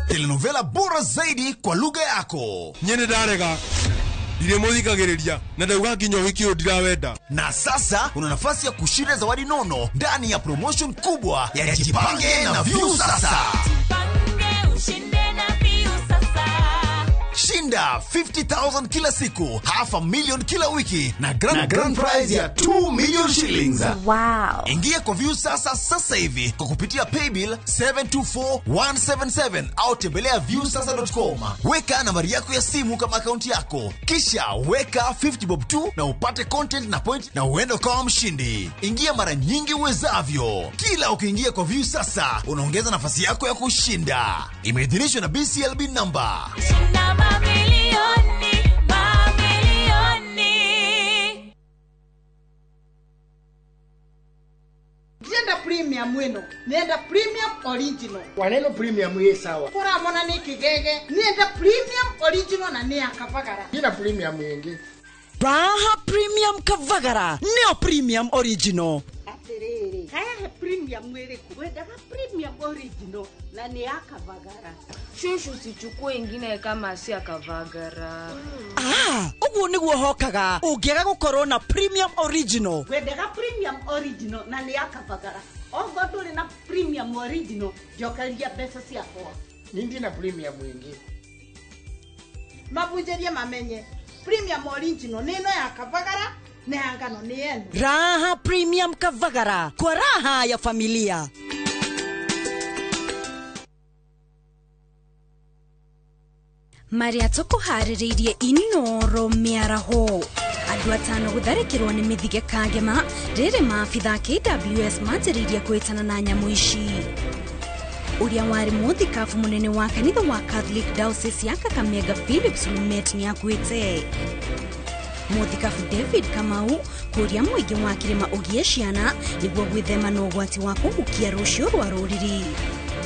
Telenovela bora zaidi kwa lugha yako. Nyene ndarega. Ndiremuthikagĩrĩria na ndauga nginya ũhiki ũyũ ndirawenda. Na sasa una nafasi ya kushinda zawadi nono ndani ya promotion kubwa ya Jipange na View Sasa. Jipange ushinde na View Sasa. Shinda 50,000 kila siku, 500,000 kila wiki na grand prize ya 2 million shillings. Wow. Ingia kwa View Sasa sasa hivi kwa kupitia paybill 724177 au tembelea viewsasa.com. Weka nambari yako ya simu kama akaunti yako, kisha weka 50 bob tu na upate content na point na uende kama mshindi. Ingia mara nyingi uwezavyo. Kila ukiingia kwa View Sasa unaongeza nafasi yako ya kushinda. Imeidhinishwa na BCLB number. Shinda mamilioni, mamilioni. Nenda premium wino, nenda premium original. Waneno premium ye sawa. Kora mona ni kigege, nenda premium original na ni akavagara. Nina premium yengi. Raha premium kavagara, neo premium original. Atiriri, haya premium mwiriku. Wendaga premium original na ni akavagara. Shushu sichukue ingine kama si akavagara. Ah, uguo niguo hokaga ungiaga gukorwo na premium original. Wendaga premium original na ni akavagara. Ongo nduri na premium original, njokeria mbeca ciakwa. Nindi na premium ingi. Mabunjerie mamenye premium original ni ino ya kavagara na ya ngano ni eno. Raha premium kavagara kwa raha ya familia. Maria tũkũharĩrĩirie Inooro mĩaraho. Andũ 5 gũtharĩkĩrwo nĩ mĩthige Kangema rĩrĩ maabitha KWS manjĩrĩirie kwĩtana na nyamũ ici. Ũrĩa warĩ mũthikabu mũnene wa kanitha wa Catholic Diocese ya Kakamega Phillips Lumet nĩakuĩte. Mũthikabu David Kamau kũria mũingĩ wa kĩrĩma ũgĩe ciana nĩguo gwĩthema na ũgwati wa kũhukia rũciũ rwa rũrĩrĩ.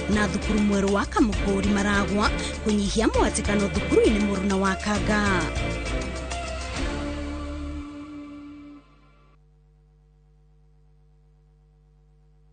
Na thukuru mwerũ wa Kamũkũri Maragwa kũnyihia mũhatĩkano thukuru-inĩ mũruna wa Kanga.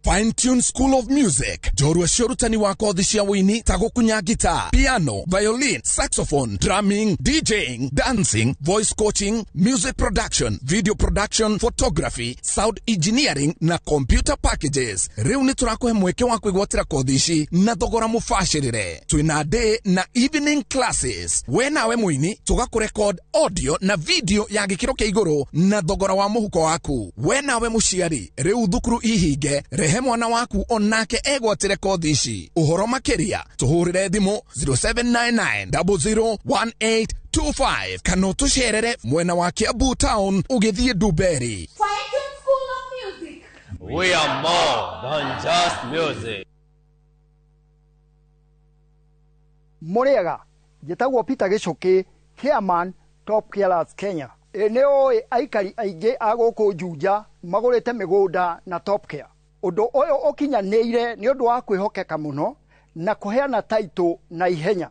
Fine Tune School of Music, njorua cia ũrutani wa kothi cia wũini ta gũkunya guitar, piano, violin, saxophone, drumming, DJing, dancing, voice coaching, music production, video production, photography, sound engineering na computer packages. Rĩu nĩ tũrakũhe mweke wa kwĩgwatĩra kothi ici na thogora mũbacĩrĩre. Twĩna day na evening classes. We nawe mũini tũgakũrecord audio na video ya gĩkĩro kĩa igũrũ na thogora wa mũhuko waku. We nawe mũciari, rĩu thukuru ihinge, rehe mwana waku onake egwatĩre kothi ici. Ũhoro makĩria tũhũrĩre thimũ 0799 001825 kana ũtũcerere mwena wa Kiambu town ũgĩthiĩ Ndumberi. We are more than just music. Mũrĩega, njĩtagwo Peter Gĩcũkĩ, Chairman Top Carers Kenya. Ĩ nĩ ũĩ aikari aingĩ a gũkũ Juja magũrĩte mĩgũnda na Top Care. Ũndũ ũyũ ũkinyanĩire nĩ ũndũ wa kwĩhokeka mũno na kũheana taitũ na ihenya.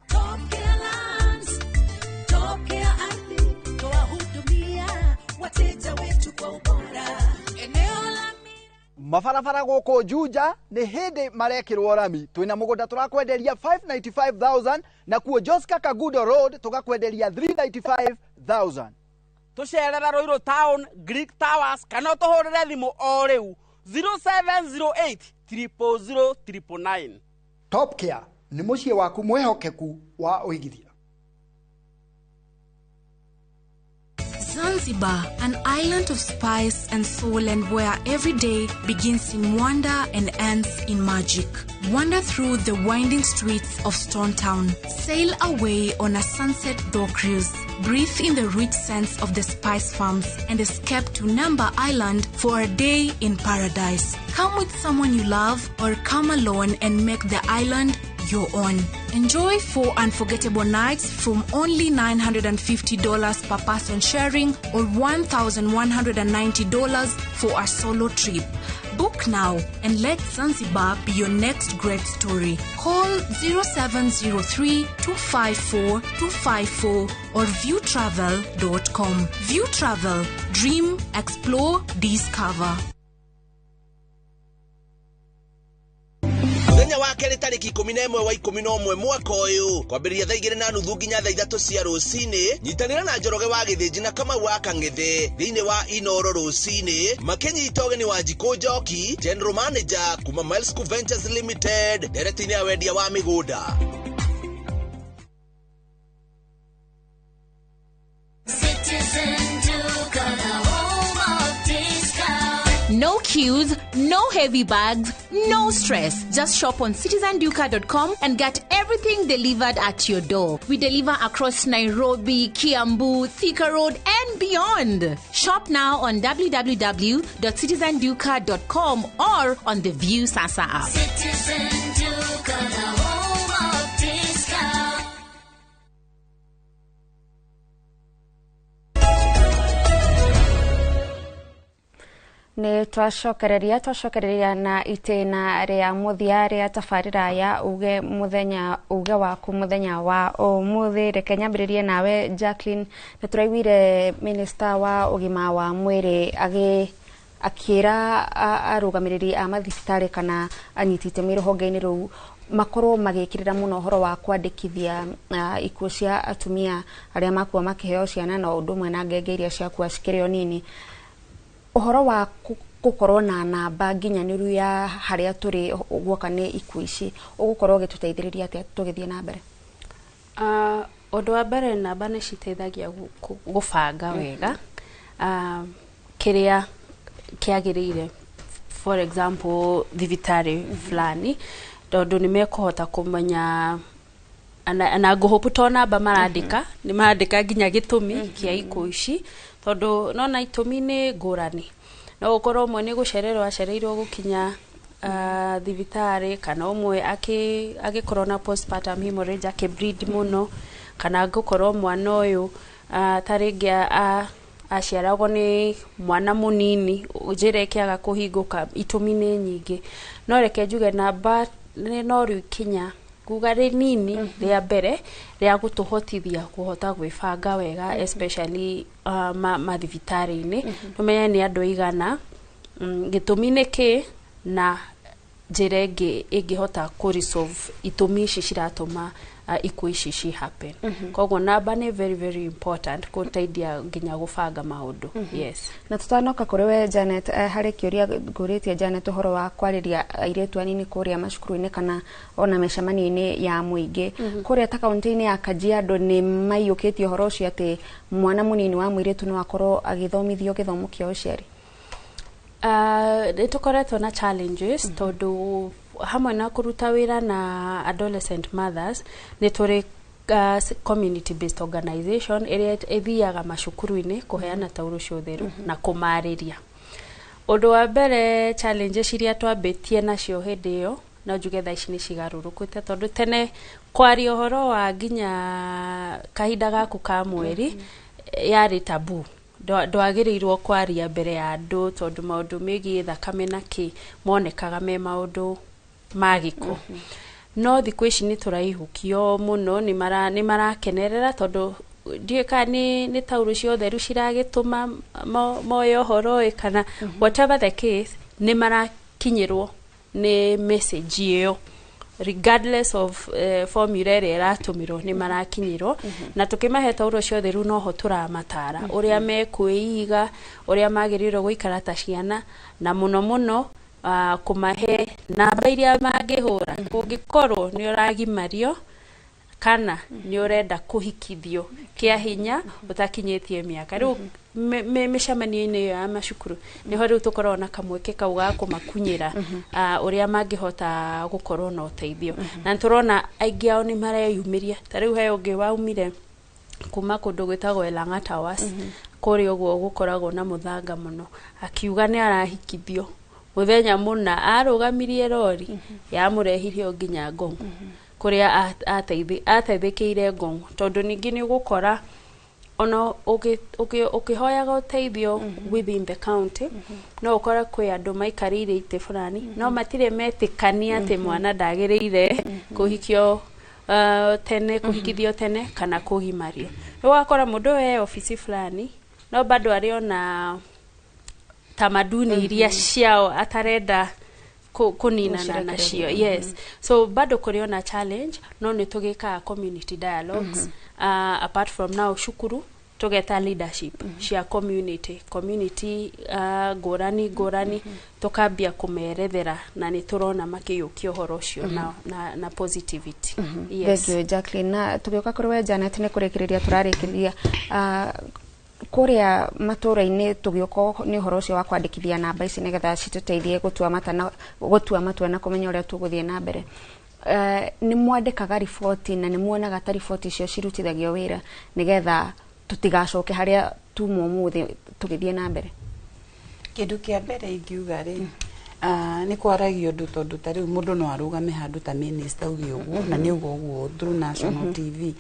Tokea ardhi twahudumia wateja wetu kwa ubora. Eneo la Mabarabara gũkũ Juja nĩ hĩndĩ marekĩrwo rami. Twĩna mũgũnda tũrakwenderia 595,000 na kuo Joska Kagudo Road tũgakwenderia 395,000. Tũcerere Ruiru Town, Greek Towers, kana ũtũhũrĩre thimũ o rĩu 0708 000 999. Top Care nĩ mũciĩ waku mwĩhokeku wa ũigithia. Zanzibar, an island of spice and soul, and where every day begins in wonder and ends in magic. Wander through the winding streets of Stone Town. Sail away on a sunset dhow cruise. Breathe in the rich scents of the spice farms and escape to Namba Island for a day in paradise. Come with someone you love or come alone and make the island your own. Enjoy 4 unforgettable nights from only $950 per person sharing or $1,190 for a solo trip. Book now and let Zanzibar be your next great story. Call 0703 254 254 or viewtravel.com. View Travel. Dream, explore, discover. Mũthenya wa kerĩ tarĩki 11 wa 11 mwaka ũyũ, kwambĩrĩria thaa 2:30 nginya thaa 3 cia rũcinĩ, nyitanĩra na Njoroge wa Gĩthĩnji na Kamau wa Kang'ethe thĩinĩ wa Inoro rũcinĩ, makĩnyita ũgeni wa Njikũ Njoki, General Manager kuma Miles School Ventures Limited, ndereti-inĩ ya wendia wa mĩgũnda. Citizen Duka, the home of discount. No queues, no heavy bags, no stress. Just shop on citizenduka.com and get everything delivered at your door. We deliver across Nairobi, Kiambu, Thika Road, and beyond. Shop now on www.citizenduka.com or on the View Sasa app. Citizen Duka, the home of discount. Nĩ twacokereria na itĩna rĩa mũthia rĩa tabarĩra ya uge mũthenya uge waku mũthenya wa ũmũthĩ. Reke nyambĩrĩrie nawe Jacqueline. Nĩ tũraiguire minister wa ũgima wa mwĩrĩ akĩra arũgamĩrĩri a mathibitarĩ kana anyiti itemi rũhonge-inĩ rũu makorwo magĩkĩrĩra mũno ũhoro wa kwandĩkithia ikuũ cia atumia arĩa makua makĩheo ciana na ũndũ ũmwe na ngenge iria ciakua cikĩrĩ o nini. Ũhoro wa gũkorwo na namba nginyanĩru ya harĩa tũrĩ guoka nĩ ikuũ ici ũgũkorwo ũgĩtũteithĩrĩria atĩa tũgĩthiĩ na mbere? Ũndũ wa mbere, namba nĩ citeithagia gũbanga wega kĩrĩa kĩagĩrĩire, for example thibitarĩ fulani, tondũ nĩ mekũhota kũmenya na ngũhũpu to namba marandĩka, nĩ marandĩka nginya gĩtũmi kĩa ikuũ ici, tondũ nona itũmi nĩ ngũrani. No ũkorwo ũmwe nĩ gũcererwo acereirwo gũkinya thibitarĩ, kana ũmwe agĩkorwo na postpartum hemorrhage akĩbleed mũno, kana ngũkorwo mwana ũyũ ta rĩngĩ aciaragwo nĩ mwana mũnini njĩra ĩkĩaga kũhingũka. Itũmi nĩ nyingĩ, no reke njuge namba no rĩu ikinya nguga rĩnini rĩa mbere rĩa gũtũhotithia kũhota gwĩbanga wega, especially mathibitarĩ-inĩ, tũmenye nĩ andũ aigana, gĩtũmi nĩ kĩ, na njĩra ĩngĩ ĩngĩhota kũ resolve itũmi ici ciratũma ikuũ ici ci happen. Koguo namba nĩ very very important gũteithia nginya gũbanga maũndũ. Yes. Na tutanoka kũrĩ we Janet, harĩ kĩũria ngũrĩtie Janet ũhoro wa kwarĩria airĩtu anini kũrĩa macukuru-inĩ kana ona mĩcemanio-inĩ ya mũingĩ. Kũrĩa ta kaunti-inĩ ya Kajiado nĩ maiyũkĩtie ũhoro ũcio atĩ mwana mũnini wa mũirĩtu no akorwo agĩthomithio gĩthomo kĩa ũciari. Nĩ tũkoretwo na challenges tondũ hamwe na kũruta wĩra na adolescent mothers, nĩ tũrĩ community based organization ĩrĩa ĩthiaga macukuru-inĩ kũheana taurũ cia ũtheru na kũmarĩria. Ũndũ wa mbere, challenges iria twambĩtie nacio hĩndĩ ĩyo No njuge thaa ici nĩ cigarũrũkĩte, tondũ tene kwaria ũhoro wa nginya kahinda gaku ka mweri yarĩ tabu. Ndwagĩrĩirwo kwaria mbere ya andũ, tondũ maũndũ megiĩ thakame na kĩ monekaga me maũndũ ma gĩko. No thikũ ici nĩ tũraihũkio mũno, nĩ marakenerera, tondũ ndiũĩ kana nĩ taurũ cia ũtheru ciragĩtũma moe ũhoro ĩ, kana whatever the case, nĩ marakinyĩrwo nĩ message ĩyo regardless of formula ĩrĩa ĩratũmĩrwo, nĩ marakinyĩrwo. Na tũkĩmahe taurũ cia ũtheru, noho tũramatara ũrĩa mekwĩiga, ũrĩa magĩrĩirwo gũikara ta ciana, na mũno mũno kũmahe namba iria mangĩhũra kũngĩkorwo nĩ ũragimario kana nĩ ũrenda kũhikithio kĩa hinya ũtakinyĩtie mĩaka. Rĩu mĩcemanio-inĩ ĩyo ya macukuru nĩho rĩu tũkoragwo na kamweke kau ga kũmakunyĩra ũrĩa mangĩhota gũkorwo na ũteithio, na nĩtũrona aingĩ ao nĩ mareyumĩria. Ta rĩu he ũngĩ waumire kuma kũndũ gwĩtagwo Elang'a Towers, kũrĩa ũguo gũkoragwo na mũthanga mũno, akiuga nĩ arahikithio mũthenya mũna. Arũgamirie rori yamũrehire o nginya Ngong, kũrĩa ateithĩkĩire Ngong, tondũ ningĩ nĩ ũgũkora ona ũkĩhoyaga ũteithio within the county, no ũkore kwĩ andũ maikarĩire itĩ fulani no matirĩ metĩkania atĩ mwana ndagĩrĩire kũhikio tene, kũhikithio tene kana kũgimario. Rĩu ũgakora mũndũ ũyũ e obici fulani, no bado arĩ ona tamaduni iria ciao atarenda kũninana nacio. Yes, so bado kũrĩ ona challenge, no nĩ tũgĩkaga community dialogues. Apart from now cukuru, tũgeta leadership cia community ngũrani ngũrani, tũkambia kũmerethera, na nĩ tũrona makĩiyũkia ũhoro ũcio na positivity. Yes. Thank you, Jacqueline. Na tũgĩũka kũrĩ we Janet, nĩ kũrĩkĩrĩria tũrarĩkĩrĩria kũrĩa matũra-inĩ, tũgĩũka nĩ ũhoro ũcio wa kwandĩkithia namba ici nĩgetha citũteithie gũtua matua na kũmenya ũrĩa tũgũthiĩ na mbere. Nĩ mwandĩkaga riboti, na nĩ muonaga ta riboti icio cirutithagio wĩra nĩgetha tũtigacoke harĩa tuma ũmũthĩ tũgĩthiĩ na mbere? Kĩndũ kĩa mbere ingiuga rĩ, nĩ kwaragio ũndũ, tondũ ta rĩu mũndũ no arũgame handũ ta minister auge ũguo, na nĩ uga ũguo through national TV,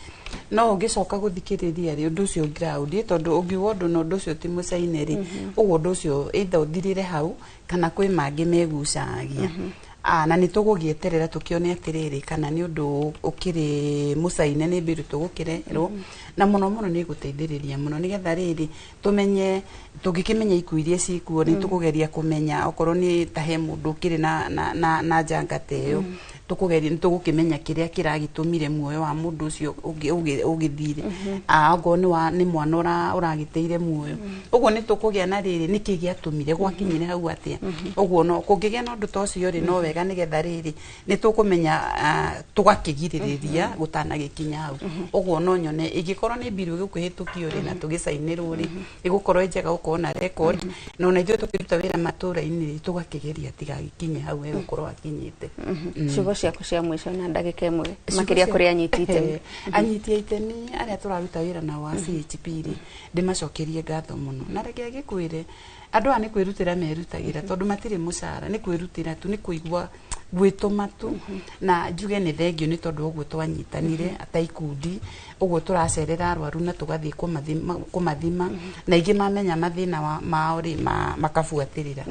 no ũngĩcoka gũthikĩrĩria rĩ, ũndũ ũcio ground, tondũ ũngiuga ũndũ na ũndũ ũcio ti mũcaine rĩ, ũguo ũndũ ũcio either ũthirĩre hau kana kwĩ mangĩ megucagia. Na nĩ tũgũgĩeterera tũkĩone atĩrĩrĩ, kana nĩ ũndũ ũkĩrĩ mũcaine nĩ mbirũ tũgũkĩrerwo, na mũno mũno nĩ gũteithĩrĩria mũno nĩgetha rĩrĩ tũmenye, tũngĩkĩmenya ikuũ iria cikuo, nĩ tũkũgeria kũmenya okorwo nĩ ta he mũndũ ũkĩrĩ na njanga ta ĩyo, tũkũgeria nĩ tũgũkĩmenya kĩrĩa kĩragĩtũmire muoyo wa mũndũ ũcio ũgĩthire, okorwo nĩ mwana ũragĩteire muoyo. Ũguo nĩ tũkũgĩa na rĩrĩ, nĩkĩ gĩatũmire gwakinyire hau atĩa. Ũguo no kũngĩgĩa na ũndũ ta ũcio rĩ, no wega, nĩgetha rĩrĩ nĩ tũkũmenya, tũgakĩgirĩrĩria gũtanagĩkinya hau. Ũguo no nyone ĩngĩkorwo nĩ mbiru ĩgũkĩhĩtũkio rĩ, na tũgĩcainĩrwo rĩ, ĩgũkorwo ĩ njega gũkorwo na record, na ona ithuĩ tũkĩruta wĩra matũra-inĩ rĩ, tũgakĩgeria tigagĩkinye hau hegũkorwo akinyĩte. Ciugo ciaku cia mũico na ndagĩka 1, makĩria kũrĩ anyiti itemi. Anyiti a itemi arĩa tũraruta wĩra nao a CHP rĩ, ndĩmacokerie ngatho mũno, na reke ngĩkwĩre, andũ aya nĩ kwĩrutĩra merutagĩra, tondũ matirĩ mũcara, nĩ kwĩrutĩra tu, nĩ kũigua gwĩtũma tu. Na njuge nĩ thengio nĩ tondũ ũguo twanyitanire ta ikundi, ũguo tũracerera arwaru na tũgathiĩ kũmathima, na ingĩ mamenya mathĩna mao rĩ, makabuatĩrĩra.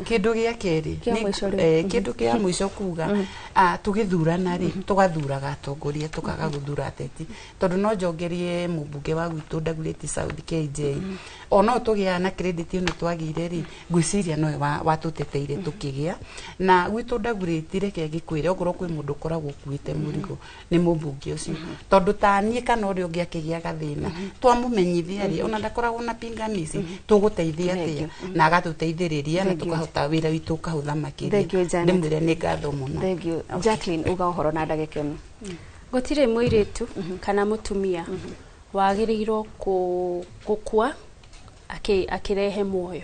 Kĩndũ gĩa kerĩ, Kĩa mũico rĩu. Kĩndũ kĩa mũico kuga, tũgĩthurana rĩ, tũgathuraga atongoria, tũkaga gũthura ateti, tondũ no njongerie mũmbunge wa gwitũ Dagoretti South KJ, o no tũgĩaga na credit ĩno twagĩire rĩ, ngwĩciria nowe watũteteire tũkĩgĩa na gwitũ Dagoretti. Reke ngĩkwĩre, okorwo kwĩ mũndũ ũkoragwo ũkuĩte mũrigo nĩ mũmbunge ũcio, tondũ ta niĩ kana ũrĩa ũngĩ akĩgĩa gathĩna, twamũmenyithia rĩ, ona ndakoragwo na pingamizi, tũgũteithia atĩa, na agatũteithĩrĩria na Thank you. tũkahota wĩra witũ ũkahũtha makĩria. Thank you, Janet. Ndĩmwĩre nĩ ngatho mũno. Thank you. Jacqueline, uga ũhoro na ndagĩka 1. Gũtirĩ mũirĩtu kana mũtumia wagĩrĩirwo gũkua akĩrehe muoyo.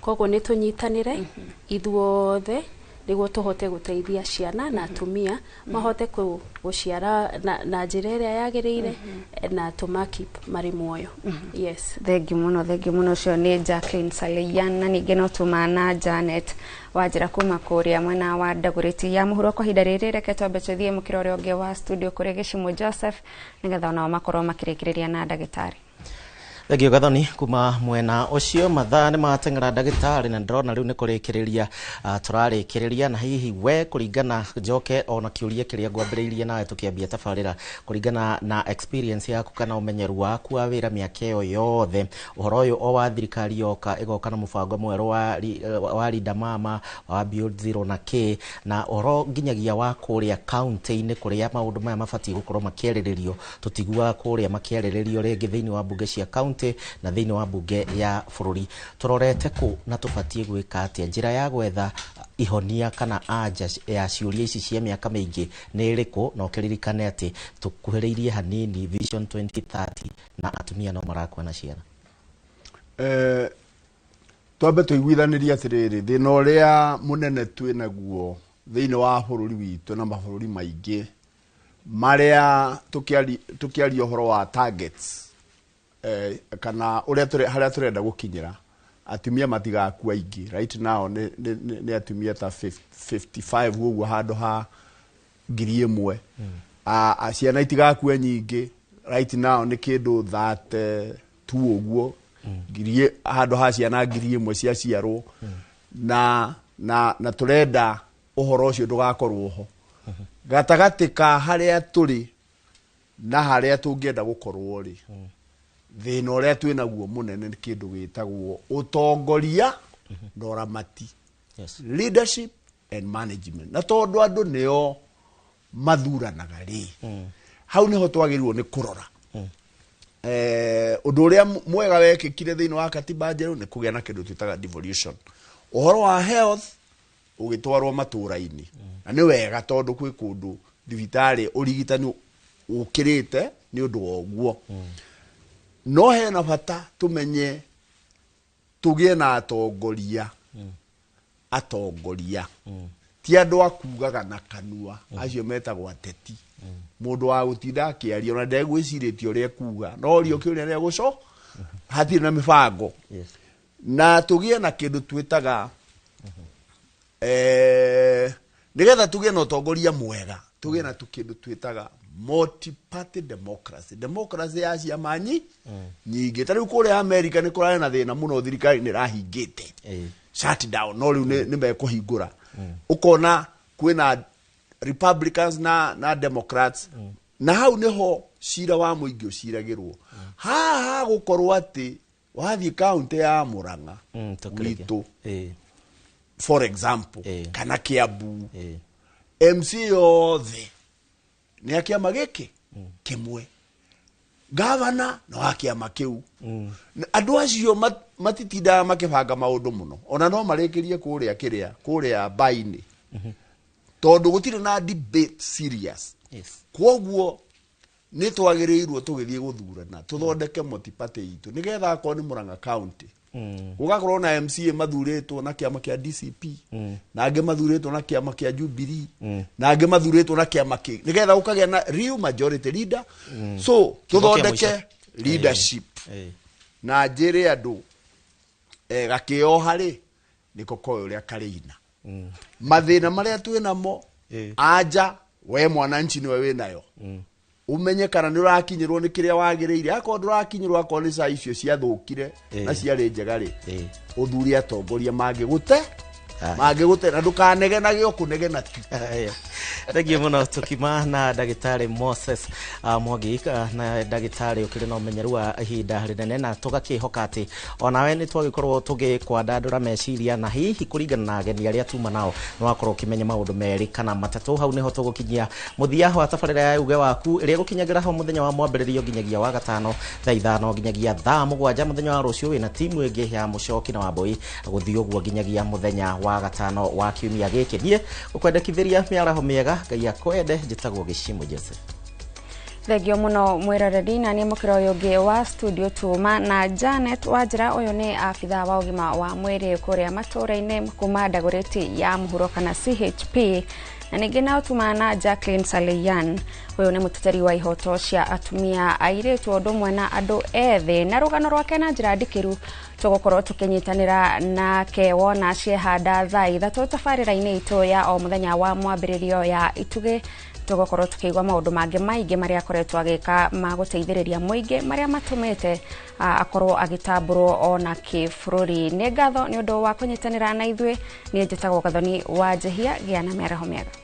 Koguo nĩ tũnyitanĩre ithuothe. Nĩguo tũhote gũteithia ciana na atumia mahote gũciara na njĩra ĩrĩa yagĩrĩire na tũma keep marĩ muoyo. Yes. Thengiũ mũno, thengiũ mũno. Ũcio nĩ Jacqueline Saleyan, na ningĩ no tuma na Janet Wanjĩra kuma kũrĩa mwena wa Ndagũrĩti ya mũhuro. Kwa ihinda rĩrĩ, reke twambe tũthiĩ mũkĩra ũrĩa ũngĩ wa studio kũrĩ Gĩcimũ Joseph, nĩgetha onao makorwo makĩrĩkĩrĩria na ndagĩtarĩ. Thengio Gathoni kuma mwena ũcio. Mathaa nĩ mateng'era, ndagĩtarĩ, na ndĩrona rĩu nĩ kũrĩkĩrĩria tũrarĩkĩrĩria, na hihi we kũringana njoke ona kĩũria kĩrĩa ngwambĩrĩirie nawe tũkĩambia tabarĩra, kũringana na experience yaku kana ũmenyeru waku wa wĩra mĩaka ĩyo yothe, ũhoro ũyũ o wa thirikari yoka ĩgoka na mũbango mwerũ wa Linda Mama, wa Beyond Zero na K, na ũhoro nginyagia wa kũrĩa kaunti-inĩ kũrĩa maũndũ maya mabatiĩ gũkorwo makĩarĩrĩrio, tũtiguaga kũrĩa makĩarĩrĩrio rĩngĩ thĩinĩ wa mbunge cia kaunti na thĩinĩ wa mbunge ya bũrũri. Tũrorete kũ na tũbatiĩ gwĩka atĩa? Njĩra ya gwetha ihonia kana anja ya ciũria ici cia mĩaka mĩingĩ nĩ ĩrĩkũ? Na ũkĩririkane atĩ tũkuhĩrĩirie hanini Vision 2030 na atumia no marakua na ciana. Twambe tũiguithanĩrie atĩrĩrĩ, thĩna ũrĩa mũnene twĩ naguo thĩinĩ wa bũrũri witũ na mabũrũri maingĩ marĩa tũkĩaria ũhoro wa targets kana ũrĩa harĩa tũrenda gũkinyĩra, atumia matigakua aingĩ. Right now nĩ atumia ta 55 ũguo handũ ha 1,000. Ciana itigakue nyingĩ. Right now nĩ kĩndũ 32 ũguo ngiri handũ ha ciana 1,000 ciaciarwo, na tũrenda ũhoro ũcio ndũgakorwo ho. Gatagatĩ ka harĩa tũrĩ na harĩa tũngĩenda gũkorwo rĩ, thĩna ũrĩa twĩ naguo mũnene nĩ kĩndũ gĩtagwo ũtongoria na ũramati, leadership and management. Na tondũ andũ nĩo mathuranaga rĩ, hau nĩho twagĩrĩirwo nĩ kũrora. Ũndũ ũrĩa mwega wekĩkire thĩinĩ wa katiba njerũ nĩ kũgĩa na kĩndũ twĩtaga devolution, ũhoro wa health ũgĩtwarwo matũra-inĩ, na nĩ wega tondũ kwĩ kũndũ thibitarĩ ũrigitani ũkĩrĩte nĩ ũndũ wa ũguo. No hena bata tũmenye tũgĩe na atongoria, ti andũ a kugaga na kanua, acio metagwo ateti, mũndũ wa gũtinda akĩaria ona ndegwĩcirĩtie ũrĩa ekuga, no orio kĩũria nĩegũco hatirĩ na mĩbango. Na tũgĩe na kĩndũ twĩtaga nĩgetha tũgĩe na ũtongoria mwega, tũgĩe na kĩndũ twĩtaga multi-party democracy, democracy ya ciama nyingĩ. Ta rĩu kũrĩa America nĩ kũrarĩ na thĩna mũno, thirikari nĩ ĩrahingĩte shut down, no rĩu nĩ mekũhingũra. Ũkona kwĩna Republicans na Democrats, na hau nĩho cira wa mũingĩ ũciragĩrwo. Haha gũkorwo atĩ wathiĩ kaunti ya Murang'a witũ, for example, kana Kiambu, MC yothe nĩ a kĩama gĩkĩ kĩmwe, gavana no wa kĩama kĩu. Andũ acio matitindaga makĩbanga maũndũ mũno, ona no marĩkĩrie kũrĩa kĩrĩa kũrĩa mbainĩ, tondũ gũtirĩ na debate serious. Kwoguo nĩ twagĩrĩirwo tũgĩthiĩ gũthurana tũthondeke multi-party itũ, nĩgetha akorwo nĩ Murang'a County gũgakorwo na MCA mathurĩtwo na kĩama kĩa DCP, na angĩ mathurĩtwo na kĩama kĩa Jubilee, na angĩ mathurĩtwo na kĩama kĩ, nĩgetha gũkagĩa na real majority leader. So Kiugo kĩa tũthondeke mũico. leadership na njĩre andũ gakĩoha rĩ nĩko koĩ ũrĩa karĩina mathĩna marĩa twĩ namo. Anja we mwananchi nĩwe wĩnayo, umenye kana nĩ ũrakinyĩrwo nĩ kĩrĩa wagĩrĩire. Akorwo ndũrakinyĩrwo, akorwo nĩ cai icio ciathũkire na ciarĩ njega rĩ, ũthure atongoria mangĩgũte mangĩgũte na ndũkanegenage o kũnegena tu. Thengiũ mũno tũkima na ndagĩtarĩ Moses Mwangi, na ndagĩtarĩ ũkĩrĩ na ũmenyeru wa ihinda rĩnene, na tũgakĩhoka atĩ onawe nĩ twagĩkorwo tũgĩkwandandũra meciria, na hihi kũringana na ageni arĩa tuma nao nĩ wakorwo ũkĩmenya maũndũ merĩ kana matatũ. Hau nĩho tũgũkinyia mũthia wa tabarĩra ya uge waku, ĩrĩa ĩgũkinyagĩra ho mũthenya wa mwambĩrĩrio nginyagia wa gatano thaa 5 nginyagia thaa 7. Mũthenya wa rũciũ wĩna timu ĩngĩ ya Mũcoki na Wambui gũthiĩ ũguo nginyagia mũthenya wa gatano wa kiumia gĩkĩ. Niĩ gũkwendekithĩria mĩaraho mĩega, Ngai akwende. Njĩtagwo Gĩcimo Joseph. Thengio muno mwiroreri na nĩ mũkĩra ũyũ ũngĩ wa studio tuma na Janet Wanjira. Ũyũ nĩ abithaa wa ũgima wa mwĩrĩ kũrĩa matũũra-inĩ kuma Dagoretti ya mũhuro kana CHP, na ningĩ nao tuma na Jacqueline Saleyan. Ũyũ nĩ mũteteri wa ihoto cia atumia, airĩtu o ũndũ ũmwe na andũ ethĩ, na rũgano rwake na njĩra ndikĩru tũgũkorwo tũkĩnyitanĩra nake wona ciehanda thaa 3 tabarĩra-inĩ itũ ya o mũthenya wa mwambĩrĩrio ya Itugĩ. Tũgũkorwo tũkĩigua maũndũ mangĩ maingĩ marĩa akoretwo agĩka ma gũteithĩrĩria mũingĩ marĩa matũmĩte akorwo agĩtambũrwo ona kĩbũrũri. Nĩ ngatho nĩ ũndũ wa kũnyitanĩra na ithuĩ. Niĩ njĩtagwo Gathoni wa Njehia. Gĩa na mĩaraho mĩega.